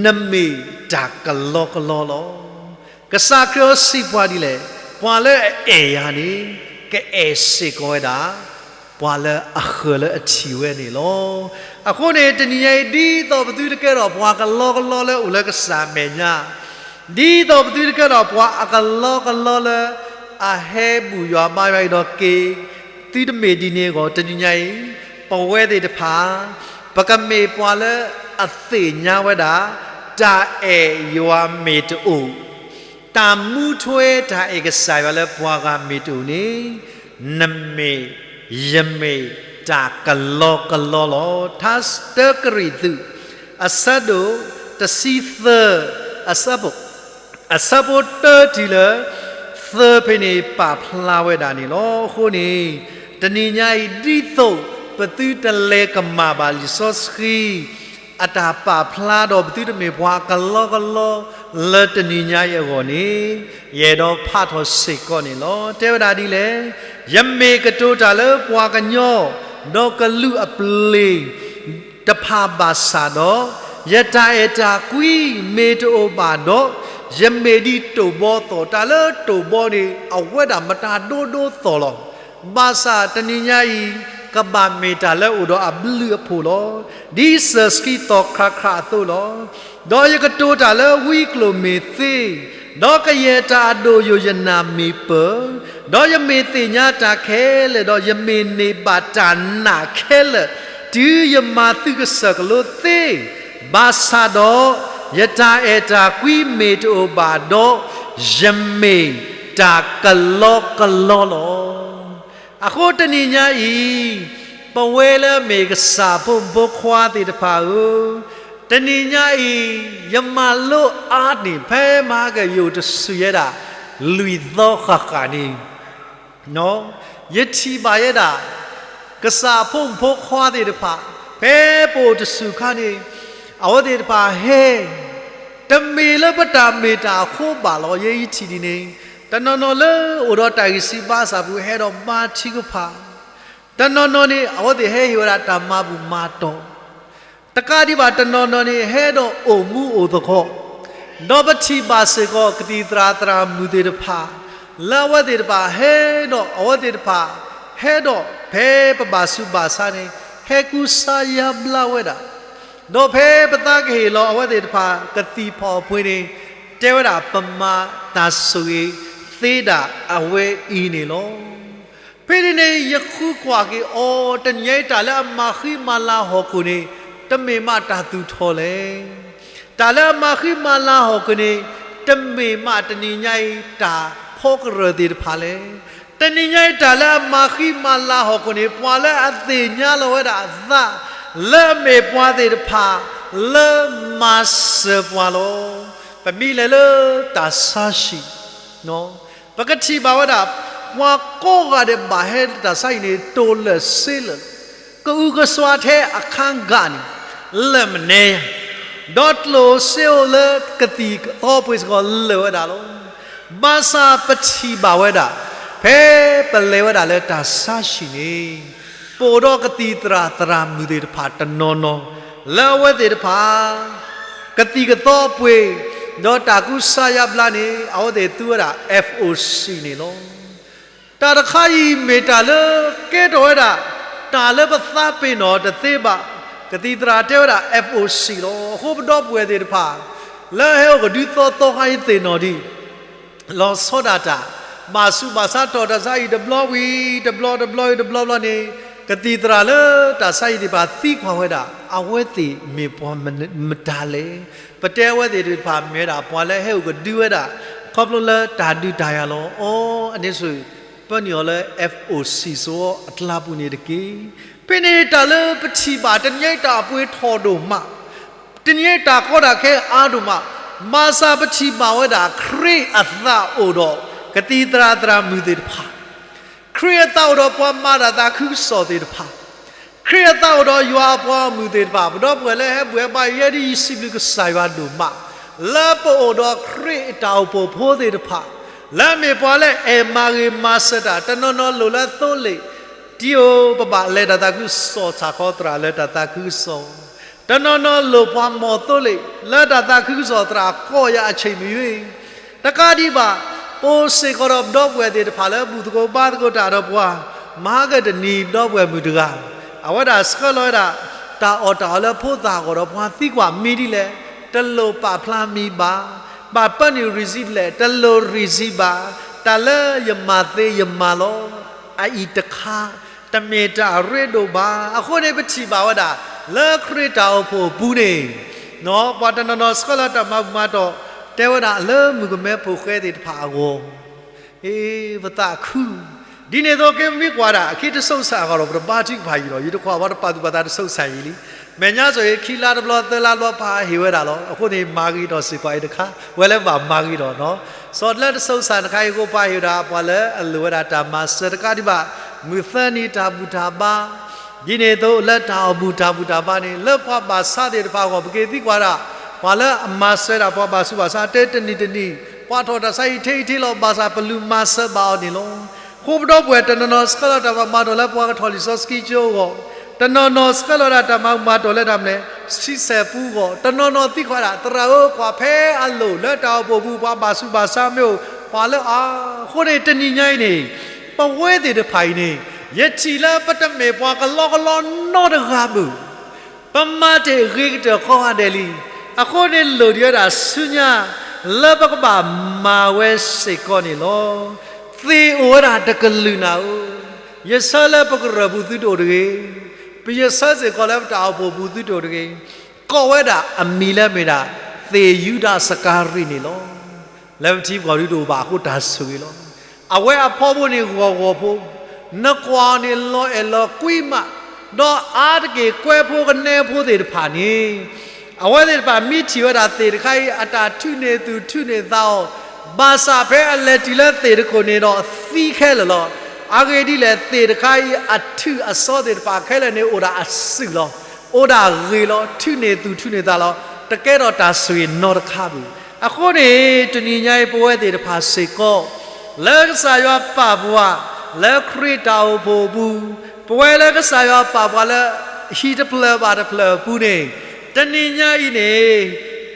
နမ့ၢ်တၢ်ကလီကလီလီၤ. ကစၢ်ခရံာ်စံးပှၤဒ်လဲၣ်, ပှၤလၢအအဲၣ်ယၤန့ၣ်, ကအဲၣ်စ့ၢ်ကီးဝဲဒၣ် ပှၤလၢအဃၢၤလၢအထံၣ်ဝဲန့ၣ်လီၤ. အဃိန့ၣ် တနံၤညါအံၤ ဒ်သိးပသုတကဲထီၣ်ပှၤကလီကလီလၢအိၣ်လၢကစၢ်အမဲာ်ညါ, ဒ်သိးပသုတကဲထီၣ်ပှၤအကလီကလီလၢ အဟဲဘူၣ်ယွၤဘါယွၤအံၤဒီးက့ၤ, သုတမ့ၢ်ဒ်န့ၣ်အဂီၢ် တနံၤညါအံၤ, ပဝဲသ့ၣ်တဖၣ် ပကမ့ၢ်ပှၤလၢအသ့ၣ်ညါဝဲဒၣ် တၢ်အဲၣ်ယွၤမ့ၢ်တအိၣ်, တၢ်မူထွဲတၢ်အဲၣ်ကစၢ်ယွၤလၢပှၤဂၤမ့ၢ်တအိၣ်န့ၣ်, နမ့ၢ်, ယမ့ၢ်တၢ်ကလီကလီလီၤ. ထါတၢကရံၣ်သူး အဆၢဒိၣ်တဆံသၢ အဆၢဖိ, အဆၢဖိတၢတုၤလၢသၢဖဲန့ၣ် ပာ်ဖျါဝဲဒၣ်န့ၣ်လီၤ. အဃိန့ၣ်, တနံၤညါအံၤ ဒ်သိးပသုတလဲၤကမၣ်ဘၣ်လံာ်စီဆှံ အတၢ်ပာ်ဖျါဒီးပသုတမ့ၢ်ပှၤအကလီကလီ လၢတနံၤညါအံၤအဂီၢ်န့ၣ်, ယအဲၣ်ဒိးဖးထီၣ်စ့ၢ်ကီးန့ၣ်လီၤ. တဲဝဲဒၣ်ဒ်လဲၣ်, ယမ့ၢ်ကတိၤတၢ်လၢပှၤကညီ ဒီးကလူးအပျ့ၤတဖၣ်ဘၣ်ဆၣ်ဒီး, ယတၢ်အဲၣ်တၢ်ကွံမ့ၢ်တအိၣ်ဘၣ်ဒီး, ယမ့ၢ်ဒ်တိၢ်ဘီသီၣ်, တၢ်လၢတိၢ်ဘီန့ၣ် အဝဲဒၣ်မတၤဒိဒိသီၣ်လီၤ. ဘၣ်ဆၣ်တနံၤညါအံၤ ကဘၣ်မ့ၢ်တၢ်လၢအိၣ်ဒီးအဘျုးအဖှိၣ်လီၤ. ဒ်စၢၢ်ဆှံသီၣ်ခရးခရးအသိးလီၤ. ဒီးယကတိၤတၢ်လၢဝံကျိၣ်မ့ၢ်သ့, ဒီးကယဲၢ်တၢ်အဒိၣ်ယိာ်ယနၢ်မ့ၢ်ပၢၢ်, ဒီးယမ့ၢ်သ့ၣ်ညါတၢ်ခဲလၢာ်, ဒီးယမ့ၢ်န့ၢ်ဘၣ်တၢ်နာ်ခဲလၢာ်, တုၤယမၤသုးကစၢၢ်ကလိသ့, ဘၣ်ဆၣ်ဒီး ယတၢ်အဲၣ်တၢ်ကွံမ့ၢ်တအိၣ်ဘၣ်ဒီး, ယမ့ၢ်တၢ်ကလီကလီလီၤ. အဃိတနံၤညါအံၤ, ပဝဲလၢအမ့ၢ်ကစၢ်ဖိမုၣ်ဖိခွါသ့ၣ်တဖၣ်ဧၢ, တနံၤညါအံၤ ယမၤလိအါန့ၢ် ဖဲမဟါကယိာ်တစူၢ်ယဲဒၣ် လွံၢ်သီဃၣ်ဃၣ်န့ၣ် ယထံၣ်ဘၣ်ယဲဒၣ် ကစၢ်ဖိမုၣ်ဖိခွါသ့ၣ်တဖၣ် ဖဲပအိၣ်တဆူၣ်ခါန့ၣ် အဝဲသ့ၣ်တဖၣ်ဟဲ, တမ့ၢ်လၢပတၢ်မ့ၢ်တၢ်အဃိဘၣ်လီၤ. ယဲယထံၣ်ဒ်န့ၣ် တနီၤနီၤလၢအိၣ်ဒီးတၢ်ဂံၢ်စၢ်ဘါစၢ်ပူၤ ဟဲဒီးဘါထုကဖၣ်, တနီၤနီၤန့ၣ် အဝဲသ့ၣ်ဟဲဟ့ၣ်ဝဲဒၣ်တၢ်မၤဘူၣ်မၤတီၢ်, တကးဒံးဘၣ်တနီၤနီၤန့ၣ် ဟဲဒီးအိၣ်မူအိၣ်သကိး, ဒီးပထံၣ်ဘၣ်စ့ၢ်ကီး ကသံၣ်သရၣ်သရၣ်မုၣ်သ့ၣ်တဖၣ် လၢအဝဲသ့ၣ်တဖၣ်ဟဲဒီး အဝဲသ့ၣ်တဖၣ် ဟဲဒီးဖဲပဘၣ်ဆူးဘၣ်ဆါန့ၣ် ဟဲကူစါယါဘျါဝဲဒၣ်, ဒီးဖဲပသးကဟ့ၣ်လီၤအဝဲသ့ၣ်တဖၣ် ကသံၣ်ဖီၣ်အပှ့ၤန့ၣ် တဲဝဲဒၣ်ပမၤတၢ်ဆိၣ်ဂ့ၤသ့ဒၣ်အဝဲအံၤန့ၣ်လီၤ. ဖဲန့ၣ်န့ၣ် ယဃုကွၢ်က့ၤအီၤ တနံၤညါအံၤ တၢ်လၢအမၤဃံမၤလၤဟီၣ်ခိၣ်န့ၣ် တမ့ၢ်မးတၢ်သူၣ်ထီၣ်လဲၣ်. တၢ်လၢအမၤဃံမၤလၤဟီၣ်ခိၣ်န့ၣ် တမ့ၢ်မးတနံၤညါအံၤ တၢ်ဖီကရၢၢ်သ့ၣ်တဖၣ်လဲၣ်. တနံၤညါအံၤ တၢ်လၢအမၤဃံမၤလၤဟီၣ်ခိၣ်န့ၣ် ပှၤလၢအသ့ၣ်ညါလီၤဝဲဒၣ်အသး လၢအမ့ၢ်ပှၤသ့ၣ်တဖၣ် လၢမၤစၢၤပှၤလီၤ. ပမ့ၢ်လဲၤလၢတၢ်ဆါဟံၣ် ပကထံၣ်ဘၣ်ဝဲဒၣ် ပှၤကိးဂၤဒဲးဘၣ်ဟဲလၢတၢ်ဆါဟံၣ်န့ၣ် တိၢ်လၢာ်စ့လၢာ်, ကအုကစွါထဲအခါဂၤန့ၣ် လၢာ်မနဲ, ဒီးကျိၣ်စ့အိၣ်လၢကသံၣ်ကသီပှ့ၤစ့ၢ်ကီးလၢာ်ဝဲဒၣ်လီၤ. ဘၣ်ဆၣ်ပထံၣ်ဘၣ်ဝဲဒၣ် ဖဲပလဲၤဝဲဒၣ်လၢတၢ်ဆါဟံၣ်န့ၣ် ပအိၣ်ဒီးကသံၣ်သရၣ်သရၣ်မုၣ်သ့ၣ်တဖၣ်တနီၤနီၤ လၢအဝဲသ့ၣ်တဖၣ် ကသံၣ်ကသီပှ့ၤ ဒီးတၢ်ကူစါယါဘျါန့ၣ် အဝဲသ့ၣ်သူဝဲဒၣ် F O C န့ၣ်လီၤ. တၢ်တခါအံၤမ့ၢ်တၢ်လၢကဲထီၣ်ဝဲဒၣ် တၢ်လၢပသးပ့ၤနီၣ်တသ့ဘၣ်. ကသံၣ်သရၣ်တဲဝဲဒၣ် F O C လီၤ. အဃိပဒီပုၢ်ဝဲၢ်သ့ၣ်တဖၣ် လၢဟဲအိၣ်ကဒုသီသီခါအံၤသ့ၣ်နီၣ်ဒံး လီၤဆီဒၣ်တၢ် ဘၣ်ဆူးဘၣ်ဆါထီၣ်တၢ်ဆါဟံၣ်တဘျီဝံၤတဘျီ တဘျီဝံၤတဘျီဘျီန့ၣ် ကသံၣ်သရၣ်လၢတၢ်ဆါဟံၣ်သ့ၣ်တဖၣ်သံကွၢ်ဝဲဒၣ် အဝဲသ့ၣ်မ့ၢ်ပှၤမတၤလဲၣ်. ပတဲအဝဲသ့ၣ်တဖၣ်မ့ၢ်ဝဲဒၣ် ပှၤလၢဟဲအိၣ်ကဒုဝဲဒၣ် ခီဖျိလၢတၢ်ဒုးတၢ်ယၤလီၤ. အီ အန့ၣ်ဆိ ပၢနုာ်အီၤလၢ F O C စ့ၢ်အကျါပူၤန့ၣ်တက့ၢ်. ဖဲန့ၣ်တၢ်လၢပထံၣ်ဘၣ် တနံၤညါအံၤတၢ်အပှ့ၤထီၣ်ဒိၣ်မး တနံၤညါအံၤတၢ်ကီတၢ်ခဲအါဒိၣ်မး, ဘၣ်ဆၣ်ပထံၣ်ဘၣ်ဝဲဒၣ် ခရံာ်အသးအိၣ်ဒီး ကသံၣ်သရၣ်သရၣ်မုၣ်သ့ၣ်တဖၣ်, ခရံာ်အသးအိၣ်ဒီးပှၤမၤတၢ်သးခုကစီၣ်သ့ၣ်တဖၣ်, ခရံာ်အသးအိၣ်ဒီးယွၤအပှၤဂီၢ်မုၢ်သ့ၣ်တဖၣ်, ပဒီပုၢ်ဝဲၢ်လၢဟဲဘူၣ်ဟဲဘါ ယဲဒ်ယစံးဘျုးကစၢ်ယွၤဒိၣ်မး, လၢပအိၣ်ဒီးခရံာ်အတၢ်အိၣ်ဖှိၣ်ဖိသ့ၣ်တဖၣ်, လၢအမ့ၢ်ပှၤလၢအဲၣ်မၤဂ့ၤမၤစၢၤတၢ်, တနီၤနီၤလိၣ်လၢသိလ့ၣ်, တံၤဧိၤ ပဘၣ်လဲၤတၢ်သးခုကစီၣ် ဆၣ်ခီသရၣ်လၢတၢ်သးခုကစီၣ်, တနီၤနီၤလိၣ်ပှၤမီၢ်သိလ့ၣ် လၢတၢ်သးခုကစီၣ်သရၣ် ကိးယၤအဆ့ၣ်မံၤဝ့ၢ်, တကးဒံးဘၣ် အိၣ်စ့ၢ်ကီးဒီးပဒီပုၢ်ဝဲၢ်သ့ၣ်တဖၣ်လၢဘူၣ်သကိးဘါသကိးတၢ်ဒီးပှၤ, မဟါကတနံၤ ပဒီပုၢ်ဝဲၢ်မုၣ်တဂၤ, အဝဲဒၣ်ဆှၢလီၤဝဲဒၣ် တၢ်အီၣ်တၢ်အီလၢဖိသၣ်အဂီၢ်ဒီးပှၤသံကွၢ်မံၤဒ်လဲၣ်, တလိၣ်ပာ်ဖျါမံၤဘၣ်, ဘၣ်ပၢနုာ် receipt လဲၣ်, တလိၣ် receipt ဘၣ်, တၢ်လၢယမၤသ့ယမၤလီၤ, အအံၤတခါ တမ့ၢ်တၢ်အရ့ဒိၣ်ဘၣ်. အဃိန့ၣ် ပထံၣ်ဘၣ်ဝဲဒၣ် လၢခရံာ်တၢ်အိၣ်ဖှိၣ်အပူၤန့ၣ်, ပှၤတနီၤနီၤဆှၢလီၤတၢ်မၤဘူၣ်မၤတီၢ်, တဲဝဲဒၣ်လၢမုၣ်ကမဲဖိဃဲသ့ၣ်တဖၣ်အဂီၢ်, အ့ ပသးခု, ဒ်န့ၣ်အသိးက့ ပမ့ၢ်ကွၢ်ဒၣ် အခံတစိၤဆၣ်အဂီၢ်ဒီး ပတဘါထုကဖၣ်ယံာ်ဒီး ယတကွၢ်ဝဲတပာ်သူၣ်ပာ်သးတစိၤဆၣ်အံၤလံ. မဲာ်ညါစီၤအံၤ ခံလါတဘျီ သၢလါတဘျီ ပဟးဟ့ၣ်ဝဲဒၣ်လီၤ. အဃိန့ၣ် မၤဂ့ၤထီၣ်စ့ၢ်ကီးအံၤတခါ, ဝဲလၢဘၣ်မၤဂ့ၤထီၣ်နီၤ. စီၤတလၢတစိၤဆၣ်တခါအံၤအဃိ ပှၤဟ့ၣ်ဝဲဒၣ် ပှၤလၢအလိၣ်ဝဲဒၣ်တၢ်မၤစၢၤတကးဒံးဘၣ်, မုၢ်သၢနံၤတၢ်ဘူၣ်တၢ်ဘါ ဒ်န့ၣ်အသိး လၢတၢ်အီၣ်ဘူၣ်တၢ်ဘူၣ်တၢ်ဘါန့ၣ် လၢပှၤဘၣ်ဆါသ့ၣ်တဖၣ်အဂီၢ် ပက့ၤသံကွၢ်ဒၣ် ပှၤလၢအမၤစၢၤဒၣ်ပှၤဘၣ်ဆူးဘၣ်ဆါ တဲတနံၤတနံၤ ပှၤထီၣ်တၢ်ဆါအံၤထဲအံၤထဲလီၤ ဘၣ်ဆၣ်ပလူၤမၤစၢၤဘၣ်အီၤန့ၣ်လီၤ. အဃိပဒီပုၢ်ဝဲၢ်တနီၤနီၤ ဆှၢလီၤတၢ်မၤမၤတီၢ်လၢပှၤကထီၣ်လံာ်စီဆှံကၠိအဂီၢ် တနီၤနီၤဆှၢလီၤဒၣ်တၢ်မၤဘူၣ်မၤတီၢ်လၢတၢ်မနုၤလဲၣ်, ဆံဆဲၣ်ပူၤအဂီၢ်, တနီၤနီၤသံကွၢ်ဒၣ် သရၣ်ဧၢ, ကွၢ်ဖဲအလိၤလၢတၢ်အိၣ်ဖှိၣ်ပူၤ ပှၤဘၣ်ဆူးဘၣ်ဆါမ့ၢ်အိၣ်, ကွၢ်လၢအါ, အဃိန့ၣ် တနံၤညါအံၤန့ၣ် ပဝဲသ့ၣ်တဖၣ်အံၤန့ၣ် ယထံၣ်လၢပတမ့ၢ်ပှၤကလီကလီနီတဂၤဘၣ်. ပမၤတ့ၢ်ဂ့ၤကတၢၢ်ကိးဂၤဒဲးလံ. အဃိန့ၣ်လိၣ်ဒံးဝဲဒၣ်ဆူညါ လၢပကဘၣ်မၤဝဲစ့ၢ်ကီးန့ၣ်လီၤ. သ့ၣ်အိၣ်ဝဲဒၣ်တကလုာ်နၤဧၢ, ယဆၢလၢပကရၢၢ်ပူၤသုတအိၣ်တဂ့ၤ, ပယဆၢစ့ၢ်ကီးလၢပတၢ်အိၣ်ဖှိၣ်ပူၤသုတအိၣ်တဂ့ၤ, ကိးဝဲဒၣ်အမံၤလၢမ့ၢ်ဒၣ် သ့ၣ်ယူဒၤစကၤရံၤန့ၣ်လီၤ. လၢပထံပကီၢ်ဒုတအိၣ်ဘၣ်အဃိတၢ်ဆိၣ်ဂ့ၤလီၤ. အဝဲအဖီဖိန့ၣ်ဂီၤဂီၤဖိ, နကွၢ်အီၤန့ၣ်လီၤအဲၣ်လီၤကွံမး, ဒီးအါတက့ၢ်ကွဲဖိကနဲဖိသ့ၣ်တဖၣ်န့ၣ် အဝဲသ့ၣ်တဖၣ်မ့ၢ်ထံၣ်ဝဲဒၣ်သ့ၣ်တခါအံၤ အတၢ်ထုးန့ၢ်သူၣ်ထုးန့ၢ်သးအီၤ, ဘၣ်ဆၣ်ဖဲအလဲၤတုၤလၢသ့ၣ်တခိၣ်န့ၣ်ဒီးသံခဲလၢာ်လီၤ. အဂ့ၢ်ဒ်လဲၣ်, သ့ၣ်တခါအံၤအထုးအစီသ့ၣ်တဖၣ်ခဲလၢာ်န့ၣ်အိၣ်ဒၣ်အစုၣ်လီၤ. အိၣ်ဒၣ်ဂ့ၤလီၤ, ထုးန့ၢ်သူၣ်ထုးန့ၢ်သးလီၤ. တကဲထီၣ်တၢ်ဆိၣ်ဂ့ၤနီတခါဘၣ်. အဃိန့ၣ် တနံၤညါအံၤပဝဲသ့ၣ်တဖၣ်စ့ၢ်ကီး လၢကစၢ်ယွၤပာ်ပှၤ လၢခရံာ်တၢ်အိၣ်ဖှိၣ်အပူၤ, ပဝဲလၢကစၢ်ယွၤပာ်ပှၤလၢ ဟံၣ်တဖျၢၣ်ဘၣ်တဖျၢၣ်အပူၤန့ၣ်, တနံၤညါအံၤန့ၣ်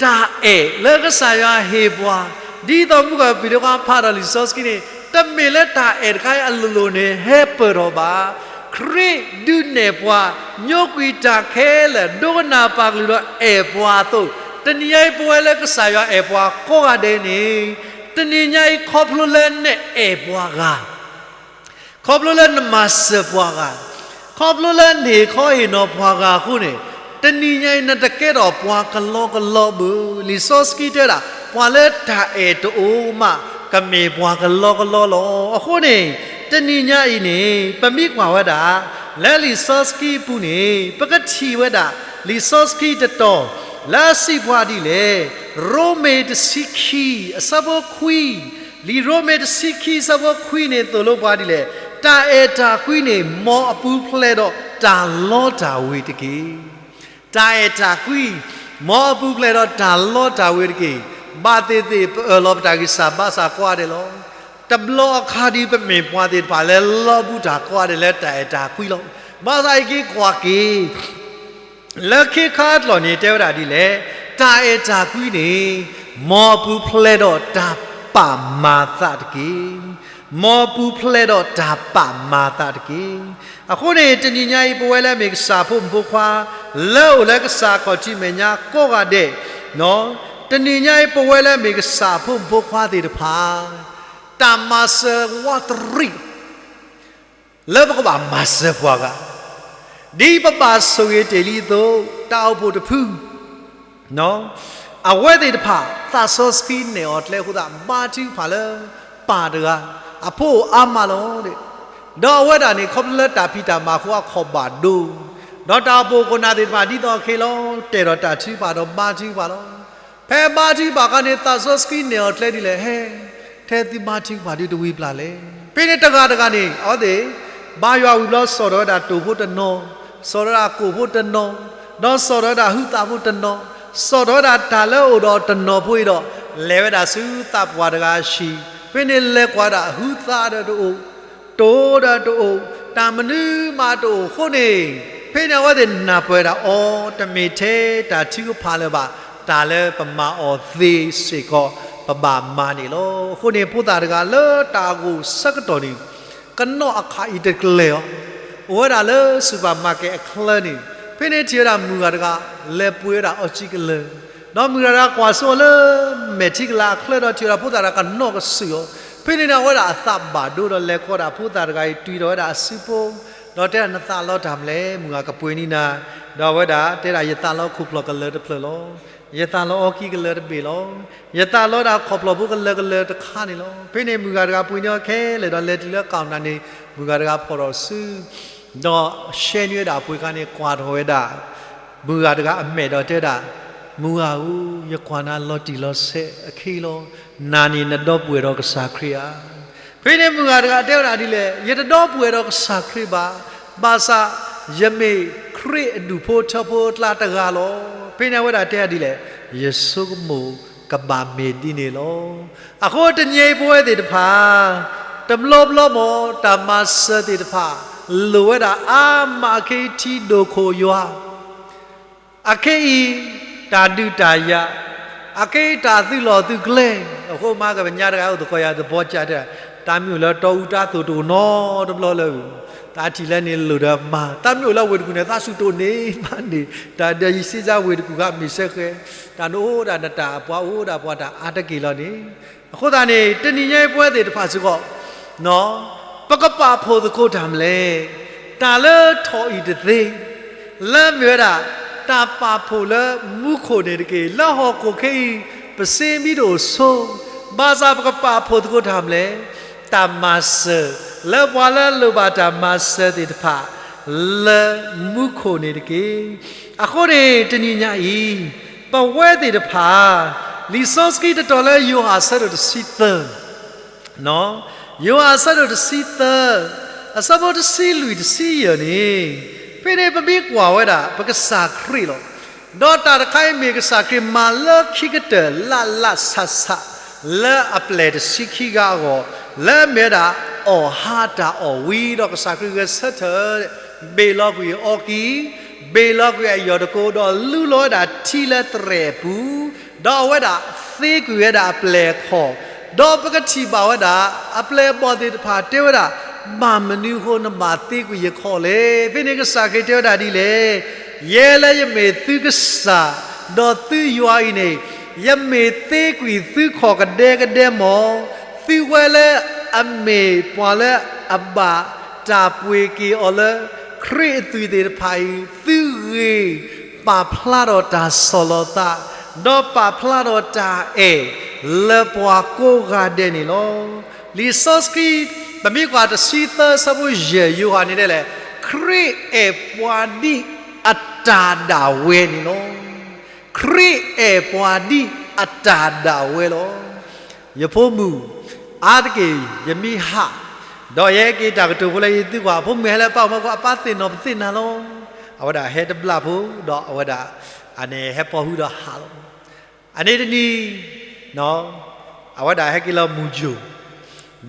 တၢ်အဲၣ်လၢကစၢ်ယွၤဟ့ၣ်ပှၤ, ဒ်သိးမုၢ်ကီၢ်ပံၤဒိၣ်ခွါဖးဒီးလံာ်စီဆှံန့ၣ် တမ့ၢ်လၢတၢ်အဲၣ်တခါအံၤအလိၤလိၤန့ၣ် ဟဲပၢၢ်ထီၣ်ဘၣ်. ခရံာ်ဒုးနဲၣ်ပှၤ ညိကွံာ်တၢ်ခဲလၢာ် ဒိကနၣ်ပာ်ကလုၢ်ဒီးအဲၣ်ပှၤအသိး, တနံၤညါအံၤပဝဲလၢကစၢ်ယွၤအဲၣ်ပှၤကိးဂၤဒဲးန့ၣ်, တနံၤညါအံၤ ခီဖျိလၢနအဲၣ်ပှၤဂၤ ခီဖျိလၢနမၤစၢၤပှၤဂၤ, ခီဖျိလၢနဟ့ၣ်ခီဟ့ၣ်နီၤပှၤဂၤအဃိန့ၣ်, တနံၤညါအံၤ နတကဲထီၣ်ပှၤကလီကလီဘၣ်. လံာ်စီဆှံတဲဒၣ် ပှၤလၢတၢ်အဲၣ်တအိၣ်မး ကမ့ၢ်ပှၤကလီကလီလီၤ. အဃိန့ၣ် တနံၤညါအံၤန့ၣ် ပမ့ၢ်ကွၢ်ဝဲဒၣ် လၢလံာ်စီဆှံအပူၤန့ၣ် ပကထံၣ်ဝဲဒၣ် လံာ်စီဆှံတတီၤ လၢအစံးပှၤဒ်လဲၣ်, ရိမ့ၤတဆံခံ အဆၢဖိခွံ, လံာ်ရိမ့ၤတဆံခံ အဆၢဖိခွံန့ၣ် သိၣ်လိပှၤဒ်လဲၣ်, တၢ်အဲၣ်တၢ်ကွံန့ၣ် မ်အပူၤဖျဲးဒီးတၢ်လီတၢ်ဝ့ၤတက့ၢ်. တၢ်အဲၣ်တၢ်ကွံ, မ်အပူၤဖျဲးဒီးတၢ်လီတၢ်ဝ့ၤတက့ၢ်. ဘၣ်သ့ၣ်သ့ၣ် ပအၢၣ်လီၤပတၢ်ဂံၢ်စၢ်ဘါစၢ်ကိးဂၤဒဲးလီၤ. တဘျီအခါဒ်ပမ့ၢ်ပှၤသ့ၣ်တဖၣ်လၢလီဘူးတၢ်ကိးဂၤဒဲးလၢတၢ်အဲၣ်တၢ်ကွံလီၤ. ဘၣ်ဆၣ်အံၤက့ၤကွၢ်က့ၤ လၢခ့ခါအကျိာ်န့ၣ် တဲဝဲဒၣ်ဒ်လဲၣ်, တၢ်အဲၣ်တၢ်ကွံန့ၣ် မ်အပူၤဖျဲးဒီးတၢ်ပာ်မၤသးတက့ၢ်. မ်အပူၤဖျဲးဒီးတၢ်ပာ်မၤသးတက့ၢ်. အဃိန့ၣ် တနံၤညါအံၤ ပဝဲလၢအမ့ၢ်ကစၢ်ဖိမုၣ်ဖိခွါ လၢအအိၣ်လၢကစၢ်ခီၣ်ထံးမဲာ်ညါကိးဂၤဒဲး, တနံၤညါအံၤ ပဝဲလၢအမ့ၢ်ကစၢ်ဖိမုၣ်ဖိခွါသ့ၣ်တဖၣ် တၢ်မၤစၢၤဝးတရံး လၢပကဘၣ်မၤစၢၤပှၤဂၤ, ဒ်ပဘၣ်ဆိၣ်ဂ့ၤတ့ၢ်လံအသိး, တၢ်အိၣ်ဖှိၣ်တဖု, အဝဲသ့ၣ်တဖၣ် သးစီဆှံနဲၣ်အီၤကျဲအဃိသတး ဘါထုကဖၣ်လၢပၢ်တဂၤ, အဖိအါမးလီၤ. ဒီးအဝဲဒၣ်န့ၣ် ခီဖျိလၢတၢ်ဖံးတၢ်မၤအဃိအခီၣ်ဘၣ်ဒိ, ဒီးတၢ်အိၣ်ဖှိၣ်ခိၣ်နၢ်သ့ၣ်တဖၣ်ဒ်သိးအခဲလီၤ, တဲာ်ဒီးတၢ်ထုကဖၣ်ဒီးဘါထုကဖၣ်လီၤ. ဖဲဘါထုကဖၣ်အခါန့ၣ် သးစီဆှံနဲၣ်အီၤကျဲဒ်လဲၣ်, ဟဲ, ထဲသုဘါထုကဖၣ်ဒုးတဝံၤပျၢ်လဲၣ်. ဖဲန့ၣ်တဂၤတဂၤန့ၣ် အဝဲသ့ၣ် ဘါယွၤဝံၤဘျီ စိာ်ထီၣ်ဝဲဒၣ်တိာ်ဖိတနီၤ, စိာ်ထီၣ်ဝဲဒၣ်ကိၣ်ဖိတနီၤ, ဒီးစိာ်ထီၣ်ဝဲဒၣ်ဟုသးဖိတနီၤ, စိာ်ထီၣ်ဝဲဒၣ်တၢ်လၢအအိၣ်ဒီးတနီၤဖိအံၤဒီး လဲၤဝဲဒၣ်ဆူသးပှၢ်တဂၤအဟံၣ်, ဖဲန့ၣ်လဲၤကွၢ်ဒၣ်ဟုသးဒီးတအိၣ် တိၤဒီးတအိၣ်, တၢ်မနုၤမးတအိၣ်အဃိန့ၣ်, ဖဲန့ၣ်အဝဲသ့ၣ်နၢ်ပၢၢ်ဝဲဒၣ်အီၤ တမ့ၢ်ထဲတၢ်ထုကဖၣ်လၢၤဘၣ်, တၢ်လၢပမၤအီၤသ့စ့ၢ်ကီး ပဘၣ်မၤန့ၣ်လီၤ. အဃိန့ၣ် ဖိသၣ်တဂၤလၢတၢ်ဂိၢ်ဆၢကတီၢ်န့ၣ် ကနီၣ်အခးအံၤတကျဲၤအီၤ, အိၣ်ဝဲဒၣ်လၢ supermarket အချၢန့ၣ်, ဖဲန့ၣ်ထံၣ်ဝဲဒၣ်မုၢ်ဂၤတဂၤ လဲၤပှ့ၤဝဲဒၣ်အီစံကလၢၤ, ဒီးမုၢ်ဂၤတဂၤကွၢ်စိလၢ မဲာ်ထံကလၤအချၢဒီးထံၣ်ဝဲဒၣ်ဖိသၣ်တဂၤကနီၣ်ကစုာ်အီၤ, ဖဲန့ၣ်ဒီးအဝဲဒၣ်အသးဘၣ်ဒိဒီးလဲၤကိးဒၣ်ဖိသၣ်တဂၤအံၤ တွံၢ်ထီၣ်ဝဲဒၣ်အစုဖိ, ဒီးတဲဒၣ်နသးလီတၢ်မနုၤလဲၣ်, မုၢ်ဂၤကပှ့ၤန့ၢ်နၤ, ဒီးအဝဲဒၣ်တဲဒၣ်ယသးလီခိၣ်ဖျီၣ်ကလၢၤတဖျၢၣ်လီၤ. ယသးလီအီကံကလၢၤတဘ့ၣ်လီၤ. ယသးလီဒၣ်ခီၣ်ဖျီၣ်ဖိကလၢၤကလၢၤတခါန့ၣ်လီၤ. ဖဲန့ၣ်မုၢ်ဂၤတဂၤပှ့ၤန့ၢ်အီၤခဲလၢာ်ဒီးလဲၤတုၤလၢကီၣ်နၣ်န့ၣ် မုၢ်ဂၤတဂၤဖီၣ်ထီၣ်စု ဒီးရှဲန့ၢ်ဝဲဒၣ်အပှ့ၤခါန့ၣ် ကွၢ်ထီၣ်ဝဲဒၣ် မုၢ်ဂၤတဂၤအမဲာ်ဒီးတဲဒၣ်, မုၢ်ဂၤဧၢ, ယကွၢ်နၤလီၤတံၢ်လီၤဆဲးအခံလီၤ. နၤန့ၣ်နဒီပုၢ်ဝဲၢ်ဒီးကစၢ်ခရံာ်ဧါ. ဖဲန့ၣ်မုၢ်ဂၤတဂၤတဲဝဲဒၣ်ဒ်လဲၣ်, ယတဒီပုၢ်ဝဲၢ်ဒီးကစၢ်ခရံာ်ဘၣ်, ဘၣ်ဆၣ် ယမ့ၢ်ခရံာ်အဒူၣ်ဖိထၢဖိအကျါတဂၤလီၤ. ဖဲန့ၣ်အဝဲဒၣ်တဲဒ်လဲၣ်, ယဆိကမိၣ်ကဘၣ်မ့ၢ်ဒ်န့ၣ်လီၤ. အဃိတနံၤအံၤပဝဲသ့ၣ်တဖၣ် တဘျီဘျီမ့ၢ်တၢ်မၤစၢၤသ့ၣ်တဖၣ် လိၣ်ဝဲဒၣ်အါမးအခဲအံၤ ထံဒိၣ်ခိၣ်ယွၤ, အခဲအံၤ တၢ်ဒုးတၢ်ယၤ, အခဲအံၤ တၢ်သုးလီၢ်သုးကျဲ, အဃိမးကပညါတဂၤအိၣ်သကိးယၤသဘီကၢ်တဲ, တၢ်မ့ၢ်အိၣ်လၢတီအူတၢ်သိၣ်တအိၣ်နီတဘျီလၢ တၢ်ထံၣ်လၢန့ၣ်လိၣ်ဒီးမၤ, တၢ်မ့ၢ်အိၣ်လၢဝ့ၢ်တကူၣ်န့ၣ် သးစူၤတအိၣ်န့ၣ်မးန့ၣ်, တၢ်ဒီးယစ့စါဝ့ၢ်တကူၣ်ဂၤမ့ၢ်စဲဃဲ, တၢ်နအိၣ်ဒၣ်နတၢ်ပှၤအိၣ်ဒၣ်ပှၤတၢ်အါတက့ၢ်လီၤန့ၣ်, အဃိသတးန့ၣ် တနံၤညါအံၤပဝဲသ့ၣ်တဖၣ်စ့ၢ်ကီး ပကပာ်ဖှိၣ်သကိးတၢ်မနုၤလဲၣ်. တၢ်လၢထီၣ်အံၤတသ့, လၢမ့ၢ်ဝဲဒၣ် တၢ်ပာ်ဖှိၣ်လၢမူခိၣ်န့ၣ်တက့ၢ်. လၢဟီၣ်ခိၣ်ခဲအံၤ ပစ့မံတအိၣ်ဆိ, ဘၣ်ဆၣ်ပကပာ်ဖှိၣ်သကိးတၢ်မနုၤလဲၣ်, တၢ်မၤစၢၤ လၢပှၤလၢအလိၣ်ဘၣ်တၢ်မၤစၢၤသ့ၣ်တဖၣ် လၢမူခိၣ်န့ၣ်တက့ၢ်. အဃိန့ၣ် တနံၤညါအံၤ ပဝဲသ့ၣ်တဖၣ် လံာ်စီဆှံတတီၤလၢယိၤဟၣ်အဆၢဒိၣ်တဆံသၢ ယိၤဟၣ်အဆၢဒိၣ်တဆံသၢ အဆၢဖိတဆံလွံၢ်တဆံယဲၢ်န့ၣ်, ဖဲန့ၣ်ပမ့ၢ်ကွၢ်ဝဲဒၣ် ပကစၢ်ခရံာ်လီၤ. ဒီးတၢ်တခါအံၤမ့ၢ်ကစၢ်ခရံာ်မၤလၢခံကတၢၢ်လၢ်လၢ်ဆးဆး လၢအပျဲၢ်တဆံခံဂၤအဂီၢ်, လၢအမ့ၢ်ဝဲဒၣ် အီၣ်ဟါတၢ်အီၣ်ဝံၤဒီးကစၢ်ခရံာ်ဂဲၤဆၢထၢၣ် ဘ့ၣ်လီၤကွံာ်အီကံ, ဘ့ၣ်လီၤကွံာ်အယီၢ်တကိး ဒီးလူလီၤဝဲဒၣ်ထံလၢတြဲၤအပူၤ, ဒီးအဝဲဒၣ်သ့ကွံာ်ဝဲဒၣ်အပျဲၢ်အခီၣ်, ဒီးပကထံၣ်ဘၣ်ဝဲဒၣ် အပျဲၢ်အဘီၣ်သ့ၣ်တဖၣ်တဲဝဲဒၣ်, ဘၣ်မနုၤဃိနဘၣ်သ့ကွံာ်ယခီၣ်လဲၣ်. ဖဲန့ၣ်ကစၢ်ခရံာ်တဲဝဲဒၣ်ဒ်လဲၣ်, ယဲလၢယမ့ၢ်သုကစၢ် ဒီးသုယွၤအံၤန့ၣ်, ယမ့ၢ်သ့ကွံာ်သုခီၣ်ကဒဲကဒဲမီၢ်, သုဝဲလၢအမ့ၢ်ပှၤလၢအဘၣ်တၢ်ပှ့ၤက့ၤအီၤလၢ ခရံာ်အသွံၣ်သ့ၣ်တဖၣ်အံၤ, သုဂ့ၤပာ်ဖျါထီၣ်တၢ်ဆီၣ်လီၤသး, ဒီးပာ်ဖျါထီၣ်တၢ်အဲၣ်လၢပှၤကိးဂၤဒဲးန့ၣ်လီၤ. လံာ်စီဆှံ ပမ့ၢ်ကွၢ်တဆံသၢဆၢဖိယဲၢ် ယိၤဟၣ်န့ၣ်ဒ်လဲၣ်, ခရံာ်အဲၣ်ပှၤဒ်အတၢ်ဒၣ်ဝဲန့ၣ်လီၤ. ခရံာ်အဲၣ်ပှၤဒ်အတၢ်ဒၣ်ဝဲလီၤ. ယဖိမုၣ် အါတက့ၢ် ယမ့ၢ်ဟး, ဒီးယဟဲက့ၤတၢ်ကတိၤဖိလၢယသုကွၢ် ဖိမုၣ်ဟဲလၢပၢ်အအိၣ်မး အပၢ်သ့ၣ်နီၣ်ပသ့ၣ်နၤလီၤ. အဝဲဒၣ်ဟဲတဘျၣ်ဖိ ဒီးအဝဲဒၣ် အန့ၣ်ဟဲပိာ်ဟုဒီးဟးလီၤ. အန့ၣ်တနံၤ အဝဲဒၣ်ဟဲက့ၤလီၤမူယိၤ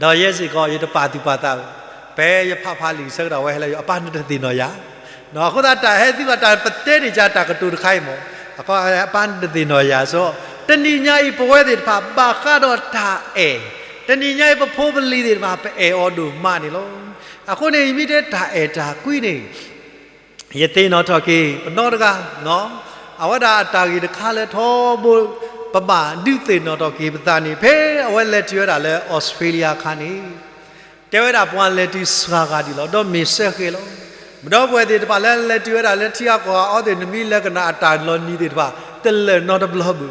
ဒီးယဲစ့ၢ်ကီး ယတပာ်သူၣ်ပာ်သးဘၣ်, ဖဲယဖးဖးလံာ်ဆၢကတီၢ် အဝဲဟဲလၢယိၤ အပၢ်နတသ့ၣ်နီၣ်ယၤ, အဃိသတးတၢ်ဟဲသုဘၣ်တၢ်ပတဲန့ၣ်ယၤတၢ်ကတိၤတခါအံၤမး, အဃိအပၢ်နတသ့ၣ်နီၣ်ယၤ ဆိ တနံၤညါအံၤ ပဝဲသ့ၣ်တဖၣ် ဘၣ်ဃးဒီးတၢ်အဲၣ်, တနံၤညါအံၤ ပဖိပလံၤသ့ၣ်တဖၣ် ပအဲၣ်အီၤဒိၣ်မးန့ၣ်လီၤ. အဃိန့ၣ် ယမ့ၢ်တဲတၢ်အဲၣ်တၢ်ကွံန့ၣ် ယသ့ၣ်နီၣ်ထီၣ်က့ၤ ပနီတဂၤ အဝဲဒၣ်အတၢ်ဂ့ၢ်တခါလၢထီဘိ ပဘၣ်ဒုးသ့ၣ်နီၣ်ထီၣ်က့ၤပသးန့ၣ် ဖဲအဝဲလဲၤတုၤဝဲဒၣ်လၢ Australia အခါန့ၣ်, တဲဝဲဒၣ်ပှၤလဲၤတုၤစှၤဂၤဒံးလီၤ ဒီးမ့ၢ်စဲဃဲၤလီၤ. ပဒီပုၢ်ဝဲၢ်သ့ၣ်တဖၣ်လၢလဲၤတုၤဝဲဒၣ်လၢထံဂၤကီၢ်ဂၤအီၤသ့ၣ် နမ့ၢ်လဲၤကနၣ်အတၢ်လီၤနံၤသ့ၣ်တဖၣ် တလၢာ်နီတဘျီဘၣ်,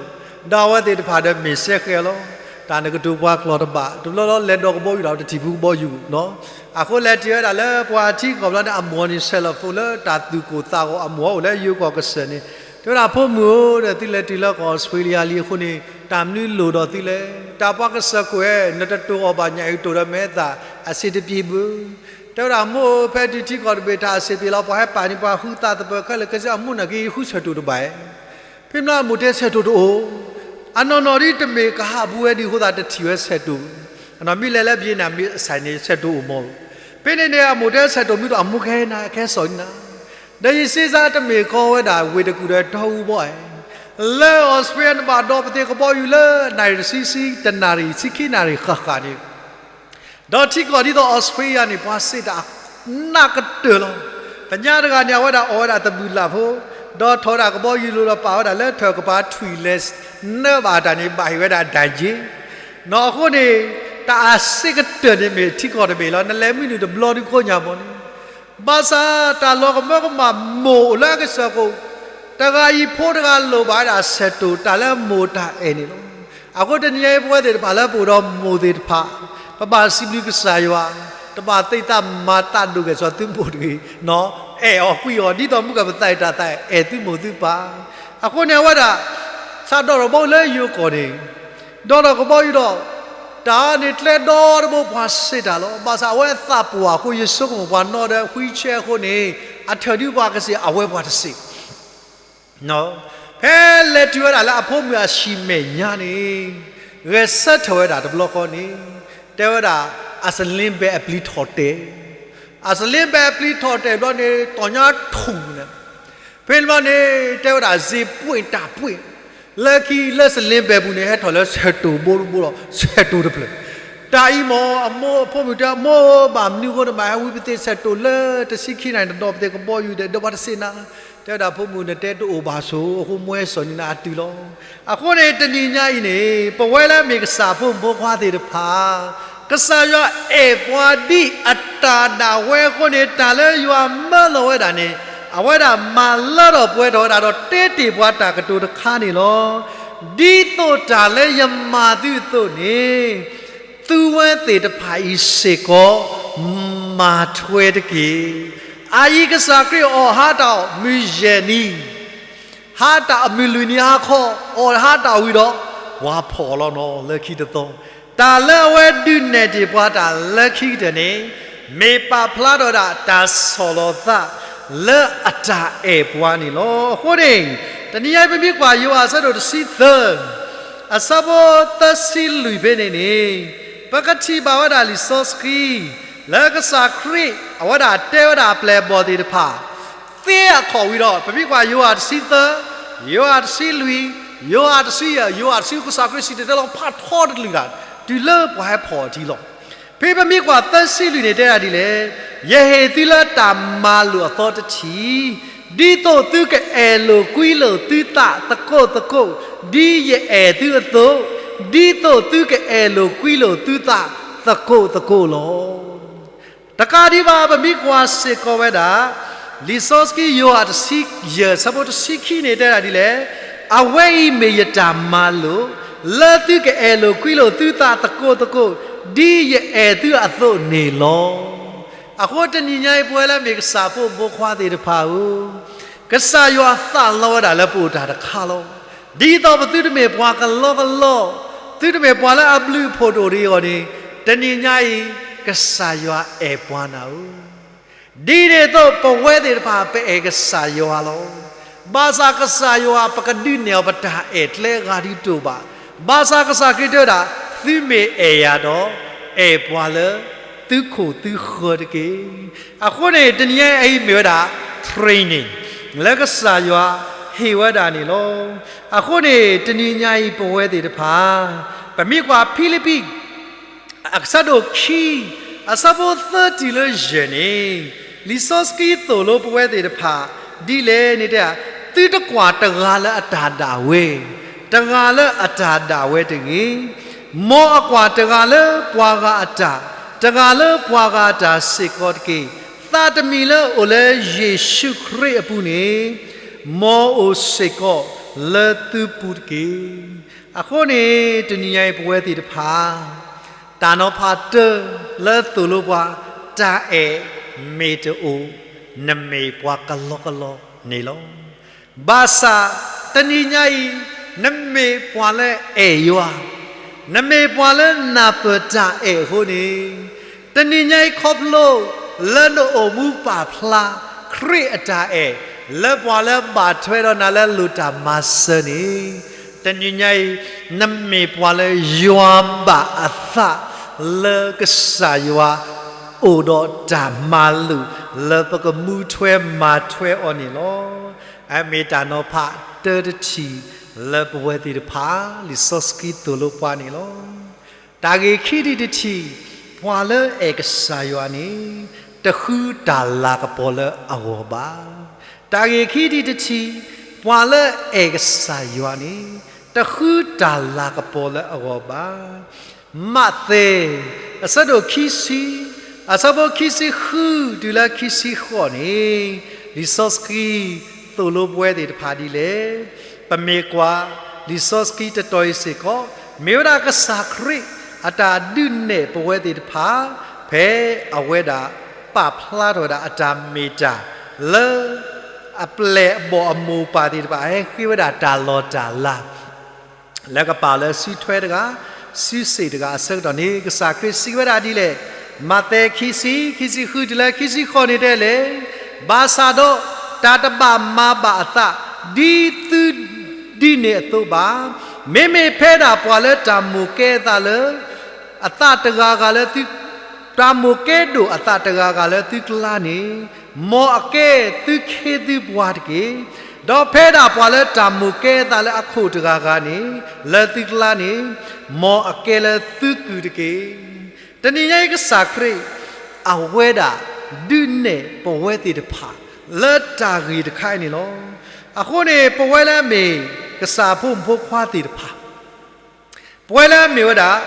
ဒီးအဝဲသ့ၣ်တဖၣ်ဒီးမ့ၢ်စဲဃဲၤလီၤ. တၢ်နကတိၤပှၤကျိာ်တဘၣ် တဘျီလီၤ လဲၤဒိးကဘီယူၤဒီးတထံၣ်ဖုကဘီယူၤ အဃိလဲၤတုၤဝဲဒၣ်လၢပှၤထံကီၢ်ဘျီန့ၣ် အမိၢ်န့ၣ် ဆဲးလီၤဖိးလၢတၢ်သူၣ်ကိၢ်သးဂီၤ အမိၢ်အိၣ်လၢယိၤကီၢ်ကစၢၢ်န့ၣ်, တဲဝဲဒၣ်ဖိမုၣ်ဧၢ, ဒီးသုလဲၤတုၤလၢကီၢ် Australia လံအဃိန့ၣ် တၢ်မနုၤလိၣ်ဒီးသုလဲၣ်, တၢ်ပှၤကစၢၢ်ခိၣ်ဧၢ, နတတိၤအီၤဘၣ်ညၣ်အံၤတိၤဒီးမဲာ်သၣ် အဆင်တပြေဘူး. တဲဝဲဒၣ်မိၢ်ဧၢ, ဖဲတုၤထံကီၢ်တဘ့ၣ်တၢ်အဆင်ပြေလီၤ ပှၤဟဲပာ်န့ၢ်ပှၤဃုသးသပၢၤခဲလၢာ်ခဲဆ့ အမိၢ်န့ၣ်က့ၤဃုဆဲးတိၤတဘၣ် ဖဲမ့ၢ်အမိၢ်တဲဆဲးတိၤတအိၣ်, အနီၢ်နီၢ်ဒ်တမ့ၢ်ကဟးဘူးဝဲဒ်အဃိသတး တထံၣ်ဝဲဆဲးတိၤ, အနီၢ်မ့ၢ်လဲၤလၢ Vietnamese န့ၣ် ဆဲးတိၤအိၣ်မး. ဖဲန့ၣ်န့ၣ် အမိၢ်တဲဆဲးတိၤမ့ၢ်တအိၣ် အမိၢ်ကဟဲနၤ ကဟဲစိာ်နၤ, ဒီးယစ့စါတမ့ၢ်ကီဝဲဒၣ်ဝ့ၢ်တကူၣ်ဒီးတီအူဘီဧါ, လၢ Australia နဘၣ်ဒိးပသ့ၣ်ကဘီယူၤလၢနၣ်ရံၣ်တဆံဆံ တနၣ်ရံၣ်ဆံခံနၣ်ရံၣ်ဃၣ်ဃၣ်န့ၣ် ဒီးထံကီၢ်ဒ်သိး Australia န့ၣ် ပှၤစ့ၢ်တၢ်နးကတၢၢ်လီၤ. ပညါတဂၤန့ၣ် အဝဲဒၣ်အီၣ်ဝဲဒၣ်သဘုၣ်လၣ်ဖိ, ဒီးထီၣ်ဝဲဒၣ်ကဘီယူၤလိၤဒီးပာ်ဝဲဒၣ်လၢထၢၣ်ကပၤထွံၣ်လဲၤနၢဘၣ်တၢ်န့ၣ် ဘၣ်ဟ့ၣ်ဝဲဒၣ်ဒၣ်က့, နီၢ်အဃိန့ၣ် တၢ်အစ့ၢ်ကတၢၢ်န့ၣ်မ့ၢ်ထံကီၢ်တဘ့ၣ်လီၤ. နလဲၤမုၢ်နုာ်တဘျီဒုကိးညါဘီန့ၣ် ဘၣ်ဆၣ်တၢ်လီၤကမၢကမၣ်မိၢ်အိၣ်လၢအကစၢၢ်ခိၣ်, တဂၤအံၤဖိတဂၤလိၣ်ဘၣ်ဝဲဒၣ်ဆဲးတိၤတၢ်လၢမိၢ်တၢ်အဲၣ်န့ၣ်လီၤ. အဃိတနံၤအံၤပဝဲသ့ၣ်တဖၣ်လၢပအိၣ်ဒီးမိၢ်သ့ၣ်တဖၣ်, ပဘၣ်စံးဘျုးကစၢ်ယွၤ, တဘၣ်သ့ၣ်သးမၤသးဒိၣ်ဂဲၤဆၢသုမိၢ်တဂ့ၤ, အဲၣ်အီၤကွံအီၤ ဒ်သိးမုၢ်ကပသးအံၤတၢ်သးအဲၣ်သုမိၢ်သုပၢ်. အဃိန့ၣ်အဝဲဒၣ် စးဒီးထီၣ်ကဘီယူၤလၢယိၤကီၢ်န့ၣ် ဒီးထီၣ်ကဘီယူၤဒီး တၢ်န့ၣ်ကျဲဒီတဘိပှၤစ့ၢ်တၢ်လီၤ. ဘၣ်ဆၣ်အဝဲအသးပှၢ်အဃိ ယဆိကမိၣ်ပှၤနီၣ်ဒီး wheelchair အဃိန့ၣ် အထၢၣ်ဒုပှၤကစ့ၢ် အဝဲပှၤတစ့ၢ် ဖဲလဲၤတုၤဝဲဒၣ်လၢအဖိမုၣ်အဆံၣ်မဲာ်ညါန့ၣ် ဂဲၤဆၢထၢၣ်ဝဲဒၣ်တဘျီဃီန့ၣ် တဲဝဲဒၣ် အစလ့ဘဲအပျံၤထီၣ်တဲာ်, အစလ့ဘဲပျံၤထီၣ်တဲာ်ဘျီန့ၣ် တီၢ်ညါထူၣ်န့ၣ်, ဖဲန့ၣ်ဘျီန့ၣ် တဲဝဲဒၣ် စ့ပှ့ၣ်တၢ်ပှ့ၣ်, လၢခံလၢစလ့ဘဲပူၤန့ၣ် ဟဲထီၣ်လၢဆဲးတိၣ်ဘိတဘိဒီး ဆဲးတိၣ်တဖျၢၣ်. တၢ်အံၤမ့ၢ်အမိၢ်အဖိမုၣ်တဲ မိၢ်ဧၢ ဘၣ်မနုၤအဃိန့ၣ် မ့ၢ်ဟဲဝံပသ့ဆဲးတိၣ်လၢတဆံခံနၣ်ရံၣ်န့ၣ် ဒီးပသ့ကဘီယူၤဒီး ဒီးပှၤတသ့နၤ, တဲဝဲဒၣ် ဖိမုၣ် နတဲတအိၣ်ဘၣ်ဆိး အဃိမိၢ်ဟဲစိာ်န့ၢ်နၤအတုၤလီၤ. အဃိန့ၣ် တနံၤညါအံၤန့ၣ် ပဝဲလၢမ့ၢ်ကစၢ်ဖိမုၣ်ဖိခွါသ့ၣ်တဖၣ် ကစၢ်ယွၤအဲၣ်ပှၤဒ်အတၢ်ဒၣ်ဝဲအဃိန့ၣ် တၢ်လၢယွၤမၢလီၤဝဲဒၣ်န့ၣ် အဝဲဒၣ်မၤလၢထီၣ်ပှဲၤထီၣ်ဝဲဒၣ်ဒီး တဲတ့ၢ်ပှၤတၢ်ကတိၤတခါန့ၣ်လီၤ. ဒ်သိးတၢ်လၢယမၤသုအသိးန့ၣ် သုဝဲသ့ၣ်တဖၣ်အံၤစ့ၢ်ကီး မၤထွဲတက့ၢ်. အအံၤကစၢ်ခရံာ်အီၣ်ဟါတၢ်အီၣ်မုၢ်ယဲၢ်နံၤ ဟါတၢ်အီၣ်မုၢ်လွံၢ်နံၤဟါခီ အီၣ်ဟါတၢ်ဝံၤဒီး ပှၤဖီၣ်လီၤနီၤလၢခံတသီ, တၢ်လၢအဝဲဒုးနဲၣ်တ့ၢ်ပှၤတၢ်လၢခံကတၢၢ်န့ၣ် မ့ၢ်ပာ်ဖျါထီၣ်ဒၣ်တၢ်ဆီၣ်လီၤသးလၢအတၢ်အဲၣ်ပှၤန့ၣ်လီၤ. အဃိန့ၣ် တနံၤညါအံၤပမ့ၢ်ကွၢ်ယိၤဟၣ်အဆၢဒိၣ်တဆံသၢ အဆၢဖိသၢဆံလွံၢ်ဖဲန့ၣ်န့ၣ် ပကထံၣ်ဘၣ်ဝဲဒၣ်လံာ်စီဆှံ လၢကစၢ်ခရံာ် အဝဲဒၣ်တဲဝဲဒၣ်အပျဲၢ်အဘီၣ်သ့ၣ်တဖၣ် သ့အခီၣ်ဝံၤဒီး ပမ့ၢ်ကွၢ်ယိၤဟၣ်တဆံသၢ, ယိၤဟၣ်တဆံလွံၢ်, ယိၤဟၣ်တဆံယဲၢ်, ယိၤဟၣ်တဆံ ကစၢ်ခရံာ်စံၣ်တဲၤတဲလီၤဖးထီတကလုာ်ဒၣ် တုၤလၢပှၤဟဲဖီၣ်အထံလီၤ. ဖဲပမ့ၢ်ကွၢ်သၢဆံလွံၢ်န့ၣ်တဲဒၣ်ဒ်လဲၣ်, ယဟ့ၣ်သုလၢတၢ်မၤလိာ်အသီတထံၣ်, ဒ်သိးသုကအဲၣ်လိာ်ကွံလိာ်သုသးသကိးသကိး, ဒ်ယအဲၣ်သုအသိး, ဒ်သိးသုကအဲၣ်လိာ်ကွံလိာ်သုသးသကိးသကိးလီၤ. တကးဒံးဘၣ် ပမ့ၢ်ကွၢ်စ့ၢ်ကီးဝဲဒၣ် လံာ်စီဆှံယိၤဟၣ်တဆံယဲၢ် ဆၢဖိတဆံခံန့ၣ်တဲဒၣ်ဒ်လဲၣ်, အဝဲအံၤမ့ၢ်ယတၢ်မၤလိာ်, လၢသုကအဲၣ်လိာ်ကွံလိာ်သုသးသကိးသကိး, ဒ်ယအဲၣ်သုအသိးန့ၣ်လီၤ. အဃိတနံၤညါအံၤ ပဝဲလၢမ့ၢ်ကစၢ်ဖိမုၣ်ဖိခွါသ့ၣ်တဖၣ်ဧၢ, ကစၢ်ယွၤသးလီဝဲဒၣ်လၢပအိၣ်တၢ်တခါလီၤ. ဒ်သိးပသုတမ့ၢ်ပှၤကလီကလီ, သုတမ့ၢ်ပှၤလၢအဘျုးအဖှိၣ်တအိၣ်ဒံးအဂီၢ်န့ၣ်, တနံၤညါအံၤ ကစၢ်ယွၤအဲၣ်ပှၤနၤဧၢ. ဒ်န့ၣ်အသိး ပဝဲသ့ၣ်တဖၣ်ပအဲၣ်ကစၢ်ယွၤလီၤ. ဘၣ်ဆၣ်ကစၢ်ယွၤ ပကဒုးနဲၣ်အီၤပတၢ်အဲၣ်ကျဲအဂၤဒုးတအိၣ်ဘၣ်. ဘၣ်ဆၣ်ကစၢ်ခရံာ်တဲဝဲဒၣ်, သုမ့ၢ်အဲၣ်ယၤဒီး အဲၣ်ပှၤလၢသုခိၣ်သုဃၢၤတက့ၢ်. အဃိန့ၣ် တနံၤညါအံၤမ့ၢ်ဝဲဒၣ် training လၢကစၢ်ယွၤဟ့ၣ်ဝဲဒၣ်န့ၣ်လီၤ. အဃိန့ၣ် တနံၤညါအံၤပဝဲသ့ၣ်တဖၣ် ပမ့ၢ်ကွၢ်ဖံလံးပံၤ အဆၢဒိၣ်ခံ အဆၢဖိသၢတုၤလၢယဲၢ်န့ၣ်, လံာ်စီဆှံသိၣ်လိပဝဲသ့ၣ်တဖၣ် ဒ်လဲၣ်န့ၣ်တဲ, သုတကွၢ်တဂၤလၢအတၢ်ဒၣ်ဝဲ, တဂၤလၢအတၢ်ဒၣ်ဝဲတဂ့ၤ. မ်အကွၢ်တဂၤလၢပှၤဂၤအတၢ်, တဂၤလၢပှၤဂၤအတၢ်စ့ၢ်ကီးတက့ၢ်. သးတမံၤလၢအအိၣ်လၢယ့ၣ်ၡူးခရံာ်အပူၤန့ၣ် မ်အအိၣ်စ့ၢ်ကီးလၢသုပူၤတက့ၢ်. အဃိန့ၣ် တနံၤညါအံၤပဝဲသ့ၣ်တဖၣ် တၢ်နီၤဖးတၢလၢသိၣ်လိပှၤ တၢ်အဲၣ်မ့ၢ်တအိၣ် နမ့ၢ်ပှၤကလီကလီန့ၣ်လီၤ. ဘၣ်ဆၣ်တနံၤညါအံၤ နမ့ၢ်ပှၤလၢအဲၣ်ယွၤ, နမ့ၢ်ပှၤလၢနၢ်ပၢၢ်တၢ်အဲၣ်အဃိန့ၣ်, တနံၤညါအံၤခီဖျိ လၢနအိၣ်မူပာ်ဖျါ ခရံာ်အတၢ်အဲၣ် လၢပှၤလၢဘၣ်ထွဲဒီးနၤလၢလိၣ်တၢ်မၤစၢၤန့ၣ်, တနံၤညါအံၤ နမ့ၢ်ပှၤလၢယွၤဘၣ်အသး လၢကစၢ်ယွၤ အိၣ်ဒီးတၢ်မၤလိာ် လၢပကမူထွဲမၤထွဲအီၤန့ၣ်လီၤ. အမ့ၢ်တၢ်နီၤဖးတၢတထံၣ် လၢပဝဲသ့ၣ်တဖၣ် လံာ်စီဆှံသိၣ်လိပှၤန့ၣ်လီၤ. တၢ်ဂ့ၢ်ခံထံၣ်တထံၣ်, ပှၤလၢအဲၣ်ကစၢ်ယွၤန့ၣ် တဃုတၢ်လၤကပီၤလၢအဂီၢ်ဘၣ်. တၢ်ဂ့ၢ်ခံထံၣ်တထံၣ်, ပှၤလၢအဲၣ်ကစၢ်ယွၤန့ၣ် တဃုတၢ်လၤကပီၤလၢအဂီၢ်ဘၣ်. မးသဲ အဆၢဒိၣ်ခံဆံ, အဆၢဖိခံဆံဃုတုၤလၢခံဆံဃိးန့ၣ်, လံာ်စီဆှံသိၣ်လိပဝဲသ့ၣ်တဖၣ်ဒ်လဲၣ်. ပမ့ၢ်ကွၢ် လံာ်စီဆှံတတီၤအံၤစ့ၢ်ကီး မ့ၢ်ဝဲဒၣ်ကစၢ်ခရံာ်အတၢ်ဒုးနဲၣ်ပဝဲသ့ၣ်တဖၣ် ဖဲအဝဲဒၣ်ပာ်ဖျါထီၣ်ဝဲဒၣ်အတၢ်မ့ၢ်တၢ် လၢအပျဲၢ်အဘီၣ်အမိၢ်ပၢ်သ့ၣ်တဖၣ် ဟဲဃ့ဝဲဒၣ်တၢ်လီၢ်တၢ်လၤ လၢကပာ်လၢစုထွဲတဂၤ, စုစ့ၣ်တဂၤအဆၢကတီၢ်န့ၣ် ကစၢ်ခရံာ်စံးဝဲဒၣ်ဒ်လဲၣ်. မးသဲခံဆံ, ခံဆံဃုတုၤလၢခံဆံဃိးန့ၣ်တဲလဲၣ်, ဘၣ်ဆၣ်ဒီးတၢ်တဘၣ်မၤဘၣ်အသး ဒ်သုဒ်န့ၣ်အသိးဘၣ်. မ့မ့ၢ်ဖဲဒၣ်ပှၤလၢတၢ်မိၣ်ကဲအသးလၢ အသးတဂၤဂၤလၢသု တၢ်မိၣ်ကဲဒိၣ်အသးတဂၤဂၤလၢသုကျါန့ၣ်, မ်အကဲသုခ့သုပှၤတက့ၢ်. ဒီးဖဲဒၣ်ပှၤလၢတၢ်မိၣ်ကဲအသးလၢအခိၣ်တဂၤဂၤန့ၣ်, လၢသုကျါန့ၣ်, မ်အကဲလၢသုကုၢ်တက့ၢ်. တနံၤညါအံၤကစၢ်ခရံာ် အဝဲဒၣ်ဒုးနဲၣ်ပဝဲသ့ၣ်တဖၣ် လၢတၢ်ဂ့ၢ်တခါအံၤန့ၣ်လီၤ. အဃိန့ၣ် ပဝဲလၢအမ့ၢ်ကစၢ်ဖိမုၣ်ဖိခွါသ့ၣ်တဖၣ်, ပဝဲလၢအမ့ၢ်ဝဲဒၣ်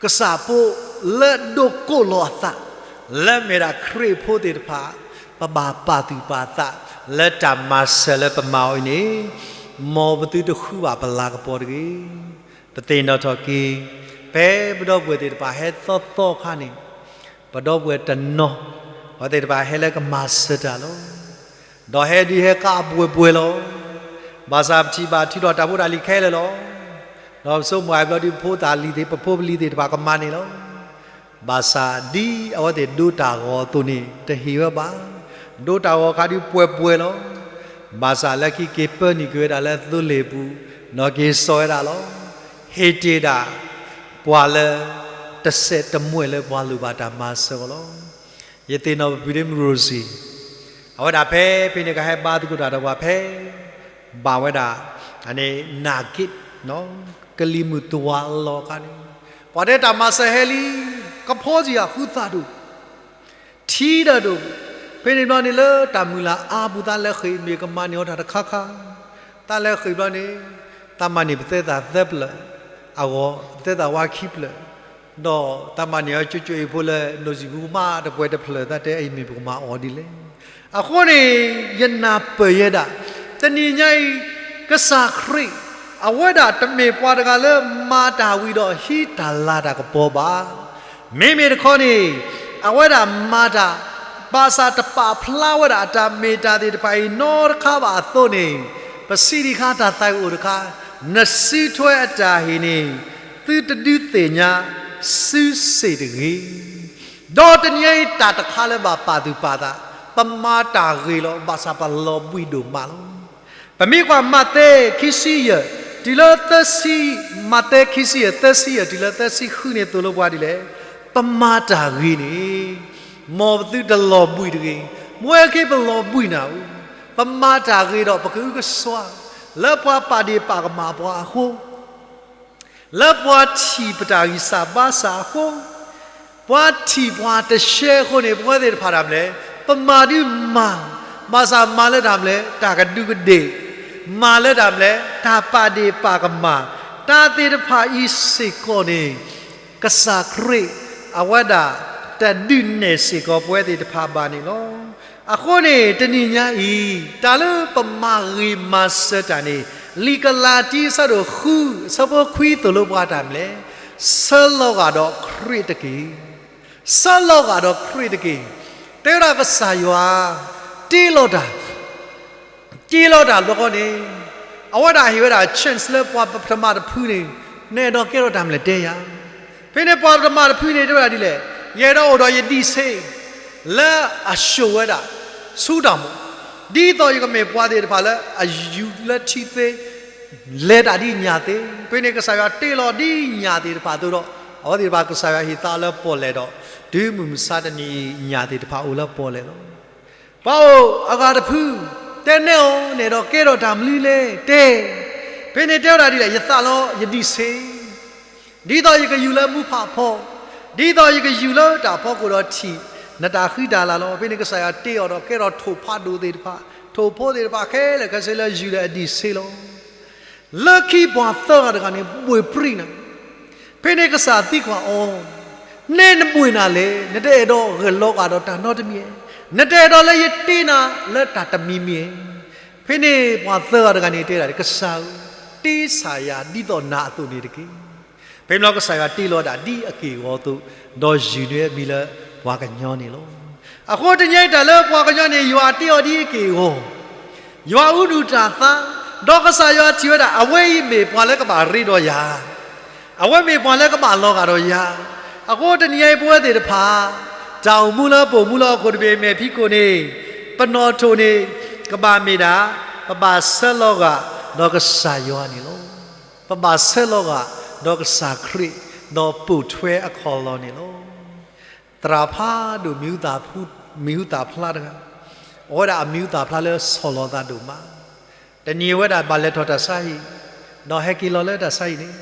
ကစၢ်ဖိလၢဒိးကိးလီၤအသး လၢမ့ၢ်ဒၣ်ခရံာ်ဖိသ့ၣ်တဖၣ်, ပဘၣ်ပာ်သူၣ်ပာ်သး လၢတၢ်မၤစၢၤလၢပမၤအီၤအံၤန့ၣ်, မ်ပသုတဃုဘၣ်ပလၤကပီၤတဂ့ၤ. ပသ့ၣ်နီၣ်ထီၣ်က့ၤ, ဖဲပဒီပုၢ်ဝဲၢ်သ့ၣ်တဖၣ်ဟဲသီသီအခါန့ၣ်, ပဒီပုၢ်ဝဲၢ်တနီၤ, အဝဲသ့ၣ်တဖၣ်ဟဲလၢကမၤစၢၤတၢ်လီၤ. ဒီးဟဲဒုးဟဲကးအပှဲၤပှဲၤလီၤ. ဘၣ်ဆၣ်ပထံၣ်ဘၣ်ထုးထီၣ်တၢ်ဖိတၢ်လံၤခဲလၢာ်လီၤ. ဒီးပဆိကမိၣ်အဘျီဒုး ပဖိသၣ်လံၤသ့ၣ် ပဖိပလံၤသ့ၣ်တဖၣ်ကမၤန့ၣ်လီၤ. ဘၣ်ဆၣ်ဒ်အဝဲသ့ၣ်ဒိတၢ်ဂီၤအသိးန့ၣ် တဟ့ၣ်ဝဲဘၣ်. ဒိတၢ်ဂီၤအခါဒုးပှဲၤပှဲၤလီၤ. ဘၣ်ဆၣ်လၢခံက့ၤပၢနုာ်က့ၤဝဲဒၣ်လၢသိလ့ၣ်ပူၤ, ဒီးက့ၤစိာ်ဝဲဒၣ်လီၤ. ဟ့ၣ်တ့ၢ်ဒၣ် ပှၤလၢ တစဲးတမှဲာ်လၢပှၤလိၣ်ဘၣ်တၢ်မၤစၢၤအီၤလီၤ. ယသ့ၣ်နီၣ်ပပုၢ်ဒ့မုၣ်ရိစံ, အဝဲဒၣ်ဖဲဖဲန့ၣ်ကဟဲဘါသကိးတၢ်ဒီးပှၤဖဲ ဘၣ်ဝဲဒၣ် နၤက့း ကလံၤမုၢ်တဝါလီၤအခါန့ၣ်, ပှၤတဲတၢ်မၤစၢၤဟဲလံ, ကဖီစံၣ်အဃုသးဒိၣ် ထံဒၣ်ဒိၣ်, ဖဲန့ၣ်ဘျီန့ၣ်လၢတၢ်မုၢ်လၢ်အါပူၤ သးလဲၤဃ့ၢ်မ့ၢ်ကမၤန့ၢ်အီၤတၢ်တခါခါ, သးလဲၤဃ့ၢ်ဘျီန့ၣ် သးမၤန့ၢ်ပသဲသၣ်သၢဖျၢၣ်အဂီၢ်, ပသဲသၣ်ဝါခံဖျၢၣ်, ဒီးသးမၤန့ၢ်အီၤကၠိကၠိအံၤဖိလၢ နိၣ်စံၣ်ပူၤကမၣ်တပှဲၤတဖျၢၣ် သးတဲအံၤမ့ၢ်ပကမၤအီၤဒ်လဲၣ်. အဃိန့ၣ် ယနၢ်ပၢၢ်ယဲဒၣ် တနံၤညါအံၤ ကစၢ်ခရံာ် အဝဲဒၣ်တမ့ၢ်ပှၤတဂၤလၢမၤတၢ်ဝံၤဒီးဟံးတၢ်လၤတၢ်ကပီၤဘၣ်. မ့မ့ၢ်တခီန့ၣ် အဝဲဒၣ်မၤတၢ် ဘၣ်ဆၣ်တပာ်ဖျါဝဲဒၣ်အတၢ်မ့ၢ်တၢ်သ့ၣ်တဖၣ်အံၤနီတခါဘၣ်အသိးန့ၣ်, ပစံးဒံးခါတၢ်သးအိၣ်တခါ, နစုထွဲအတၢ်ဟ့ၣ်န့ၣ် သုတဒုးသ့ၣ်ညါ စုစ့ၣ်တဂ့ၤ. ဒီးတနံၤအံၤတၢ်တခါလၢဘၣ်ပာ်သူၣ်ပာ်သး, ပမၤတၢ်ဂ့ၤလီၤ ဘၣ်ဆၣ်ပလီၤဘှံးဒိၣ်မးလီၤ. ပမ့ၢ်ကွၢ်မးသဲခံဆံယဲၢ် တုၤလၢသၢဆံ, မးသဲခံဆံယဲၢ် သၢဆံယဲၢ် တုၤလၢသၢဆံဃုန့ၣ်သိၣ်လိပှၤဒ်လဲၣ်, ပမၤတၢ်ဂ့ၤန့ၣ် မ်ပသုတလီၤဘှံးတဂ့ၤ. မ့ၢ်ဝဲက့ၤပလီၤဘှံးနၤဧိၤ, ပမၤတၢ်ဂ့ၤဒီးပကအုကစွါ လၢပှၤပာ်ဒ့ၣ်ပာ်ကမၣ်ပှၤအဃိ, လၢပှၤထံၣ်ပတၢ်ဂံၢ်စၢ်ဘါစၢ်အဃိ, ပှၤထံၣ်ပှၤတရှဲအဃိန့ၣ် ပဝဲသ့ၣ်တဖၣ်ဒၣ်မလဲၣ်, ပမၤဒုးမၤ, ဘၣ်ဆၣ်မၤလၢတၢ်မလဲၣ် တၢ်ကဒူးကဒ့ၣ်, မၤလၢတၢ်မလဲၣ် တၢ်ပာ်ဒ့ၣ်ပာ်ကမၣ်, တၢ်သ့ၣ်တဖၣ်အံၤစ့ၢ်ကီးန့ၣ် ကစၢ်ခရံာ် အဝဲဒၣ်တဒုးနဲၣ်စ့ၢ်ကီးပဝဲသ့ၣ်တဖၣ်ဘၣ်န့ၣ်လီၤ. အဃိန့ၣ် တနံၤညါအံၤ တၢ်လၢပမၤဂ့ၤမၤစၢၤတၢ်န့ၣ် လံာ်ကလၤတံ အဆၢဒိၣ်ဃု အဆၢဖိခွံသိၣ်လိပှၤတၢ်မလဲၣ်, ဆၢလီၤဂာ်ဒီးခရံာ်တက့ၢ်. ဆၢလီၤဂာ်ဒီးခရံာ်တက့ၢ်. တဲဝဲဒၣ်ကစၢ်ယွၤ တ့လီၤတၢ် တ့လီၤတၢ်ဘျီဃီန့ၣ် အဝဲဒၣ်ဟ့ၣ်ဝဲဒၣ် chance လၢပှၤပထမၣ်တဖုန့ၣ် နအဲၣ်ဒိးကဲထီၣ်တၢ်မလဲၣ်တဲယၤ. ဖဲန့ၣ်ပှၤပထမၣ်တဖုန့ၣ် တဲဝဲဒၣ်ဒ်လဲၣ်, ယအဲၣ်ဒိးအိၣ်ဒီးယဒံၣ်ဆ့ လၢအ show ဝဲဒၣ် ဆူတၢ်မူ ဒ်သိးယကမ့ၢ်ပှၤသ့ၣ်တဖၣ်လၢအယူၤလၢထံသ့ လဲၤတၢ်ဒ်ညၣ်သ့. ဖဲန့ၣ်ကစၢ်ယွၤတ့လီၤဒ်ညၣ်သ့ၣ်တဖၣ်အသိးဒီး အဝဲသ့ၣ်တဖၣ်ကစၢ်ယွၤဟ့ၣ်သါလၢပီၣ်လဲၣ်ဒီး တုၤမုၢ်မဆါတနံၤအံၤ ညၣ်သ့ၣ်တဖၣ်အိၣ်လၢပီၣ်လဲၣ်လီၤ. ပှၤအိၣ်အဂၤတဖု တဲနဲအီၤ နအဲၣ်ဒိးကဲထီၣ်တၢ်မနုၤလဲၣ် တဲ. ဖဲန့ၣ်တဲဝဲဒၣ်ဒ်လဲၣ်, ယသးလီယဒံၣ်ဆ့ ဒ်သိးယကယူၤလၢမူဖးဖီ, ဒ်သိးယကယူၤလၢတၢ်ဖီခိၣ်ဒီးထံၣ် နတၢ်ဃံတၢ်လၤလီၤ. ဖဲန့ၣ်ကစၢ်ယွၤတ့အီၤဒီးကဲထီၣ်ထိၣ်ဖးဒိၣ်သ့ၣ်တဖၣ်, ထိၣ်ဖိသ့ၣ်တဖၣ်ခဲလၢာ်ခဲဆ့လၢယူၤလၢအဒံၣ်ဆ့လီၤ. လၢခံပှၤသၢဂၤတဂၤန့ၣ် ဘှ့ၣ်ပြံနၤ ဖဲန့ၣ်ကစၢ်သံကွၢ်အီၤ, နဲနဘှ့ၣ်နၤလဲၣ်, နတအဲၣ်ဒိးဂဲၤလီၤဂာ်ဒီးတၢ်နီတမံၤဧါ, နတအဲၣ်ဒိးလၢယတ့နၤလၢတၢ်တမံၤမံၤဧါ. ဖဲန့ၣ်ပှၤသၢဂၤတဂၤန့ၣ်တဲဒၣ်, ကစၢ်ဧၢ, တ့ဆၢယၤဒ်သိးနၤအသိးန့ၣ်တက့ၢ်. ဖဲန့ၣ်ကစၢ်ယွၤတ့လီၤဒၣ်ဒ်အက့ၢ်အဂီၤအသိး, ဒီးယုၢ်န့ၢ်အမံၤလၢပှၤကညီန့ၣ်လီၤ. အဃိတနံၤအံၤတၢ်လၢပှၤကညီန့ၣ် ယွၤတ့အီၤဒ်အက့ၢ်အဂီၤ ယွၤအူဒူၣ်တၢ်သါ, ဒီးကစၢ်ယွၤထံၣ်ဝဲဒၣ် အဝဲအံၤမ့ၢ်ပှၤလၢကဘၣ်ရ့ဒီးယၤ, အဝဲမ့ၢ်ပှၤလၢကဘၣ်လီၤဂာ်ဒီးယၤ. အဃိတနံၤအံၤပဝဲသ့ၣ်တဖၣ် တၢ်အိၣ်မူလၢပအိၣ်မူလၢဟီၣ်ခိၣ်တဘ့ၣ်မဲာ်ဖံးခိၣ်န့ၣ် ပနီၣ်ထိၣ်န့ၣ် ကဘၣ်မ့ၢ်ဒၣ် ပဘၣ်ဆၢလီၤဂာ်ဒီးကစၢ်ယွၤန့ၣ်လီၤ. ပဘၣ်ဆၢလီၤဂာ်ဒီးကစၢ်ခရံာ် ဒီးပိာ်ထွဲအခီၣ်လီၢ်န့ၣ်လီၤ. သရၣ်ဖးဒိၣ်မံၤဟူသၣ်ဖျါတဂၤ, အဝဲဒၣ်အမံၤဟူသၣ်ဖျါလၢဆီၣ်လီၤသးဒိၣ်မး, တနံၤအဝဲဒၣ်ဘၣ်လဲၤထီၣ်တၢ်ဆါဟံၣ်, ဒီးဟဲက့ၤလီၤလၢတၢ်ဆါဟံၣ်န့ၣ်,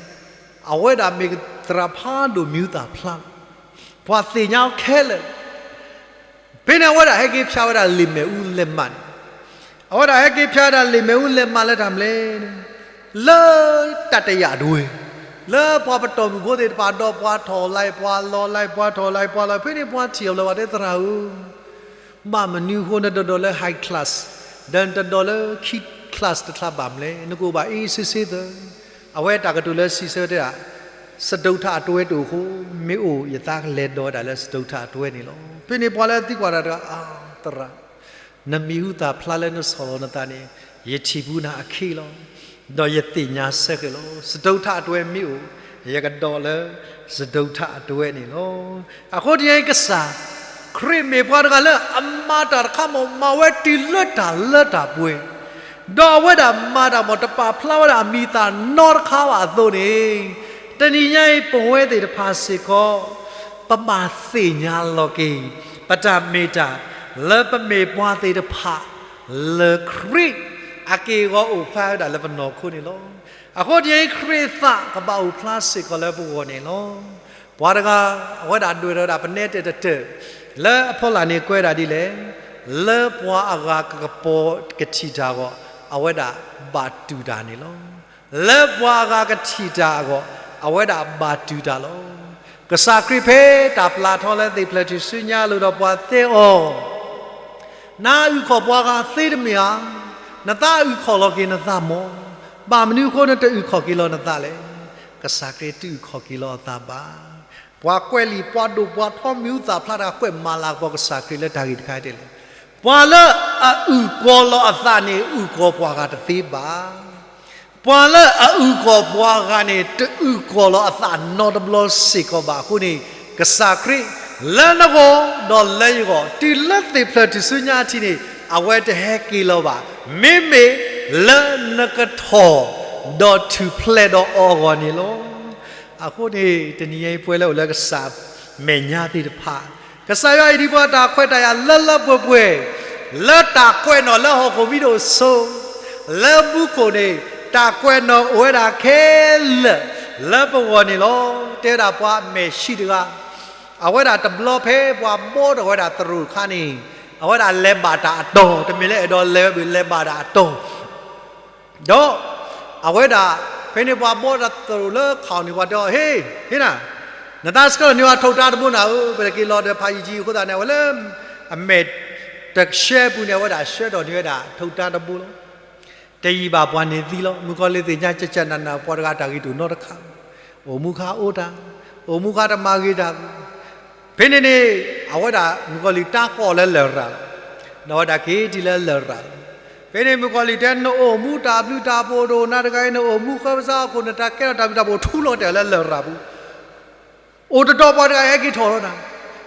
အဝဲဒၣ်မ့ၢ်သရၣ်ဖးဒိၣ်မံၤဟူသၣ်ဖျါလီၤ, ပှၤသ့ၣ်ညါအီၤခဲလၢာ် ဖဲန့ၣ်အဝဲဒၣ်ဟဲက့ၤဖျါဝဲဒၣ်လံာ်မဲာ်အူလဲးမးန့ၣ်, အဝဲဒၣ်ဟဲက့ၤဖျါဝဲဒၣ်လံာ်မဲာ်အူလဲးမးလၢတၢ်မနုၤလဲၣ်, လၢတၢ်တယာ်တဝဲ, လၢပှၤပတီၢ်မုၢ်ဖိသ့ၣ်တဖၣ်ဒီးပှၤထီၣ်လၢ်ပှၤလီၤလၢ် ပှၤထီၣ်လၢ်ပှၤလီၤ, ဖဲန့ၣ်ပှၤထံၣ်အီၤလၢပှၤတဲသရၣ်ဧၢ ဘၣ်မနုၤအဃိနတဒိးလၢ high class ဒီးနတဒိးလၢခံ class တ class ဘၣ်မနုၤလဲၣ်, နကအိၣ်ဘၣ်အ့ၣ်စ့စ့သၢ, အဝဲတၢ်ကတိၤလၢစံးဆၢတဲဒၣ်, စတုတ္ထအတွဲတအိၣ်အဃိ, မ့ၢ်အိၣ်ယသးကလဲၤဒိးဝဲဒၣ်လၢစတုတ္ထအတွဲန့ၣ်လီၤ. ဖဲန့ၣ်ပှၤလၢအသံကွၢ်တၢ်တဂၤ, အသရၣ်, နမံၤဟူသၣ်ဖျါလၢနဆီၣ်လီၤနသးန့ၣ်, ယထံၣ်ဘူးနၤအခံလီၤ. ဒီးယသ့ၣ်ညါဆၢက့ၤလီၤ. စတုတ္ထအတွဲမ့ၢ်အိၣ်, ယကဒိးလၢစတုတ္ထအတွဲန့ၣ်လီၤ. အဃိတနံၤအံၤကစၢ်ခရံာ်မ့ၢ်ပှၤတဂၤလၢအမၤတၢ်တခါမ့ၢ်မၤဝဲတုၤလၢတၢ်လၢတၢ်ပှဲၤ, ဒီးအဝဲဒၣ်မၤတၢ်မ့ၢ်တပာ်ဖျါဝဲဒၣ်အမံၤအသၣ်နီတခါဘၣ်အသိးန့ၣ်, တနံၤညါအံၤပဝဲသ့ၣ်တဖၣ်စ့ၢ်ကီး ပဘၣ်သ့ၣ်ညါလီၤက့ၤ ပတၢ်မ့ၢ်တၢ် လၢပမ့ၢ်ပှၤသ့ၣ်တဖၣ် လၢခရံာ်အက့ၢ်အဂီၤအိၣ်ဖျါဝဲဒၣ်လၢပနီၢ်ခိန့ၣ်လီၤ. အဃိတနံၤအံၤခရံာ်အသးကဘၣ်အိၣ်ဖျါစ့ၢ်ကီးလၢပဂီၢ်န့ၣ်လီၤ. ပှၤတဂၤ အဝဲဒၣ်ဒွဲၣ်ထီၣ်ဝဲဒၣ်ပနဲတဲတတၢၢ် လၢအဖီလာ်န့ၣ်ကွဲးဒၣ်ဒ်လဲၣ်, လၢပှၤအဂၤကကပီၤကထံၣ်တၢ်အဂီၢ် အဝဲဒၣ်ဘၣ်တူၢ်တၢ်န့ၣ်လီၤ. လၢပှၤအဂၤကထံၣ်တၢ်အဂီၢ် အဝဲဒၣ်ဘၣ်တူၢ်တၢ်လီၤ. ကစၢ်ခရံာ်ဖဲတၢ်ပျၢ်ထီၣ်လၢသ့ၣ်ဖျၢၣ်ထူၣ်စုညါအလိၤဒီးပှၤတဲအီၤ, နအုၣ်ခီၣ်ပှၤဂၤသ့တမ့ၢ်ဧါ, နသးအုၣ်ခီၣ်လီၤက့ၤနသးမၢ်, ဘၣ်မနုၤအဃိနတအုၣ်ခီၣ်က့ၤလီၤနသးလဲၣ်. ကစၢ်ခရံာ်တအုၣ်ခီၣ်က့ၤလီၤအသးဘၣ်. ပှၤကွဲးလံာ်ပှၤဒိၣ်ပှၤထီမံၤဟူသၣ်ဖျါတဂၤကွဲးမၤလၤကပီၤကစၢ်ခရံာ်လၢတၢ်ဂ့ၢ်တခါတဲလဲၣ်, ပှၤလၢအအုၣ်ကီၤလီၤအသးန့ၣ် အုၣ်ကီၤပှၤဂၤတသ့ဘၣ်. ပှၤလၢအအုၣ်ကီၤပှၤဂၤန့ၣ် တအုၣ်ကီၤလီၤအသးနီတဘျီစ့ၢ်ကီးဘၣ်အဃိန့ၣ်, ကစၢ်ခရံာ် လၢနဂီၢ်ဒီးလၢယဂီၢ် တုၤလၢသ့ၣ်ဖျၢၣ်ထူၣ်စုညါအထံးန့ၣ် အဝဲတဟဲက့ၤလီၤဘၣ်, မ့မ့ၢ်လၢနကထီၣ်ဒီးထူၣ်ဖျဲးဒီးအီၤအဂီၢ်န့ၣ်လီၤ. အဃိန့ၣ် တနံၤအံၤပဝဲလၢအိၣ်လၢကစၢ် မဲာ်ညါသ့ၣ်တဖၣ်, ကစၢ်ယွၤအံၤဒ်ပှၤတၢ်ခွဲးတၢ်ယာ်လၢလၢပှဲၤပှဲၤ, လၢတၢ်ကွဲးနီၣ်လၢဟီၣ်ခိၣ်မံၤဒိၣ်စိ, လၢမူခိၣ်န့ၣ် တၢ်ကွဲးနီၣ်အိၣ်ဝဲဒၣ်ခဲလၢာ် လၢပဂီၢ်န့ၣ်လီၤ. တဲဝဲဒၣ်ပှၤအမဲာ်ဆှံတဂၤ, အဝဲဒၣ်တဘျီဖဲပှၤဘီထီၣ်ဝဲဒၣ်သရိာ်တခါန့ၣ်, အဝဲဒၣ်လဲၤဘၣ်တၢ်အတီၢ်, တမ့ၢ်လၢအဲၣ်ဒိးလဲၤဝဲဘၣ် လဲၤဘၣ်တၢ်အတီၢ် ဒီးအဝဲဒၣ် ဖဲန့ၣ်ပှၤဘီတၢ်သရိာ်လၢခီၣ်န့ၣ် ပှၤတဲအီၤ, ဟ့, ဟ့နၤ, နသးစကဲထီၣ်န့ၢ်ဝဲထိၣ်တၢ်တဘိနၤဧၢ, ပတက့ၤလီၤဒီးဖးယံာ်ကံအဃိသတးန့ၣ် အဝဲလၢ အမဲာ်တဆှဲပူၤန့ၣ် အဝဲဒၣ်ဆှၢထီၣ်န့ၢ်ဝဲဒၣ်ထိၣ်တၢ်တဘိလီၤ. တယံာ်ဘၣ်ပှၤန့ၣ်သံလီၤ. မုၣ်ကီၤလံၢ်သ့ၣ်ညါကကနၣ်နၢ်ပှၤတဂၤတၢ်ဂ့ၢ်တအိၣ်နီတခါ, အိၣ်မူခါအိၣ်တၢ်, အိၣ်မူခါတမၤဂ့ၤတၢ် ဖဲန့ၣ်န့ၣ် အဝဲဒၣ်မုၣ်ကီၤလံၢ်တၢ်ကိးအီၤလၢလရာ်လီၤ. ဒီးအဝဲဒၣ်က့ၤတုၤလၢလရာ်လီၤ. ဖဲန့ၣ်မုၣ်ကီၤလံၢ်တဲ နအိၣ်မူတၢ်ဘျုးတၢ်ဖှိၣ်ဒိၣ်နၤတဂၤအံၤ နအိၣ်မူဃၢပစးအခိၣ် နတၢ်ကဲထီၣ်တၢ်ဘျုးတၢ်ဖှိၣ်ထူလီၤတဲာ်လၢလရာ်ပူၤ အိၣ်တတီၤပှၤတဂၤဟဲက့ၤထီၣ်လီၤနၤ,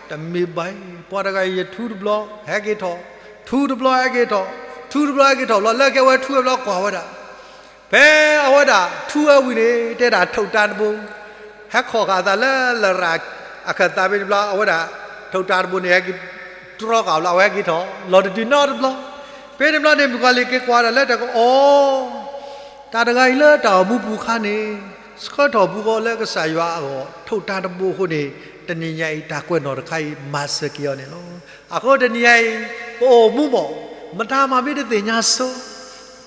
တမ့ၢ်ဘၣ်, ပှၤတဂၤအံၤယထူတဘျီ ဟဲက့ၤထီၣ်, ထူတဘျီဟဲက့ၤထီၣ်, ထူတဘျီဟဲက့ၤထီၣ်ဘျီ လၢကဲဝဲထူဝဲဘျီကွၢ်ဝဲဒၣ် ဖဲအဝဲဒၣ်ထူဝဲဝံၤန့ၣ် တဲဒၣ်ထိၣ်တၢ်တဘိ ဟဲခီၣ်ဃာ်အသးလၢလရာ်အခၢၣ်သးဖဲန့ၣ်ဘျီ အဝဲဒၣ်ထိၣ်တၢ်တဘိန့ၣ် ဟဲက့ၤတြီဃာ်ဘျီ အဝဲဟဲက့ၤထီၣ် လီၤတတုၤနီတဘျီ. ဖဲန့ၣ်ဘျီန့ၣ် မုၣ်ကီၤလံၢ်က့ၤကွၢ်ဒၣ်လၢတၢ်ကအီၤ တၢ်တဂၤအံၤလၢတၢ်အိၣ်မူပူၤခါန့ၣ် ဆှၢထီၣ်ပူၤဃီလၢကစၢ်ယွၤအဂီၢ် ထိၣ်တၢ်တဘိအဃိန့ၣ် တနံၤညါအံၤတၢ်ကွဲးနီၣ်တခါအံၤ မၤစၢၤက့ၤအီၤန့ၣ်လီၤ. အဃိတနံၤညါအံၤ ပအိၣ်မူဘၣ် မတၤမၤမ့ၢ်တသ့ၣ်ညါစိ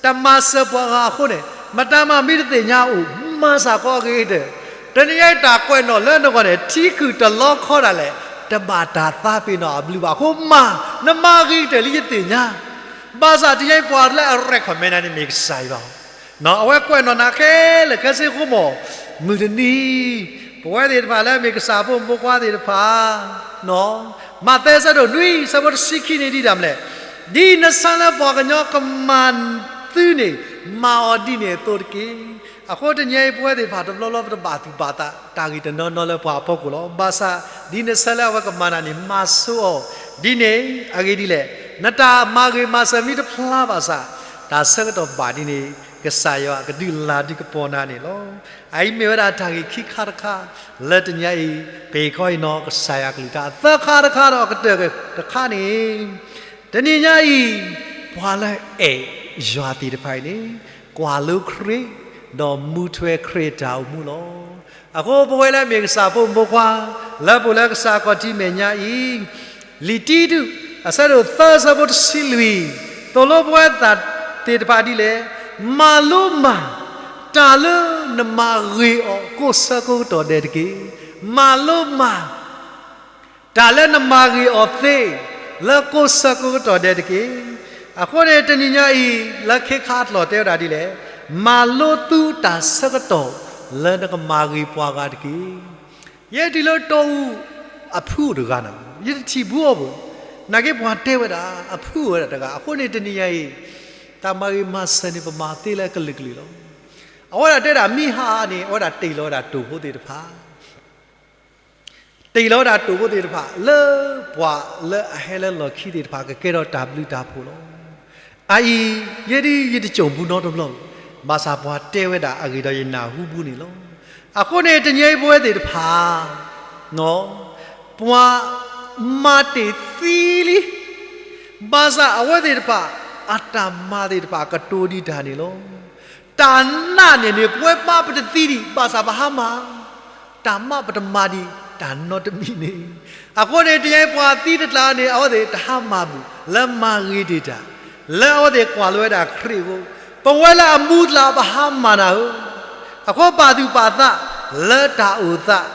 တမၤစၢၤပှၤဂၤအဃိန့ၣ် မတၤမၤမ့ၢ်တသ့ၣ်ညါအိၣ် မၤစၢၤကီးအဂ့ၤကတၢၢ်. တနံၤညါအံၤတၢ်ကွဲးနီၣ်လၢနဂီၢ်န့ၣ် ထံခုၣ်တလီခီဒၣ်လဲာ် တဘၣ်တၢ်သးပ့ၤနီၣ်အဘျုးဘၣ်အဃိ မၤ နမၤအဂ့ၤကတၢၢ်လံယသ့ၣ်ညါ ဘၣ်ဆၣ်တနံၤညါအံၤပှၤလၢအ recommend နၤန့ၣ်မ့ၢ်ကစၢ်ယွၤ အဝဲကွဲးနီၣ်နၤခဲလၢာ်ခဲဆ့အဃိမး မုၢ်တနံၤ ပဝဲသ့ၣ်တဖၣ်လၢမ့ၢ်ကစၢ်ဖိမုၣ်ဖိခွါသ့ၣ်တဖၣ် မးသဲဆၢဒိၣ်နွံ ဆၢဖိတဆံခံန့ၣ်ဒ်တၢ်မနုၤလဲၣ်, ဒ်နဆၢလၢပှၤကညီကမၤသုန့ၣ် မၤအီၤဒ်န့ၣ်အသိးတက့ၢ်. အဃိတနံၤအံၤ ပဝဲသ့ၣ်တဖၣ်တဘျီဘျီပတဘၣ်သူၣ်ဘၣ်သးတၢ်ဂ့ၢ်တနီၤနီၤလၢပှၤအဖီခိၣ်လီၤ. ဘၣ်ဆၣ် ဒ်နဆၢလၢအဝဲကမၤနၤန့ၣ် မၤဆိအီၤဒ်န့ၣ် အဂ့ၢ်ဒ်လဲၣ်, နတၢ်မၤဂ့ၤမၤစၢၤမ့ၢ်တဖျါဘၣ်ဆၣ် တၢ်ဆၢကတီၢ်ဘၣ်ဒ်န့ၣ် ကစၢ်ယွၤကဒုးလၤဒုးကပီၤနၤန့ၣ်လီၤ. အအံၤမ့ၢ်ဝဲဒၣ်တၢ်ဂ့ၢ်ခံခါတခါ လၢတနံၤအံၤ ပဟ့ၣ်ခီဟ့ၣ်နီၤကစၢ်ယွၤကလုၢ်ကထါ သၢခါတခါဒီးအကတၢၢ်တခါန့ၣ် တနံၤညါအံၤ ပှၤလၢအဲၣ်ယွၤသ့ၣ်တဖၣ်အံၤန့ၣ် ကွၢ်လိခရံာ် ဒီးမူထွဲခရံာ်အတၢ်အိၣ်မူလီၤ. အဃိပဝဲလၢမ့ၢ်ကစၢ်ဖိမုၣ်ဖိခွါ လၢပအိၣ်လၢကစၢ်ခီၣ်ထံးမဲာ်ညါအံၤ လံာ်တံတူး အဆၢဒိၣ်သၢ အဆၢဖိတဆံလွံၢ် သိၣ်လိပဝဲသ့ၣ်တဖၣ်ဒ်လဲၣ်, မၤလိမၤ တၢ်လၢနမၤဂ့ၤအီၤကိးဆၢကိးကတီၢ်ဒဲးတက့ၢ်. မၤလိမၤ တၢ်လၢနမၤဂ့ၤအီၤသ့ လၢကိးဆၢကိးကတီၢ်ဒဲးတက့ၢ်. အဃိန့ၣ်တနံၤညါအံၤ လၢခ့ခါအကျိာ်တဲဝဲဒၣ်ဒ်လဲၣ်, မၤလိသုတၢ်ဆၢကတီၢ် လၢနကမၤဂ့ၤပှၤဂၤတက့ၢ်. ယဲတုၤလၢတီအူအဖုအိၣ်တဂၤန့ၣ် ယတထံၣ်ဘူးအီၤဘၣ်. နာ်က့ပှၤတဲဝဲဒၣ် အဖုအိၣ်ဝဲဒၣ်တဂၤ. အဃိန့ၣ်တနံၤညါအံၤ တၢ်မၤဂ့ၤမၤစၢၤန့ၣ် ပမၤသ့လၢကလုာ်ကလုာ်လီၤ. အဝဲဒၣ်တဲဒၣ်မံဟါအါန့ၣ် အဝဲဒၣ်တ့ၢ်လီၤဝဲဒၣ်တိၢ်ဖိသ့ၣ်တဖၣ် တ့ၢ်လီၤဝဲဒၣ်တိၢ်ဖိသ့ၣ်တဖၣ် လၢပှၤလၢအဟဲလၢလီၢ်ခံသ့ၣ်တဖၣ် ကကဲထီၣ်တၢ်ဘျုးတၢ်ဖှိၣ်လီၤ. အအံၤ ယဲဒၣ်ယတစိာ်ဘူးနီတဘျီ, ဘၣ်ဆၣ်ပှၤတဲဝဲဒၣ်အဂ့ၢ်ဒီးယနၢ်ဟူဘူးန့ၣ်လီၤ. အဃိန့ၣ်တနံၤအံၤပဝဲသ့ၣ်တဖၣ် ပှၤမၤတ့ၢ်သံလံ ဘၣ်ဆၣ်အဝဲသ့ၣ်တဖၣ် အတၢ်မၤသ့ၣ်တဖၣ်ကတိၤဒံးတၢ်န့ၣ်လီၤ. တၢ်နာ်န့ၣ်န့ၣ် ပဝဲမၤပတသံဒံး ဘၣ်ဆၣ်ပဟါမၢ်, တၢ်မၤပတမၤဒံး တၢ်နီတမံၤန့ၣ်. အဃိန့ၣ် တနံၤအံၤပှၤသံတကျါန့ၣ် အဝဲသ့ၣ်တဟါမၢ်ဘူး လၢမၤဂ့ၤတ့ၢ်တၢ်, လၢအဝဲသ့ၣ်ကွၢ်လိဝဲဒၣ်ခရံာ်အဃိ, ပဝဲလၢအမူအသးပဟါမၢ်နၤဧၢ အဃိပာ်သူၣ်ပာ်သး လၢတၢ်အိၣ်သး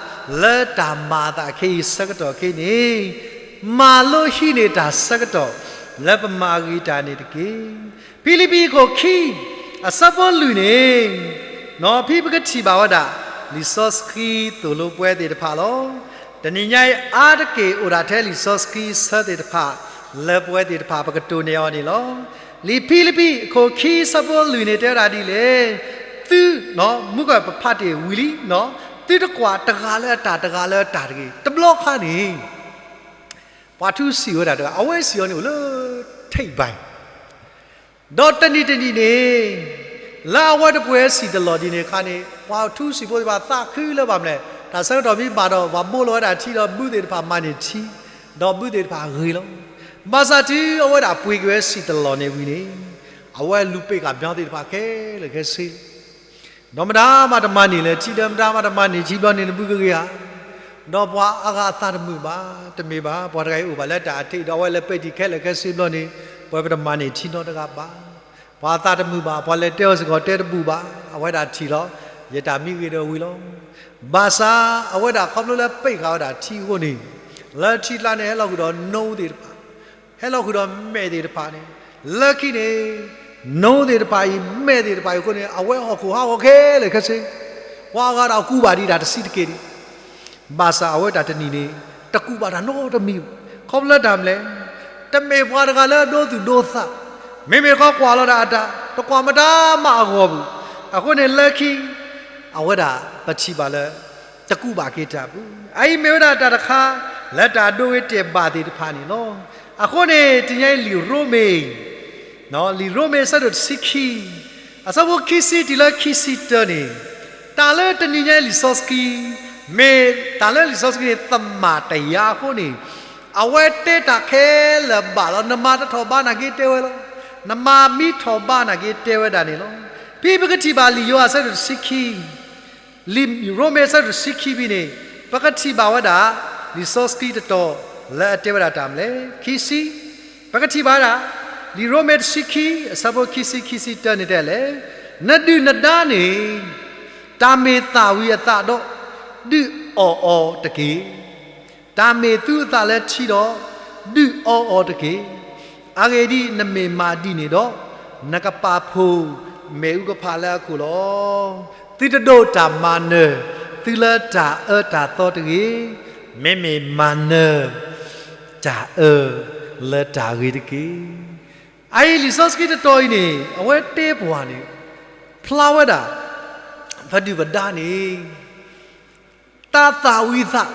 လၢတၢ်မၤအသးခဲအံၤဆၢကတီၢ်ခဲအံၤန့ၣ်, မၤလိဟံးန့ၢ်တၢ်ဆၢကတီၢ် လၢပမၤဂ့ၤတၢ်န့ၣ်တက့ၢ်. ဖံလံးပံးအခိၣ်ခံ အဆၢဖိလွံၢ်န့ၣ်, နီၢ်ဖံပကထံၣ်ဘၣ်ဝဲဒၣ် လံာ်စီဆှံသိၣ်လိပဝဲသ့ၣ်တဖၣ်လီၤ. တနံၤညါအံၤ အါတက့ၢ်အိၣ်ဒၣ်ထဲလံာ်စီဆှံဆၢသ့ၣ်တဖၣ် လၢပဝဲသ့ၣ်တဖၣ်ပကတိၢ်န့ၢ်အီၤန့ၣ်လီၤ. လံာ်ဖံလံးပံးအခိၣ်ခံဆၢဖိလွံၢ်န့ၣ်တဲဝဲဒၣ်ဒ်လဲၣ်, သု, မူကပဖးတ့ၢ်ဝံၤလံ, သုတကွၢ်တဂၤလၢအတၢ်တဂၤလၢအတၢ်တဂ့ၤ. တဘျီခါန့ၣ် ပှၤထူစံးဝဲဒၣ်တဂၤ အဝဲစံးအီၤန့ၣ်အိၣ်လၢ ထိပ်ပိုင်း ဒီးတနံၤတနံၤန့ၣ် လၢအဝဲတပှဲၤစံၣ်တလီၢ်ဒ်န့ၣ်အခါန့ၣ် ပှၤထူစံးဖိသ့ၣ်တဖၣ်သးခုလၢဘၣ်မနုၤလဲၣ်, တၢ်ဆၢကတီၢ်မ့ၢ်ဘၣ်ဒီး ပှၤဘိလီၤဝဲဒၣ်ထံဒီးဘုသ့ၣ်တဖၣ်မၤန့ၢ်ထံ, ဒီးဘုသ့ၣ်တဖၣ်ဂ့ၤလီၤ. ဘၣ်ဆၣ်တုၤအဝဲဒၣ်ပှ့ၤက့ၤဝဲစံၣ်တလီၢ်န့ၣ်ဝံၤန့ၣ် အဝဲလူၤပ့းဃာ်ဘျီသ့ၣ်တဖၣ်ခဲလၢာ်ခဲဆ့ ဒီးမတၤမးတမၤန့ၢ်လၢၤထံ ဒီးမတၤမးတမၤန့ၢ်ထံဘျီန့ၣ် နဘုကဂ့ၤဧါ. ဒီးပှၤအါဂၤအသးတမုာ်ဘၣ်, တမ့ၢ်ဘၣ်, ပှၤတဂၤအံၤအိၣ်ဘၣ်လၢတၢ်အထံး ဒီးအဝဲလဲၤပဲာ်တံၢ်ခဲလၢာ်ခဲဆ့ဘျီန့ၣ် ပဝဲပတမၤန့ၢ်ထံနီတဂၤဘၣ်. ပှၤအသးတမုာ်ဘၣ်, ပှၤလဲၤတဲအီၤစ့ၢ်ကီးတဲတဘူၣ်ဘၣ်, အဝဲဒၣ်ထံၣ်လီၤ, ယတၢ်မံဂ့ၤဒီးဝံၤလီၤ. ဘၣ်ဆၣ်အဝဲဒၣ်ခီဖျိလၢပ့းဃာ်ဝဲဒၣ်ထံအဃိန့ၣ်, လၢထံကျါန့ၣ်ဟဲလီၤဃုာ်ဒီးနိသ့ၣ်တဖၣ် ဟဲလီၤဃုာ်ဒီးမဲးသ့ၣ်တဖၣ်န့ၣ်, လၢခံန့ၣ် နိသ့ၣ်တဖၣ်အံၤ မဲးသ့ၣ်တဖၣ်အံၤအဃိန့ၣ် အဝဲဟီၣ်ခိၣ်ဟးဂီၤခဲလၢာ်ခဲဆ့, ပှၤအဂၤဒီးကူးဘၣ်ဒံးတၢ်တဆံးတက့ၢ်ဒံး, ဘၣ်ဆၣ်အဝဲတၢ်တနံၤန့ၣ် တကူးဘၣ်တၢ်နီတမံၤ, ခီဖျိလၢတၢ်မနုၤလဲၣ်, တမ့ၢ်ပှၤတဂၤလၢအဒိသူၣ်ဒိသး, မ့မ့ၢ်ဃီကွၢ်လီၤဒၣ်အတၢ် တကွၢ်မတၤမးအဂီၢ်ပူၤ, အဃိန့ၣ်လၢခံ အဝဲဒၣ်ပထံၣ်ဘၣ်လၢ တကူးဘၣ်က့ၤတၢ်ပူၤ, အအံၤမ့ၢ်ဝဲဒၣ်တၢ်တခါ လၢတၢ်ဒိဂ့ၤတဲာ်ဘၣ်သ့ၣ်တဖၣ်န့ၣ်လီၤ. အဃိန့ၣ် တနံၤညါအံၤလံာ်ရိမ့ၤ လံာ်ရိမ့ၤအဆၢဒိၣ်တဆံခံ အဆၢဖိခံဆံတုၤလၢခံဆံတၢန့ၣ်, တၢ်လၢတနံၤညါအံၤလံာ်စီဆှံ မ့ၢ်တၢ်လၢလံာ်စီဆှံန့ၣ် သမၣ်တယါအဃိန့ၣ်, အဝဲတဲတၢ်ခဲလၢာ်ဘၣ်လီၤ. နမၤတထီၣ်ဘးနာ်က့တဲဝဲလီၤ. နမၤမံထီၣ်ဘးနာ်က့တဲဝဲဒၣ်န့ၣ်လီၤ. ဖဲပကထံၣ်ဘၣ်လံာ်ယိၤဟၣ်အဆၢဒိၣ်တဆံခံ လံာ်ရိမ့ၤအဆၢဒိၣ်တဆံခံဖဲန့ၣ်, ပကထံၣ်ဘၣ်ဝဲဒၣ် လံာ်စီဆှံတတီၤလၢအတဲဝဲဒၣ်တၢ်မနုၤလဲၣ်, ခံဆံ, ပကထံၣ်ဘၣ်ဝဲဒၣ် လံာ်ရိမ့ၤတဆံခံ အဆၢဖိခံဆံ ခံဆံတၢန့ၣ်တဲလဲၣ်, နဒုၣ်နဒါန့ၣ် တၢ်မ့ၢ်သၣ်ဝံၤအသးဒီး ဒုးအီၣ်အီၤတက့ၢ်. တၢ်မ့ၢ်သူအသးလၢထံဒီး ဒုးအီအီၤတက့ၢ်. အဂ့ၢ်ဒ်အံၤ, နမ့ၢ်မၤဒ်န့ၣ်ဒီး နကပာ်ဖှိၣ်မ့ၣ်အူကဖၣ်လၢအခိၣ်လီၤ. သုတဒိးတၢ်မၤနၢၤသုလၢတၢ်အၢတၢ်သီတဂ့ၤ, မ့မ့ၢ်မၤနၢၤ တၢ်အၢလၢတၢ်ဂ့ၤတက့ၢ်. အအံၤလံာ်စီဆှံတတီၤအံၤန့ၣ် အဝဲတဲပှၤန့ၣ် ဖျါဝဲဒၣ် ပဒုၣ်ပဒါန့ၣ် တၢ်သၣ်ဝံၤသး,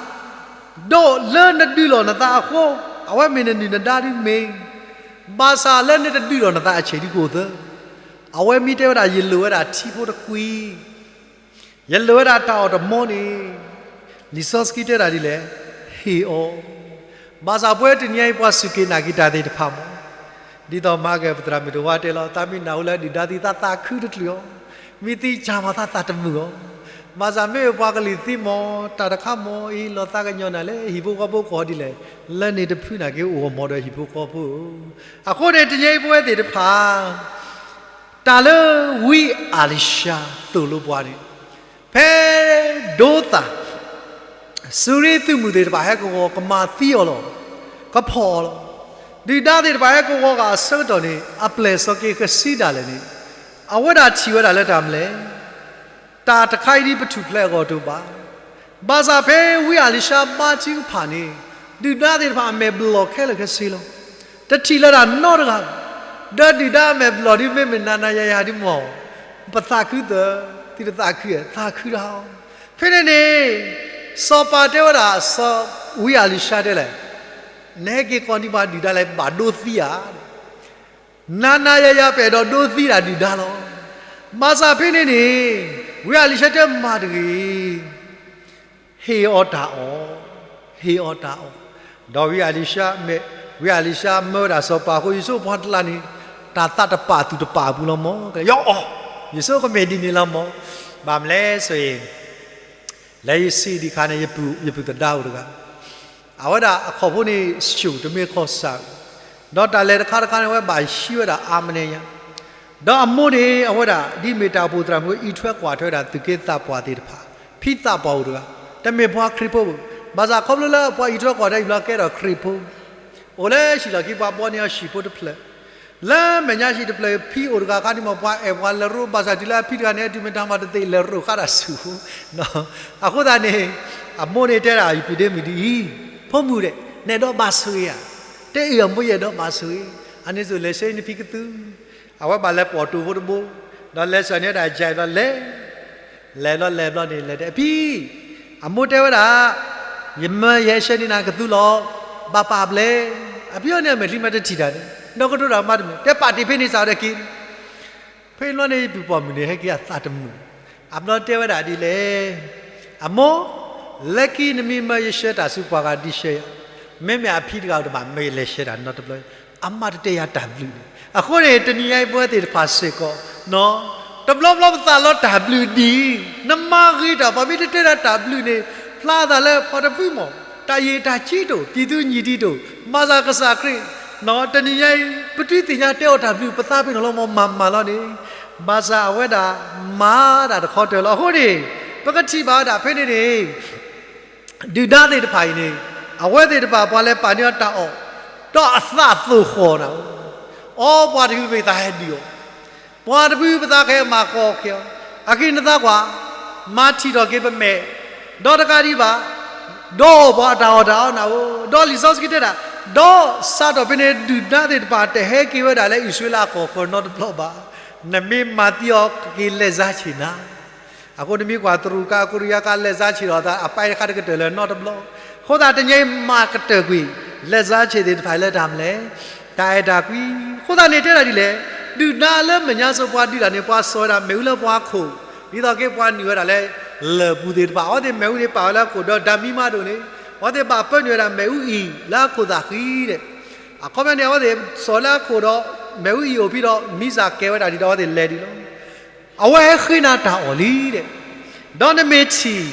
ဒီးလၢနဒုးလီၤနသးအဃိ, အဝဲမ့ၢ်နဒုၣ်နဒါဒ်မ့ၢ်, ဘၣ်ဆၣ်လၢနတဒုးလီၤနသးအဆံးဒ်ကိၣ်သၢ အဝဲမ့ၢ်တဲဝဲဒၣ် ယလိၣ်ဝဲဒၣ်ထံဖိတကွံ, ယလိၣ်ဝဲဒၣ်တၢ်အီၣ်တမီန့ၣ်, လံာ်စီဆှံတဲဒၣ်ဒ်လဲၣ်, ဟ့ၣ်အီၤ. ဘၣ်ဆၣ်ပဝဲတနံၤအံၤပှၤစူၢ်က့ၤနာ်က့ၤတၢ်သ့ၣ်တဖၣ်မး, ဒ်သိးမၤကဲပသရၣ်မုၣ်တဝါတဲလီၤ, သးမ့ၢ်နၢ်ဟူလၢဒုၣ်ဒါသံ သးသးခုတချုးအီၤ, မ့ၢ်သံစၢ်မးသးသးတမုာ်အီၤ, ဘၣ်ဆၣ်မ့ၢ်ပှၤကလုာ်သံမး, တၢ်တခါမးအံၤ လီၤသးကညီၤနၤလၢဟံၣ်ဖိဃီဖိကီၢ်ဒ်လဲၣ်, လၢန့ၣ်တဖုနာ်က့ အိၣ်ဂီၢ်မီၢ်ဒီးဟံၣ်ဖိဃီဖိဧၢ. အဃိန့ၣ် တနံၤအံၤပဝဲသ့ၣ်တဖၣ် တၢ်လၢဝံအၤလံၤၡါသိၣ်လိပှၤန့ၣ်, ဖဲဒိသၣ် စူၤရ့သုးမုၢ်သ့ၣ်တဖၣ်ဟဲကဝီၤ ကမၤသံအီၤလီၤ, ကဖီၣ်အီၤလီၤ. ဒုၣ်ဒါသ့ၣ်တဖၣ်ဟဲကဝီၤဂၤအဆၢကတီၢ်န့ၣ် အပျဲၢ်စီၤက့ၤကဆံဒၣ်လဲာ်န့ၣ်, အဝဲဒၣ်ထံၣ်ဝဲဒၣ်လၢတၢ်မနုၤလဲၣ်, တၢ်တခါအံၤဒ်ပထူၣ်ဖျဲးအဂီၢ်တအိၣ်ဘၣ်. ဘၣ်ဆၣ်ဖဲဝံအၤလံၤၡါဘါထုကဖၣ်န့ၣ်, ဒုၣ်ဒါသ့ၣ်တဖၣ်အမဲာ်ဘျီၣ်ခဲလၢာ်ခဲဆ့လီၤ. တထံၣ်လၢတၢ်နီတဂၤ, ဒီးဒုၣ်ဒါအမဲာ်ဘျီၣ်ဒ်မ့ၢ်မနၤနၤယၤယၤဒ်မီၢ်, ပသးခုသၢ, သုတသးခုဧါ, သးခုတၢ်အီၤ. ဖဲန့ၣ်န့ၣ်, စီၤပၤတဲဝဲဒၣ်စီၤဝံအၤလံၤၡါတဲလဲၣ်, နဟဲက့ၤကိးနံၤပှၤဒုၣ်ဒါလဲၣ် ဘၣ်ဒိသံဧါ နၤနၤယၤယၤပအဲၣ်ဒိးဒိသံဒၣ်ဒုၣ်ဒါလီၤ. ဘၣ်ဆၣ်ဖဲန့ၣ်န့ၣ်, ဝံအၤလံၤၡါတဲမၤတဂ့ၤ, ဟ့ၣ်အီၤတၢ်အီၣ်, ဟ့ၣ်အီၤတၢ်အီၣ်. ဒီးဝံအၤလံၤၡါမၢ, ဝံအၤလံၤၡါမၢဝဲဒၣ်စီၤပၤအဃိ ယဆိကမိၣ်ပှၤတလးန့ၣ်, တၢ်သးတပာ်သူၣ်တပာ်အပူၤလီၤမၢ်, ယအီၣ်, ယဆိကမိၣ်မ့ၢ်ဒ်န့ၣ်လီၤမၢ်. ဘၣ်မနုၤလဲၣ်ဆိအံၤ လၢယစံးဒံးခါန့ၣ် ယပုၢ်သဒါအိၣ်တဂၤ, အဝဲဒၣ်အခီၣ်ဖိန့ၣ်ဆူၣ်တမ့ၢ်ကီၢ်ဆၣ်, ဒီးတၢ်လဲၤတခါတခါန့ၣ် အဝဲဘၣ်ဟံးဝဲဒၣ်အါမနုၤညါ, ဒီးအမိၢ်န့ၣ် အဝဲဒၣ်ဒ်မ့ၢ်တၢ်အိၣ်ဖှိၣ်သရၣ်မုၣ် အံးထွဲကွၢ်ထွဲဝဲဒၣ်သုးက့သးပှၢ်သ့ၣ်တဖၣ်, ဖံသးပှၢ်အိၣ်တဂၤ, တမ့ၢ်ပှၤခရံာ်ဖိဘၣ်, ဘၣ်ဆၣ်ခီဖျိလၢပှၤအံးထွဲကွၢ်ထွဲအံၤဘျီကဲထီၣ်ခရံာ်ဖိ, အိၣ်လၢဟံၣ်လီၢ်ခံ ပှၤဘှီန့ၢ်အီၤဟံၣ်ဖိတဖျၢၣ် လၢမဲာ်ညါဟံၣ်တဖျၢၣ် ဖံအိၣ်တဂၤခါန့ၣ်မ့ၢ် ပှၤအဲၣ်ပှၤလဲၤရိဘၣ်ဆၣ်တုၤလၢအဖံတဂၤန့ၣ် အတုၤမ့ၢ်တၢ်မၤတသ့ လဲၤရိဃါတၢ်ဆူၣ်ဖိ, အဃိသတးန့ၣ် အမိၢ်န့ၣ်တဲဒၣ် ယပုၢ်ဒ့မုၣ်ဒ်အံၤ, ဖိမုၣ်ဒဲး နအဲၣ်ဒိးဘၣ်ဆိၣ်ဂ့ၤဧါ, တဲအၢၣ်အမိၢ် ယအဲၣ်ဒိးဘၣ်ဆိၣ်ဂ့ၤ, အန့ၣ်ဆိၣ် လဲၤဆှၢနဖံကသူ, အဝဲဘၣ်လဲၤပိာ်တိၢ်ဖိတဘိ, ဒီးလဲၤစၢၤန့ၢ်ဝဲဒၣ်ယဲဘျီလဲၤ လဲၤဘျီလဲၤဘျီန့ၣ် လဲၤတဲ အဖံ, အမိၢ်တဲဝဲဒၣ်, ယမၢယဟဲဆှၢန့ၢ်နၤကသူလီၤ, ဘၣ်ပာ်ဘျဲၣ်, အဖံအီၤန့ၣ် အမဲာ်ချံမ့ၢ်တထံၣ်တၢ်န့ၣ် ဒီကထိဒၣ်မးတမ့ၢ် တဲပာ်တ့ၢ်ဖဲန့ၣ်စးဒီးက့ၤ, ဖဲန့ၣ်ဘျီန့ၣ် ယပုၢ်ပိာ်မုၣ်န့ၣ် ဟဲက့ၤအသးတမုာ်, အဘျီတဲဝဲဒၣ်ဒ်လဲၣ်, အမိၢ်, လၢခံနမ့ၢ်မၢယဆှၢတၢ်ဆူပှၤဂၤဒ်ဆှၢယၤ, မ့မ့ၢ်အဖံတဂၤတဘၣ်မၢယလဲၤဆှၢတၢ်နီတဘျီ, အမၤတတဲယၤတၢ်ဘျုးန့ၣ်. အဃိန့ၣ် တနံၤညါအံၤပဝဲသ့ၣ်တဖၣ်စ့ၢ်ကီး တဘျီဘျီပသးလီတၢ်ဘျုးဒ်အံၤ, နမၤဂ့ၤတၢ် ပှၤမ့ၢ်တတဲတၢ်တၢ်ဘျုးန့ၣ် ဖျါသးလၢပှၤတဖုမး, တၢ်ယံာ်တၢ်ကံတအိၣ်, ပျံၤသူညံၣ်ဒံးတအိၣ်, မၤသးကစၢ်ခရံာ်, တနံၤညါအံၤ ပတုၤသ့ၣ်ညါတဲအီၤတၢ်ဘျုး ပသးပ့ၤနီၣ်လီၤမး မၤမၤလီၤန့ၣ်, ဘၣ်ဆၣ်အဝဲဒၣ်မၤတၢ်တခီတၢၤလီၤ. အဃိန့ၣ် ပကထံၣ်ဘၣ်ဝဲဒၣ်ဖဲန့ၣ်န့ၣ် ဒုၣ်ဒါသ့ၣ်တဖၣ်အံၤန့ၣ် အဝဲသ့ၣ်တဖၣ်ပှၤလဲၤပာ်န့ၢ်အီၤတၢ်အီၣ်, ဒီးအသးသိၣ်ဃီၣ်နၤဧၢ, အိ ပှၤတဖုပသးကဟဲဒုးအီၤ, ပှၤတဖုပသးကဟဲမၤဃီၤက့ၤအီၤ, အဃိန့ၣ်သးကွၢ်, မၤထံၣ်ထီၣ်က့ၤပမဲာ်, ဒီးတကးဒံးဘၣ်, ဒီးပှၤအတၢ်အီၣ်တၢ်အီနၤဧၢ, ဒီးလံာ်စီဆှံတဲဒၣ်, ဒီးစးထီၣ်ဖဲန့ၣ် ဒုၣ်ဒါသ့ၣ်တဖၣ်တဟဲက့ၤဝဲဒၣ်လၢအံၣ်စရ့လးအကီၢ်ဃၢၤနီတဘျီဘၣ်, နမ့ၢ်မၤသံအီၤကက့ၤလဲၤစါဆ့ၣ်နၤ အဃိန့ၣ်မ့ၢ်ကွၢ်တရူးကါ အကိရံယါကါ လဲၤစါဆ့ၣ်ဒီးသး အပၢ်တခါတကတၢၢ်လၢၤနီတဘျီ, အဃိသတးတနံၤအံၤမၤကတၢၢ်ကွံာ် လဲၤစါဆ့ၣ်သ့ၣ်တဖၣ်လၢတၢ်မနုၤလဲၣ်, တၢ်အဲၣ်တၢ်ကွံ, အဃိသတးန့ၣ်တဲဒၣ်ဒ်လဲၣ်, ဒုၣ်ဒါလၢမဲာ်ညါစိၤပှၤဒုးတၢ်န့ၣ် ပှၤစိာ်ဝဲဒၣ်မ့ၣ်အူလၢပှၤခိၣ်, ဒ်သိးက့ၤပှၤနုာ်ဝဲဒၣ်လၢ လၢၢ်ပူၤသ့ၣ်တဖၣ် အဝဲသ့ၣ်မ့ၣ်အူန့ၣ်ပာ်ဝဲလၢအခိၣ်ဒီး ဓာတ်မီး မးဒိၣ်န့ၣ်, အဝဲသ့ၣ်ဘၣ်ပၢနုာ်ဝဲဒၣ်မ့ၣ်အူအံၤလၢအခိၣ်သးဃံဒီး အခီပညီန့ၣ် အဝဲသ့ၣ်စိာ်လၢအခိၣ်ဒီး မ့ၣ်အူအံၤအိၣ်ဖဲဒီး မံစၢ်ကဲဝဲဒၣ်ဒ်ဒီး အဝဲသ့ၣ်လဲၤဒံးလီၤ. အဝဲဟဲဃ့နၤတၢ်အီၣ်လံဒီး, ဒီးနမ့ၢ်ထံၣ်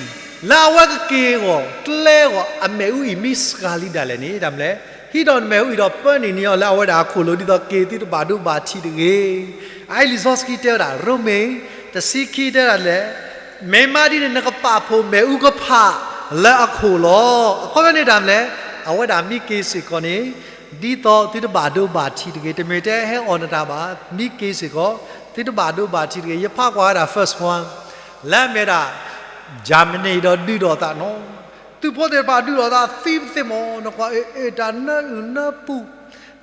လၢအဝဲကက့ၤအဂီၢ်ကျဲအဂီၢ် အမ့ၣ်အူအံၤမံစှၤလံဒၣ်လဲာ်န့ၣ် တၢ်မနုၤလဲၣ်, ဟံးဒီးနမ့ၣ်အူအံၤဒီးပၢနုာ်န့ၢ်အီၤလၢအဝဲဒၣ်အခိၣ်လိၤ ဒ်သိးက့ၤသုတဘၣ်ဒိဘၣ်ထံးတဂ့ၤ. အအံၤလံာ်စီဆှံတဲဝဲဒၣ် ရိမ့ၤ တဆံခံ တဲဒၣ်လဲၣ်, မ့ၢ်မးဒ်န့ၣ် နကပာ်ဖှိၣ်မ့ၣ်အူကဖၣ်လၢအခိၣ်လီၤ. အခီပညီန့ၣ် တၢ်မနုၤလဲၣ်, အဝဲဒၣ်မံက့ၤစ့ၢ်ကီးန့ၣ် ဒ်သိးသုတဘၣ်ဒိဘၣ်ထံးတဂ့ၤ. တမ့ၢ်ထဲဟဲအီၣ်နတၢ်ဘၣ်, မံက့ၤစ့ၢ်ကီး သုတဘၣ်ဒိဘၣ်ထံးတဂ့ၤ. ယဖးကွၢ်ဝဲဒၣ် first one လၢအမ့ၢ်ဝဲဒၣ် Germany ဒီးဒုးဒီးသးနီၤ, သုးဖိသ့ၣ်တဖၣ်ဒုးဒီးသးသံပသ့ၣ်မး, နကွၢ်အ့ၣ်အ့ၣ် တၢ်နၢအုၣ်နၢပူၤ,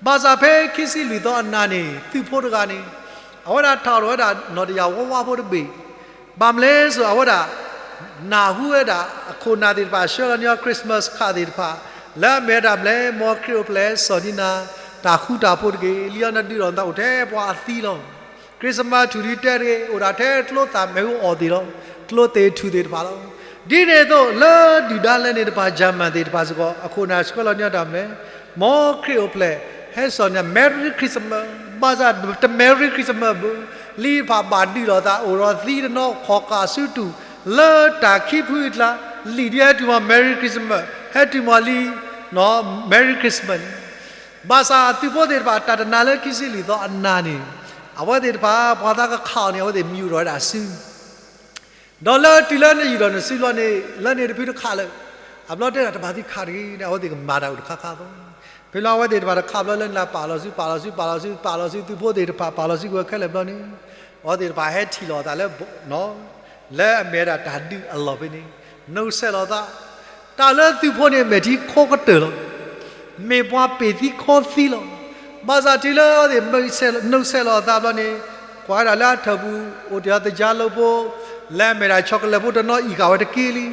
ဘၣ်ဆၣ်ဖဲခံဆံလွံၢ်သီအနၤန့ၣ် သုးဖိတဂၤန့ၣ် အဝဲဒၣ်ထးထီၣ်ဝဲဒၣ်နီၢ်တယၢ်ဝါဝါဖိတဘ့ၣ်, ဘၣ်မနုၤလဲၣ်ဆိ အဝဲဒၣ် နၢ်ဟူဝဲဒၣ် အခိၣ်နၢ်သ့ၣ်တဖၣ် ဆှၢလီၤန့ၢ်အီၤ Christmas card သ့ၣ်တဖၣ် လၢအမ့ၢ်ဝဲဒၣ် မ့ၢ်မ်ခရံာ်အိၣ်ဖျဲၣ် စီၤနံနၤ တၢ်ဃူတၢ်ဖိးတဂ့ၤ, လံအီၤနဒုးဒီးနသးအိၣ်ထဲပှၤအသံလီၤ. Christmas ထူၣ်ဒုးတဲတဂ့ၤ အိၣ်ဒၣ်ထဲကျိသၣ်မ့ၣ်အူအီၣ်သ့ၣ်လီၤ. ကျိသ့ၣ်ထူၣ်သ့ၣ်တဖၣ်လီၤ. ဒ်န့ၣ်အသိး လၢဒုၣ်ဒါလၢန့ၣ်တဖၣ် German သ့ၣ်တဖၣ်စ့ၢ်ကီး အခိၣ်နၢ်ဆှၢလီၤန့ၢ်တၢ်မနုၤလဲၣ်, မ်ခရံာ်အိၣ်ဖျဲၣ် ဟဲစိာ်န့ၢ် Merry Christmas, ဘၣ်ဆၣ်တ Merry Christmas ဘၣ်, လံာ်တဖၣ်ဘၣ်ဒုးလိာ်သး အိၣ်ဒီးသံတနီၤ ခီၣ်ဃာ်ဆူတူၢ် လၢတၢ်ခံဖုအကျါ, လံာ်ဒ်ဟဲတုၤမီၤ Merry Christmas, ဟဲတုၤမီၤလံ Merry Christmas န့ၣ် ဘၣ်ဆၣ်သုးဖိသ့ၣ်တဖၣ် တၢ်တနာ်လၢခံဆံလွံၢ်သီအနၤန့ၣ်, အဝဲသ့ၣ်တဖၣ် ပှၤသးကခးအီၤန့ၣ် အဝဲသ့ၣ်မံၤအိၣ်ထီၣ်ဝဲဒၣ်စု, ဒီးလၢတုၤလၢနယူၢ်ထီၣ်နစုလီၤန့ၣ် လၢန့ၣ်တဖုတခးလၢာ်, အဘျီတဲဒၣ်တဘၣ်သံခးတဂ့ၤန့ၣ် အဝဲသ့ၣ်ကမၤတၢ်အိၣ်တခါခါအသိး, ဖဲလီၤအဝဲသ့ၣ်တဖၣ်တခးဘျီလၢန့ၣ်လၢပာ်လီၤစု ပာ်လီၤစု ပာ်လီၤစု သုးဖိသ့ၣ်တဖၣ် ပာ်လီၤစုကဝဲၤခဲလၢာ်ဘျီန့ၣ်, အဝဲသ့ၣ်တဖၣ်ဟဲထံၣ်လိာ်အသးလၢ လၢအမ့ၢ်ဝဲဒၣ်တၢ်ဒုးအလီၢ်ဖဲန့ၣ်, နုဆဲးလိာ်သး, တၢ်လၢသုးဖိန့ၣ် မဲာ်ထံခီကတၢၢ်လီၤ. မ့ၢ်ပှၤပ့ၤသံခီသံလီၤ. ဘၣ်ဆၣ်တုၤလၢအဝဲသ့ၣ် နုဆဲးလိာ်အသးဘျီန့ၣ်, ကွၢ်ဝဲဒၣ်လၢအထၢၣ်ပူၤ အိၣ်တ့ၢ်အီၤသကြားလိဖိ, လၢအမ့ၢ်ဒၣ် chocolate ဖိတနီၤအံၣ်ဃာ်ဝဲတက့ၢ်လံ.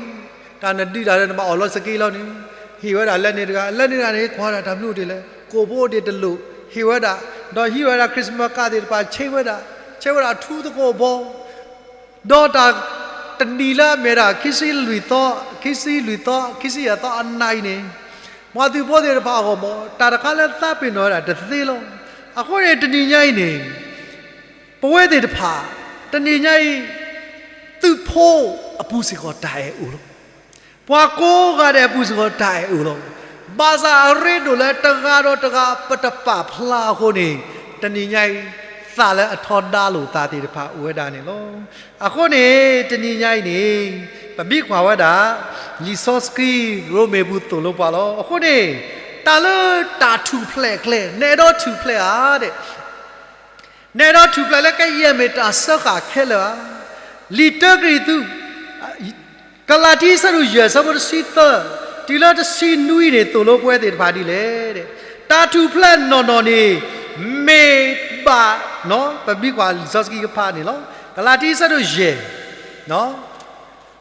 တၢ်နဒုးတၢ်လၢနဘၣ်အီၣ်လီၤစက့လီၤန့ၣ်, ဟ့ၣ်ဝဲဒၣ်လၢန့ၣ်တဂၤ, လၢန့ၣ်တဂၤန့ၣ် ကွၢ်ဝဲဒၣ်တၢ်မနုၤအိၣ်တ့ၢ်လဲၣ်, ကိာ်ဖိအိၣ်ဒံးတလိၣ် ဟ့ၣ်ဝဲဒၣ်, ဒီးဟံးဝဲဒၣ် Christmas card သ့ၣ်တဖၣ် ဆ့ဝဲဒၣ်, ဆ့ဝဲဒၣ်ထူသကိးဘီ ဒီးတၢ်တနံၤလၢအမ့ၢ်ဒၣ် ခံဆံလွံၢ်သီ, ခံဆံလွံၢ်သီ, ခံဆံယဲၢ်သီအနၤအံၤန့ၣ်, ပှၤသုးဖိသ့ၣ်တဖၣ်အဂီၢ်မး တၢ်တခါလၢသးပ့ၤနီၣ်ဝဲဒၣ်တသ့လီၤ. အဃိန့ၣ် တနံၤညါအံၤန့ၣ်, ပဝဲသ့ၣ်တဖၣ် တနံၤညါအံၤ သုးဖိအပူၤစ့ၢ်ကီးတၢ်အဲၣ်အိၣ်လီၤ. ပှၤကိးဂၤဒဲးအပူၤစ့ၢ်ကီးတၢ်အဲၣ်အိၣ်လီၤ. ဘၣ်ဆၣ်အရ့ဒိၣ်လၢတဂၤဒီးတဂၤ ပတပာ်ဖျါအဃိန့ၣ်, တနံၤညါအံၤ သးလၢအထီဒါလိာ်သးသ့ၣ်တဖၣ်အိၣ်ဝဲဒၣ်န့ၣ်လီၤ. အဃိန့ၣ် တနံၤညါအံၤန့ၣ်, ပမ့ၢ်ကွၢ်ဝဲဒၣ် လံာ်စီဆှံ ရိမ့ၤပူၤသိၣ်လိပှၤလီၤ. အဃိန့ၣ်, တၢ်လၢတၢ်ထူၣ်ဖျဲးအကျဲ နအဲၣ်ဒိးထူၣ်ဖျဲးဧါဒီး နအဲၣ်ဒိးထူၣ်ဖျဲးလၢကယဲၢ်မ့ၢ်တၢ်စၢဃာ်ခဲလၢာ်ဧါ. လံာ်တၢကရံၣ်သူး, ကလၤတံ အဆၢဒိၣ်ယဲၢ် အဆၢဖိတဆံသၢ, တုၤလၢတဆံနွံန့ၣ် သိၣ်လိပဝဲသ့ၣ်တဖၣ်ဒ်လဲၣ်. တၢ်ထူၣ်ဖျဲးနီၢ်နီၢ်န့ၣ် မ့ၢ်ဘၣ်, ပမ့ၢ်ကွၢ်လံာ်စီဆှံကဖးန့ၣ်လီၤ. ကလၤတံ အဆၢဒိၣ်ယဲၢ်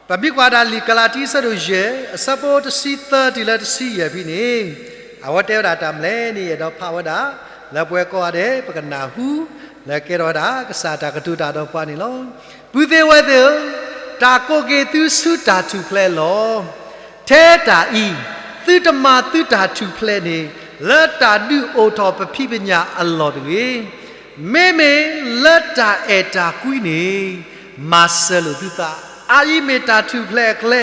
ပမ့ၢ်ကွၢ်ဒၣ်လံာ်ကလၤတံ အဆၢဒိၣ်ယဲၢ် အဆၢဖိတဆံသၢတုၤလၢတဆံယဲၢ်ဖဲန့ၣ်, အဝဲတဲဝဲဒၣ်တၢ်မနုၤလဲၣ်န့ၣ် ယအဲၣ်ဒိးဖးဝဲဒၣ် လၢပဝဲကိးဂၤဒဲး ပကနၢ်ဟူ လၢကဲထီၣ်ဝဲဒၣ် ကစၢ်တၢ်ကတိၤတၢ်ဒီးပှၤန့ၣ်လီၤ. ပုၢ်သ့ၣ်ဝဲၢ်သ့ၣ်ဧၢ, တၢ်ကိးက့ၤသုဆူတၢ်ထူၣ်ဖျဲးလီၤ. ထဲတၢ်အံၤ, သုတမၤသုတၢ်ထူၣ်ဖျဲးန့ၣ် လၢတၢ်ဒုးအိၣ်ထီၣ်ပဖံးပညၣ်အလီၢ်တဂ့ၤ. မ့မ့ၢ်လၢတၢ်အဲၣ်တၢ်ကွံန့ၣ် မၤစၢၤလိာ်သုသး, အအံၤမ့ၢ်တၢ်ထူၣ်ဖျဲးအကျဲ,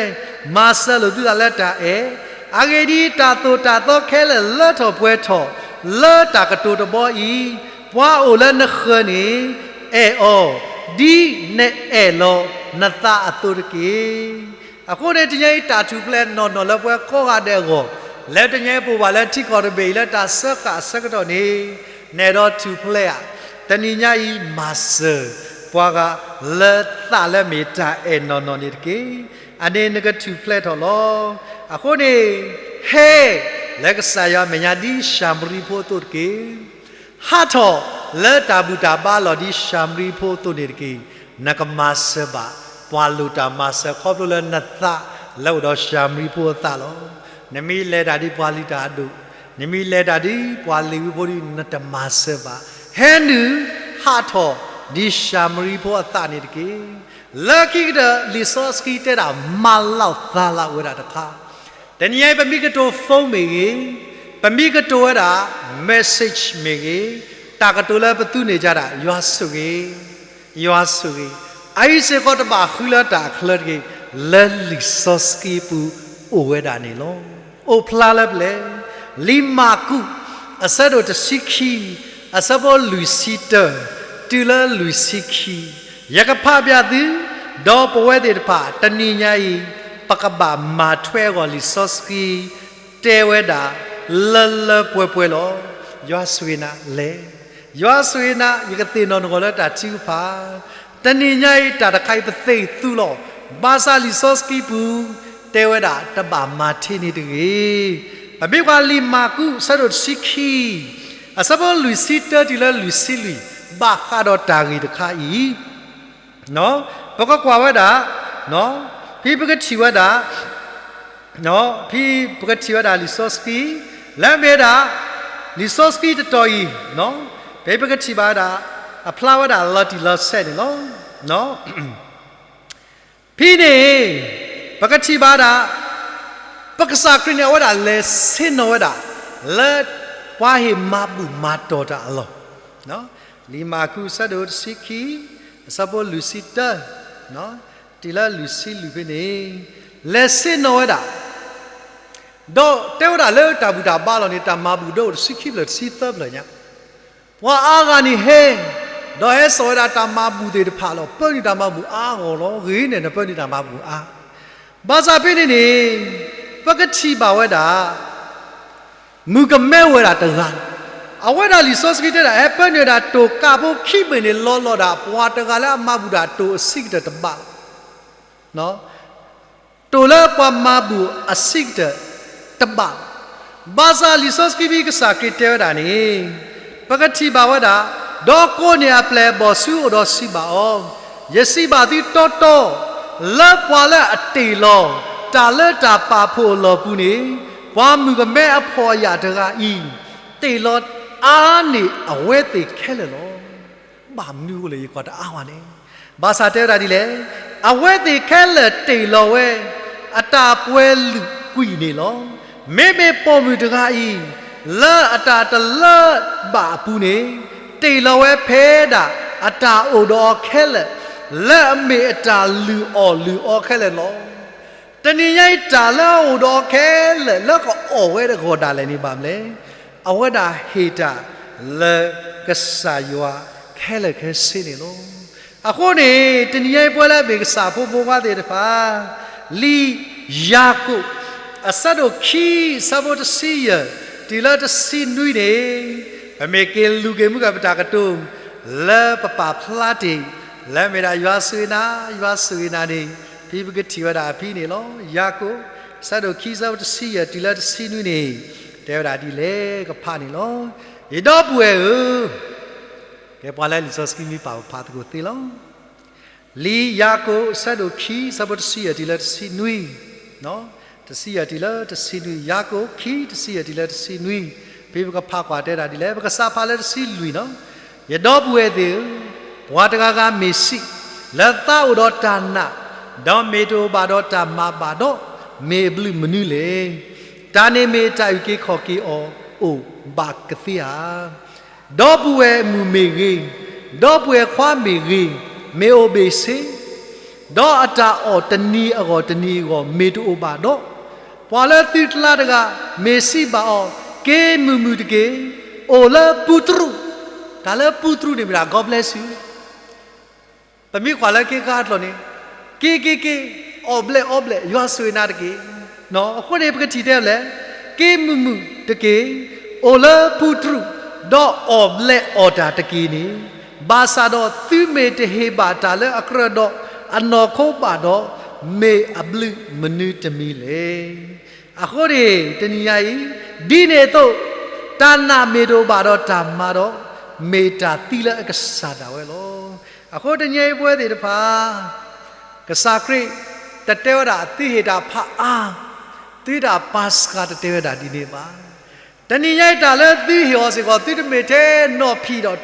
မၤစၢၤလိာ်သုသးလၢတၢ်အဲၣ်, အဂ့ၢ်ဒ်အံၤ, တၢ်သိၣ်တၢ်သီခဲလၢာ်လၢထီၣ်ပှဲၤထီၣ် လၢတၢ်ကတိၤတဘီအံၤ, ပှၤအိၣ်လၢနဃၢၤန့ၣ် အဲၣ်အီၤ, ဒ်နအဲၣ်လီၤနသးအသိးတက့ၢ်. အဃိန့ၣ် တနံၤညါအံၤ တၢ်ထူၣ်ဖျဲးနီၢ်နီၢ်လၢပဝဲကိးဂၤဒဲးအဂီၢ်, လၢတနံၤညါအံၤပအိၣ်ဘၣ်လၢထံကီၢ်တဘ့ၣ်အံၤ လၢတၢ်စၢဃာ်အဆၢကတီၢ်န့ၣ်, နအဲၣ်ဒိးထူၣ်ဖျဲးဧါ. တနံၤညါအံၤ မၤစၢၤပှၤဂၤလၢသးလၢမ့ၢ်တၢ်အဲၣ်နီၢ်နီၢ်န့ၣ်တက့ၢ်. အန့ၣ်နကထူၣ်ဖျဲးထီၣ်လီၤ. အဃိန့ၣ်, ဟဲလၢကစၢ်ယွၤအမဲာ်ညါဒ်ၡၤမရံဖိအသိးတက့ၢ်. ဟးထီၣ်လၢတၢ်ဘူၣ်တၢ်ဘါအလီၢ်ဒ်ၡၤမရံဖိအသိးန့ၣ်တက့ၢ်. နကမၤစၢၤဘၣ် ပှၤလိၣ်တၢ်မၤစၢၤခီဖျိလၢနသးလၢအိၣ်ဒီးၡၤမရံဖိအသးလီၤ. နမ့ၢ်လဲၤတၢ်ဒ်ပှၤလုၢ်တၢ်အဒိၣ်, နမ့ၢ်လဲၤတၢ်ဒ်ပှၤလ့ၤဝံဖိဒ် နတမၤစၢၤဘၣ်. ဟဲနုာ်ဟးထီၣ်ဒ်ၡၤမရံဖိအသးန့ၣ်တက့ၢ်. လၢခံကတၢၢ် လံာ်စီဆှံတဲဒၣ် မၤလီၤသးလီၤဝဲဒၣ်တခါ တနံၤအံၤ ပမ့ၢ်ကတိၤ phone မ့ၢ်ဂ့ၤ, ပမ့ၢ်ကတိၤဝဲဒၣ် message မ့ၢ်ဂ့ၤ, တၢ်ကတိၤလၢပသူန့ၣ်ဒၣ် ယွၤဆိၣ်ဂ့ၤ, ယွၤဆိၣ်ဂ့ၤ, အအံၤစ့ၢ်ကီးတဘၣ်ဃုလၢတၢ်အချၢတဂ့ၤ, လၢလံာ်စီဆှံပူၤအိၣ်ဝဲဒၣ်န့ၣ်လီၤ. အိၣ်ဖျါလၢပျဲၢ်, လံာ်မၢ်ကူး အဆၢဒိၣ်တဆံခံ, အဆၢဖိလွံၢ်ဆံတၢ တုၤလၢလွံၢ်ဆံခံ, ယကဖးပျးသု, ဒီးပဝဲသ့ၣ်တဖၣ် တနံၤညါအံၤ ပကဘၣ်မၤထွဲအဂီၢ်လံာ်စီဆှံ တဲဝဲဒၣ် လၢလၢပှဲၤပှဲၤလီၤ. ယွၤဆိၣ်ဂ့ၤနၤလဲၣ်. ယွၤဆိၣ်ဂ့ၤနၤ, ယကသ့ၣ်နီၣ်နဂီၢ်လၢတၢ်ထုကဖၣ်, တနံၤညါအံၤ တၢ်တခါအံၤပသ့ၣ်သူလီၤ. ဘၣ်ဆၣ်လံာ်စီဆှံပူၤ တဲဝဲဒၣ်တဘၣ်မၤထဲန့ၣ်တဂ့ၤ. ပမ့ၢ်ကွၢ်လံာ်မၢ်ကူး အဆၢဒိၣ်တဆံခံ, အဆၢဖိလွံၢ်ဆံတၢတုၤလၢလွံၢ်ဆံလွံၢ်, ဘၣ်ဃးဒီးတၢ်ဂ့ၢ်တခါအံၤ ပကကွၢ်ဝဲဒၣ်, ဖဲပကထံၣ်ဝဲဒၣ်, ဖဲပကထံၣ်ဝဲဒၣ်လံာ်စီဆှံ, လၢအမ့ၢ်ဝဲဒၣ် လံာ်စီဆှံတတီၤအံၤ, ဖဲပကထံၣ်ဘၣ်ဝဲဒၣ် အဖျါဝဲဒၣ်လီၤတံၢ်လီၤဆဲးန့ၣ်လီၤ. ဖဲန့ၣ် ပကထံၣ်ဘၣ်ဒၣ် ပကစၢ်ခရံာ်န့ၣ် အဝဲဒၣ်လဲၤဆ့ၣ်နီၤဝဲဒၣ် လၢပှၤဟ့ၣ်မၤဘူၣ်မၤတီၢ်တၢ်အလီၢ်, လံာ်မၢ်ကူးအဆၢဒိၣ်တဆံခံ အဆၢဖိလွံၢ်ဆံတၢ တုၤလၢလွံၢ်ဆံလွံၢ်ဖဲန့ၣ် လဲၤဆ့ၣ်နီၤဝဲဒၣ် ဒီးတဲဝဲဒၣ်လၢတၢ်ဘူၣ်တၢ်ဘါလီၢ်န့ၣ် တၢ်မၤဘူၣ်ဒိၣ်အိၣ်တဆံခံဖျၢၣ်တဆံသၢဖျၢၣ်ညါ, ပှၤအါဂၤန့ၣ်ဟဲ, ဒီးဟဲစိာ်ဝဲဒၣ်တၢ်မၤဘူၣ်သ့ၣ်တဖၣ်လီၤ. ပၢနုာ်တၢ်မၤဘူၣ်အါဂီၢ်လီၤ. ဂ့ၤန့ၣ် နပၢနုာ်တၢ်မၤဘူၣ်အါ. ဘၣ်ဆၣ်ဖဲန့ၣ်န့ၣ် ပကထံၣ်ဘၣ်ဝဲဒၣ် မုၣ်ကမဲဝဲဒၣ်တဂၤ, အဝဲဒၣ်လံာ်စီဆှံတဲဒၣ် ဟဲပၢနုာ်ဝဲဒၣ်တိၢ်ကးဖိခံဘ့ၣ်န့ၣ် လီၤလီၤဒၣ် ပှၤတဂၤလၢအမၤဘူၣ်ဒၣ်တိၢ်အဆံးကတၢၢ်တဘးလီၤ. တိၢ်လၢပှၤမၤဘူၣ်အဆံးကတၢၢ်တဘးလီၤ. ဘၣ်ဆၣ်လံာ်စီဆှံဖဲကစၢ်ခရံာ်တဲဝဲဒၣ်န့ၣ် ပကထံၣ်ဘၣ်ဝဲဒၣ်, ဒီးကိးန့ၢ်အပျဲၢ်အဘီၣ်ဆူအအိၣ်ဒီးစံးဘၣ်အီၤ, ယစံးဘၣ်သုတီတီ, လၢပှၤလၢအတ့ၢ်လီၤ တၢ်လၢတၢ်ပာ်ဖှိၣ်အလီၢ်ပူၤန့ၣ်, ပှၤမုၣ်ကမဲအဖှီၣ်အယာ်တဂၤအံၤ, တ့ၢ်လီၤအါန့ၢ်အဝဲသ့ၣ်ခဲလၢာ်လီၤ. ဘၣ်မနုၤအဃိလဲၣ် ယကွၢ်တအါဝဲန့ၣ်, ဘၣ်ဆၣ်တဲဝဲဒၣ်ဒ်လဲၣ်, အဝဲသ့ၣ်ခဲလၢာ်တ့ၢ်လီၤဝဲ အတၢ်ပှဲၤလုာ်ကွံာ်န့ၣ်လီၤ. မ့မ့ၢ်ပိာ်မုၣ်တဂၤအံၤ, လၢအတၢ်တလၢဘၣ်အပူၤန့ၣ်, တ့ၢ်လီၤဝဲဖဲဒၣ်အတၢ်အိၣ်ဒီးအီၤခဲလၢာ်, လၢအမ့ၢ်အတၢ်လုၢ်အီၣ်လုၢ်အီခဲလၢာ်လီၤ. တနံၤညါအံၤတၢ်လၢအအိၣ်ဒီးအီၤခဲလၢာ် လၢကအီၣ်ဝဲတဂီၢ်ဒၣ်လဲာ်န့ၣ်ဘၣ်မနုၤလဲၣ်, အဝဲဒၣ်ဟ့ၣ်တၢ်လၢကစၢ်ယွၤခဲလၢာ်ခဲဆ့န့ၣ်လီၤ. အဃိန့ၣ် တနံၤညါအံၤ ပဝဲလၢအမ့ၢ်ကစၢ်ဖိဖိခွါသ့ၣ်တဖၣ်, လံာ်ယၤကိာ် အဆၢဒိၣ်ခံ အဆၢဖိတဆံယဲၢ် တုၤလၢတဆံနွံန့ၣ်, ပမ့ၢ်က့ၤလူၤက့ၤမုၢ်ကပတၢ်ကတိၤ လၢပပာ်ဖျါတ့ၢ် လၢမ့ၢ်ဒၣ်ယွၤဆိၣ်ဂ့ၤနၤ, ယွၤဆိၣ်ဂ့ၤနၤန့ၣ် ဖဲပကထံၣ်ဝဲဒၣ်အဖံန့ၣ်လီၤ. ယၤကိာ် အဆၢဒိၣ်ခံ အဆၢဖိတဆံယဲၢ် တုၤလၢတဆံနွံန့ၣ် တဲဝဲဒၣ်ဒ်လဲၣ် ကဖးန့ၣ်လီၤ. ယဒီပုၢ်ဝဲၢ်ဧၢ, ကဲပှၤလၢလံာ်စီဆှံမ့ၢ်ပာ်ပဖးသကိးသ့လီၤ. လံာ်ယၤကိာ် အဆၢဒိၣ်ခံ အဆၢဖိတဆံယဲၢ် တုၤလၢတဆံနွံ, တဆံယဲၢ်တုၤလၢတဆံနွံ, ယၤကိာ်ခံ တဆံယဲၢ်တုၤလၢတဆံနွံ, ဖဲပကဖးကွၢ်တဲဒၣ်ဒ်လဲၣ်, ပကစးဖးလၢတဆံလွံၢ်နီၤ. ယဒီပုၢ်ဝဲၢ်သ့ၣ်ဧၢ, ပှၤတဂၤဂၤမ့ၢ်စံး, လၢသးအိၣ်ဒီးတၢ်နာ်, ဒီးမ့ၢ်တအိၣ်ဘၣ်ဒီးတၢ်မၤဘၣ်ဒီး, မ့ၢ်အဘျုးမနုၤလဲၣ်. တၢ်န့ၣ်မ့ၢ်တၢ်အုၣ်က့ၤခီၣ်က့ၤအီၤအိၣ်ဘၣ်ကသ့ဧါ. ဒီပုၢ်ဝဲၢ်မုၣ်မ့ၢ်ဂ့ၤ, ဒီပုၢ်ဝဲၢ်ခွါမ့ၢ်ဂ့ၤ, မ့ၢ်အိၣ်ဘ့ၣ်ဆ့, ဒီးအတၢ်အီၣ်တနံၤအဂီၢ်တနံၤအဂီၢ် မ့ၢ်တအိၣ်ဘၣ်ဒီး, ပှၤလၢသုကျါတဂၤ မ့ၢ်စံးဘၣ်အီၤ, က့ၤမုာ်မုာ်တက့ၢ်, အိၣ်လၢပူတြူး, တၢ်လၢပူတြူးန့ၣ်မ့ၢ်ဒၣ် God bless you ပမ့ၢ်ကွၢ်လၢက့ၤကါတလီၢ်န့ၣ်, က့ၤက့ၤက့ၤ, အီၣ်ဘျဲၣ်အီဘျဲၣ်, ယွၤဆိၣ်ဂ့ၤနၤတက့ၢ်. အဃိန့ၣ် ပကထံၣ်တဲလဲၣ်, က့ၤမုာ်မုာ်တက့ၢ်, အိၣ်လၢပူတြူး, ဒီးအီၣ်ဘျဲၣ်အီၣ်တၢ်တက့ၢ်န့ၣ်, ဘၣ်ဆၣ်ဒီးသုမ့ၢ်တဟ့ၣ်ဘၣ်တၢ်လၢအကြၢးဒီးအနီၢ်ခိဘၣ်ဒီး, မ့ၢ်အဘျုးမနုၤတမံၤလဲၣ်. အဃိန့ၣ် တနံၤညါအံၤ, ဒ်န့ၣ်အသိး, တၢ်နာ်မ့ၢ်တအိၣ်ဘၣ်ဒီးတၢ်မၤဒီး, မ့ၢ်တၢ်သံလၢအကစၢ်ဒၣ်ဝဲလီၤ. အဃိတနံၤညါအံၤပဝဲသ့ၣ်တဖၣ်, ကစၢ်ခရံာ်တတဲဝဲဒၣ်သုဟ့ၣ်တၢ်ဖးအါ, သုတၢ်ပာ်စှၤတတဲဝဲဒၣ်ဒ်န့ၣ်ဘၣ်. တနံၤညါအံၤတၢ်လၢသုဟ့ၣ်အီၤစ့ၢ်ကီး သုတမ့ၢ်ထဲနီၢ်ဖံးဒီး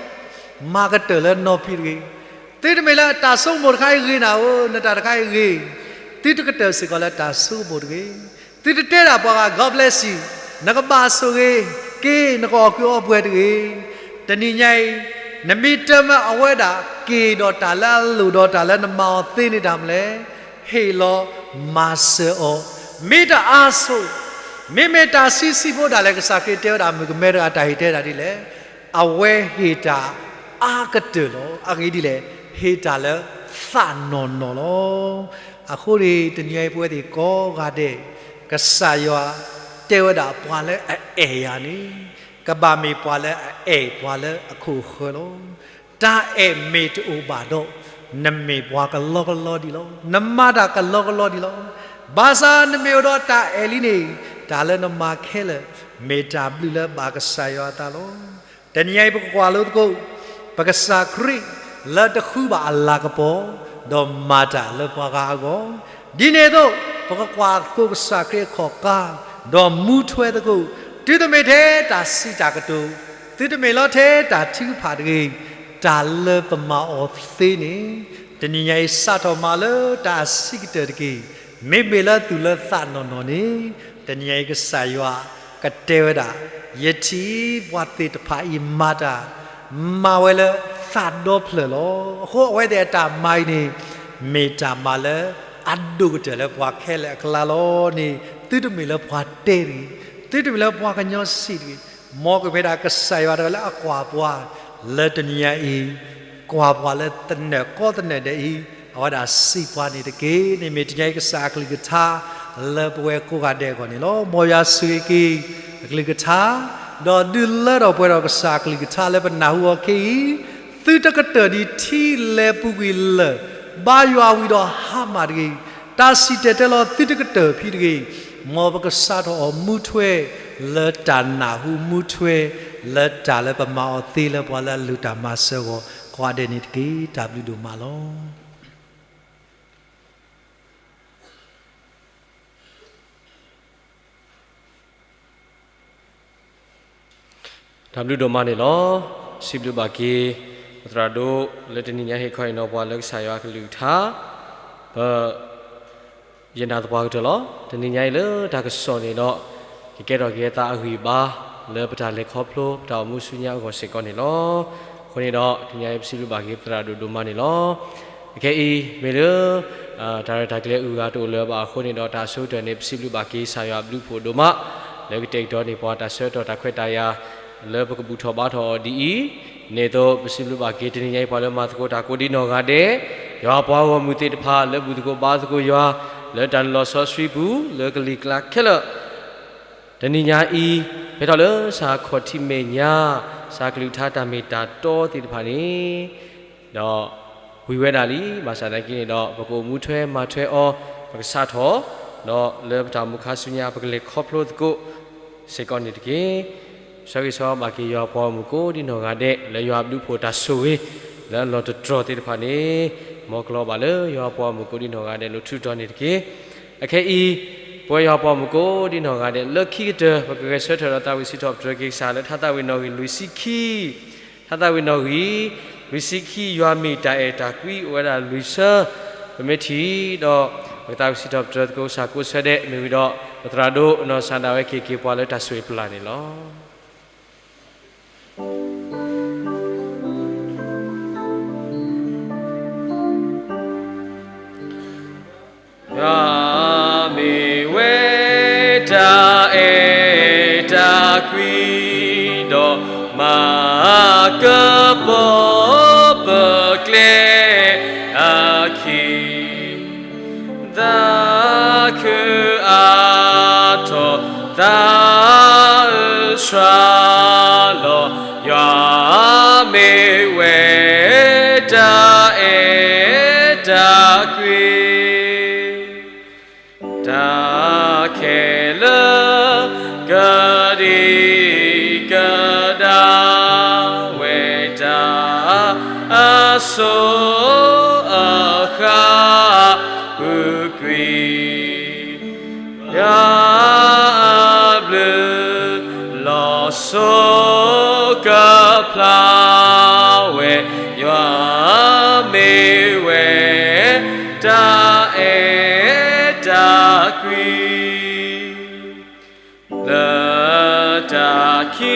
မၤကတၢၢ်လၢနီၢ်ဖံးတဂ့ၤ. သုတမ့ၢ်လၢတၢ်ဆိကမိၣ်တခါအံၤဂ့ၤနၤဧိၤ, နတၢ်တခါအံၤဂ့ၤ, သုတကတၢၢ်စ့ၢ်ကီးလၢတၢ်ဆိကမိၣ်တဂ့ၤ. သုတတဲဒၣ်ပှၤဂၤ God bless you, နကဘၣ်ဆိၣ်ဂ့ၤ, က့ၤနကအီၣ်ကုၢ်အီပှဲၤတဂ့ၤ. တနံၤညါအံၤ, နမ့ၢ်တမၢအဝဲဒၣ်က့ၤဒီးတၢ်လၢအလိၣ်ဒီးတၢ်လၢနမၤအီၤသ့န့ၣ်တၢ်မနုၤလဲၣ်, ဟ့ၣ်လီၤမၤစၢၤအီၤ, မ့ၢ်တအါဆိၣ်, မ့မ့ၢ်တၢ်ဆံးဆံးဖိဒၣ်လဲာ် ကစၢ်ခရံာ်တဲဝဲဒၣ်မုၣ်ကမဲတဂၤတၢ်ဟ့ၣ်တဲဒၣ်ဒ်လဲၣ်, အဝဲဟ့ၣ်တၢ်အါကတၢၢ်လီၤ. အဂ့ၢ်ဒ်လဲၣ်, ဟ့ၣ်တၢ်လၢသးနီၢ်နီၢ်လီၤ. အဃိန့ၣ် တနံၤအံၤပဝဲသ့ၣ်ကိးဂၤဒဲး, ကစၢ်ယွၤတဲဝဲဒၣ်ပှၤလၢအအဲၣ်ယၤန့ၣ်, ကဘၣ်မ့ၢ်ပှၤလၢအအဲၣ်ပှၤလၢအခိၣ်ဃၢၤလီၤ. တၢ်အဲၣ်မ့ၢ်တအိၣ်ဘၣ်ဒီး, နမ့ၢ်ပှၤကလီကလီဒံးလီၤ. နမၤတၢ်ကလီကလီဒံးလီၤ. ဘၣ်ဆၣ်နမ့ၢ်အိၣ်ဒီးတၢ်အဲၣ်လံန့ၣ်, တၢ်လၢနမၤခဲလၢာ်, မ့ၢ်တၢ်ဘျုးလၢဘၣ်ကစၢ်ယွၤအသးလီၤ. တနံၤအံၤပကကွၢ်လိသကိး, ပကစၢ်ခရံာ်လၢတဃုဘၣ်အလၤကပီၤ, ဒီးမၤတၢ်လၢပှၤဂၤအဂီၢ်, ဒ်န့ၣ်အသိး, ပကကွၢ်သကိးကစၢ်ခရံာ်အခီၣ်ကါ, ဒီးမူထွဲသကိး, သုတမ့ၢ်ထဲတၢ်စံးတၢ်ကတိၤ, သုတမ့ၢ်လီၤထဲတၢ်ထုကဖၣ်တဂ့ၤ, တၢ်လၢပမၤအီၤသ့န့ၣ်, တနံၤညါအံၤစးထီၣ်မၤလၢတၢ်အဆံးကတၢၢ်တက့ၢ်. မ့မ့ၢ်လၢသူၣ်လၢသးနီၢ်နီၢ်န့ၣ်, တနံၤညါအံၤကစၢ်ယွၤကတဲဝဲဒၣ်, ယထံၣ်ပှၤသ့ၣ်တဖၣ်အံၤမၤတၢ်, မၤဝဲလၢသးဒီဖျၢၣ်လီၤ. အဃိအဝဲသ့ၣ်အတၢ်မၤအံၤန့ၣ်, မ့ၢ်တၢ်မၤလၢအဒိၣ်ကတၢၢ်လၢပှၤခဲလၢာ်အကျါလီၤန့ၣ်, သုတမ့ၢ်လၢပှၤတဲတဂ့ၤ, သုတမ့ၢ်လၢပှၤကညီစံးတဂ့ၤ, မ်ကမ့ၢ်ဒၣ်ကစၢ်ယွၤတဂၤလၢအကွၢ်ပှၤ, လၢတနံၤညါအံၤ, ကွၢ်ပှၤလၢသနၢၣ်ကီသနၢၣ်ဒဲးအံၤ, အဝဲဒၣ်စံးပှၤန့ၣ်တက့ၢ်. န့ၣ်မ့ၢ်တနံၤညါအံၤကစၢ်အကလုၢ်ကထါ လၢပဝဲကိးဂၤဒဲးအဂီၢ်န့ၣ်လီၤ. မ်ယွၤဆိၣ်ဂ့ၤက့ၤအကလုၢ်ကထါ, ဒီးဒုးလၢထီၣ်ပှဲၤဒီးကစၢ်အကလုၢ်ကထါလၢပနၢ်ဟူအီၤခဲအံၤ, သုတကတၢၢ်ဒံးထံလဲၤပူၤကွံာ်လၢၢ်, ဘါယွၤဝံၤဒီးဟါမၢ်တဂ့ၤ, တၢ်စံၣ်တဲၤတဲလီၤသုတကတၢၢ်ဖံးတဂ့ၤ, မ်ပကစးထီၣ်အီၤမူထွဲ လၢတၢ်နၢ်ဟူမူထွဲ လၢတၢ်လၢပမၤအီၤသ့လၢပှၤလၢအလုၢ်တၢ်မၤစၢၤအဂီၢ် ကိးဂၤဒဲးန့ၣ်တက့ၢ်. တၢ်ဘျုးဒိၣ်မးလီၤ. တၢ်ဘျုးဒိၣ်မးန့ၣ်လီၤ. စံးဘျုးဘၣ်က့ၤ ပသရၣ်ဒိၣ်လၢတနံၤညါဟ့ၣ်ခီဟ့ၣ်နီၤပှၤလၢကစၢ်ယွၤအကလုၢ်ကထါ, ပ ယနာ်သပှၢ်ကတၢၢ်လီၤ. တနံၤညါအံၤလၢတၢ်ကစီၣ်န့ၣ်ဒီး, ကကဲထီၣ်က့ၤအသးအဂံၢ်အဘါ လၢပတၢ်လဲၤခီဖျိ ပတၢ်အိၣ်မူဆူညါအဂီၢ်စ့ၢ်ကီးန့ၣ်လီၤ. အဃိန့ၣ်ဒီး တနံၤညါအံၤပစံးဘျုးဘၣ်က့ၤပသရၣ်ဒိၣ်ဒိၣ်မးန့ၣ်လီၤ. အခဲအံၤ မ့ၢ်လၢ တၢ်ရဲၣ်တၢ်ကျဲၤအဂုၤအဂၤတအိၣ်လၢၤဘၣ်အဃိန့ၣ်ဒီး တၢ်အဆိကတၢၢ်န့ၣ် ပစံးဘျုးဘၣ်က့ၤကစၢ်ယွၤအဘျုးအဖှိၣ်ဒိၣ်မး လၢကတဲာ်ကတီၤန့ၢ်ပှၤတၢ်ဆၢကတီၢ်တၢ်ခွဲးတၢ်ယာ် လၢပကဘူၣ်ထီၣ်ဘါထီၣ်အီၤဒ်အံၤ, န့ၣ်အသိး ပစံးဘျုးဘၣ်က့ၤတနံၤညါအံၤပှၤလၢမၤသကိးတၢ်ကိးဒ်နီၢ်ဂၤဒဲး, ယွၤပှၤဂီၢ်မုၢ်သ့ၣ်တဖၣ်လၢဘူၣ်သကိးဘါသကိးယွၤ လၢတၢ်လီၤဆီဆှံပူၤ လၢကလံၤကျါခဲလၢာ် တနံၤညါအံၤ ဖဲထီၣ်လၢစးခီၣ်ထံးမဲာ်ညါ စးကလုၢ်ကထါတၢ်မ့ၢ်တၢ်တီသ့ၣ်တဖၣ်န့ၣ်, ဒီးဝံၤဝဲဒၣ်လံ, ဘၣ်ဆၣ်သနာ်က့န့ၣ်ဒီး ပကအိၣ်မူထွဲမၤထွဲအီၤ, ပကစးထီၣ်, ဒီးလၢပတၢ်အိၣ်မူခါဆူညါ ပကလဲၤခီဖျိသကိးစ့ၢ်ကီးန့ၣ်တက့ၢ်. ဆၢဂ့ၤဆၢဝါဘၣ်က့ၤယွၤပှၤဂီၢ်မုၢ်ကိးဒ်နီၢ်ဂၤဒဲး လၢယွၤအဘျုးအဖှိၣ်တၢ်ဆိၣ်ဂ့ၤ လၢအလီၢ်တတြီၤသ့ၣ်တဖၣ်န့ၣ်, မ်ကလီၤဘၣ်လၢယွၤပှၤဂီၢ်မုၢ်ကိးဒ်နီၢ်ဂၤဒဲး လိၣ်ထူးတီၤန့ၣ်တက့ၢ်. အခဲအံၤ ပဝဲယွၤပှၤဂီၢ်မုၢ်ကိးဒ်နီၢ်ဂၤဒဲး လၢခံကတၢၢ် ပကဂဲၤဆၢထၢၣ်ဒီးသးဝံၣ်စံးထီၣ်ပတြၢၤက့ၤကစၢ်လၢထါသးဝံၣ်နီၣ်ဂံၢ်လွံၢ်ဆံခံ, ထါသးဝံၣ်နီၣ်ဂံၢ် လွံၢ်ဆံခံ ယွၤမ့ၢ်တၢ်အဲၣ်တၢ်ကွံ အိၣ်ဝဲဒၣ်လွံၢ်ဆၢ, ပမ့ၢ်ထံၣ်ဒီး ပကသးဝံၣ်စံးထီၣ်ပတြၢၤသကိးကစၢ်ကိးဆၢဒဲး မ့ၢ်ဝံၤဒီး ပသရၣ်ဒိၣ်နီၢ်စၢ်ဒၣ်ဝဲ က့ၤက့ၤပှၤလၢတၢ်ဆိၣ်ဂ့ၤပျၢ်န့ၣ်လီၤ. ယွၤမ့ၢ်ဝဲတၢ်အဲၣ်တၢ်ကွံဒီး မၤကပီၤပကျဲအခံ သးခုအါထီၣ် သးအုးဆှၤလီၤ, ယွၤမ့ၢ်ဝဲတၢ်အဲၣ်တၢ်ကွံ တၢ်ခဲလၢာ်ကဒံကဒါဝဲ တၢ်အစိၤအဃၣ်အုးကွံာ် ယွၤအဘျုးလီၤ စိကဖျါဝဲ, ယွၤမ့ၢ်ဝဲ တၢ်အဲၣ်တၢ်ကွံ လၢတၢ်ခံ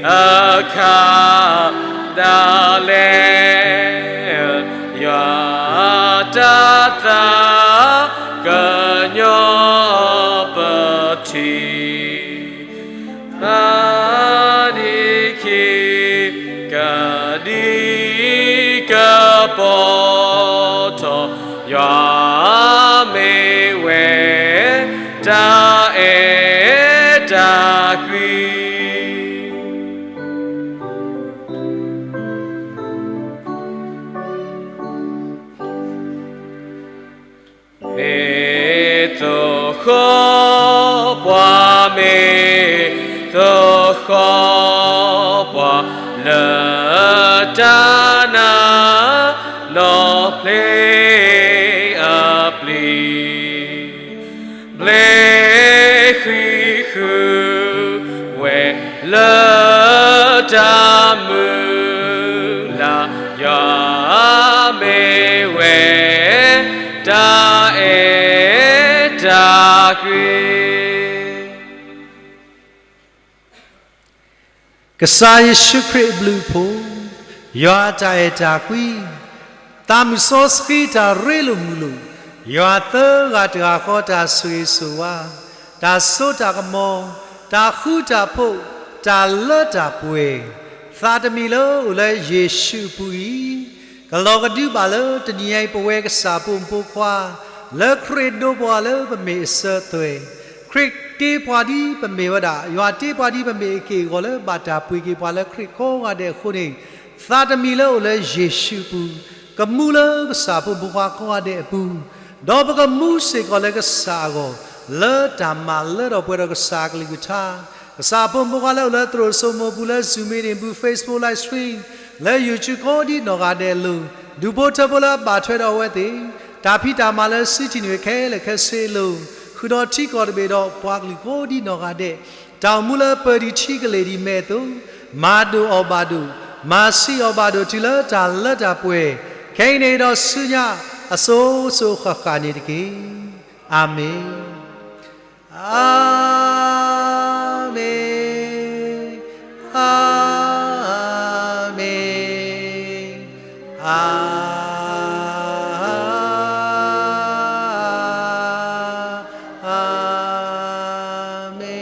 အခါ ဒၣ်လဲာ် ယွၤတၢ်သးကညီၤပထံၣ် ဘၣ်ဒံးခံ ကဒံကပီၤထီၣ် ယွၤမ့ၢ်ဝဲ တၢ်အဲၣ်တၢ်ကွံ မ့ၢ်သိၣ်ဃီပှၤ မ့ၢ်သိၣ်ဃီပှၤ လၢတၢ်နါနီၢ်ဖျ့အပျ့ၤ ဘျ့ဃံဃုာ်ဝဲလၢတၢ်မုာ် ကစၢ်ယ့ၣ်ၡူးခရံာ်အဘျုးအဖှိၣ်, ယွၤအတၢ်အဲၣ်တၢ်ကွံ, သးမုၢ်စီဆှံတၢ်ရ့လိာ်မုာ်လိာ်, ယွၤသၢဂၤတဂၤဃီတၢ်ဆိၣ်ဂ့ၤဆိၣ်ဝါ, တၢ်စိတၢ်ကမီၤ, တၢ်ဃူတၢ်ဖိး, တၢ်လၢတၢ်ပှဲၤ, သးတမံၤလၢအိၣ်လၢယ့ၣ်ၡူးအပူၤအံၤ, ကလီၤကဒုဘၣ်လၢတနံၤအံၤ ပဝဲကစၢ်ဖိမုၣ်ဖိခွါ, လၢခရံာ်ဒိးပှၤလၢပမ့ၢ်အစၢၤအသွဲၣ်, ခရံာ်တ့ပှၤဒ်ပမ့ၢ်ဝဲဒၣ်, ယွၤတ့ပှၤဒ်ပမ့ၢ်အက့ၢ်အဂီၤလၢဘၣ်တၢ်ပှ့ၤက့ၤပှၤလၢခရံာ်ကိးဂၤဒဲးအဃိန့ၣ်, သးတမံၤလၢအိၣ်လၢယ့ၣ်ၡူးအပူၤ, ကမူလၢကစၢ်ဖိမုၣ်ဖိခွါကိးဂၤဒဲးအပူၤ, ဒီးပကမူစ့ၢ်ကီးလၢကစၢ်အဂီၢ်, လၢတၢ်မၤလၢထီၣ်ပှဲၤဒီးကစၢ်အကလုၢ်ကထါ, ကစၢ်ဖိမုၣ်ဖိခွါလၢအိၣ်လၢသရိာ်စိမိၤပူၤလၢ Zoom meeting ပူၤ Facebook live stream လၢ YouTube ကိးဒ်နီၢ်ဂၤဒဲးအလိၤ, ဒူၣ်ဖိထၢဖိလၢအဘၣ်ထွဲဒီးအဝဲသ့ၣ်, တၢ်ဖံးတၢ်မၤလၢစုထံၣ်န့ၢ်ဝဲခဲလၢာ်ခဲဆ့အလိၤ, ဃုာ်ဒီးထံကီၢ်တဘ့ၣ်ဒီးပှၤကလုာ်ကိးဒ်နီၢ်ဂၤဒဲး, တၢ်အိၣ်မူလၢပၢၤဒံးထံကလ့ၢ်ဒံးမဲာ်အသိး, မၤဒိၣ်အီၣ်ဘၣ်ဒိၣ်, မၤဆံးအီၣ်ဘၣ်ဒိၣ်တုၤလၢတၢ်လၢတၢ်ပှဲၤ, ခဲအံၤန့ၣ်ဒီးဆူညါ, အစိၤစိၤဃၣ်ဃၣ်န့ၣ်တက့ၢ်. အၤမ့ၣ်. အၤမ့ၣ်, အၤမ့ၣ်, အၤ, အၤမ့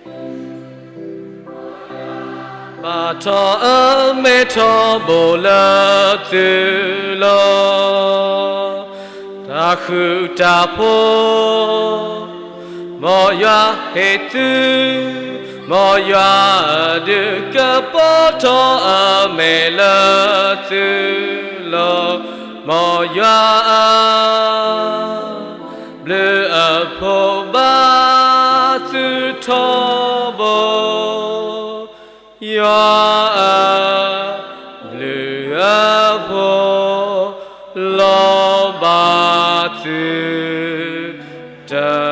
ၣ်. ဘၣ်ထီၣ်အမဲထီၣ်ဘိလၢသုလီၤ, တၢ်ဃူတၢ်ဖိး, မ်ယွၤဟ့ၣ်သု, မ်ယွၤဒုးကပီၤထီၣ်အမဲာ်လၢသုလီၤ, မ်ယွၤအဘျုးအဖှိၣ်ဘၣ်သုထီဘိ, ယွၤအဘျုးအဖှိၣ်လီၤဘၣ်သုတ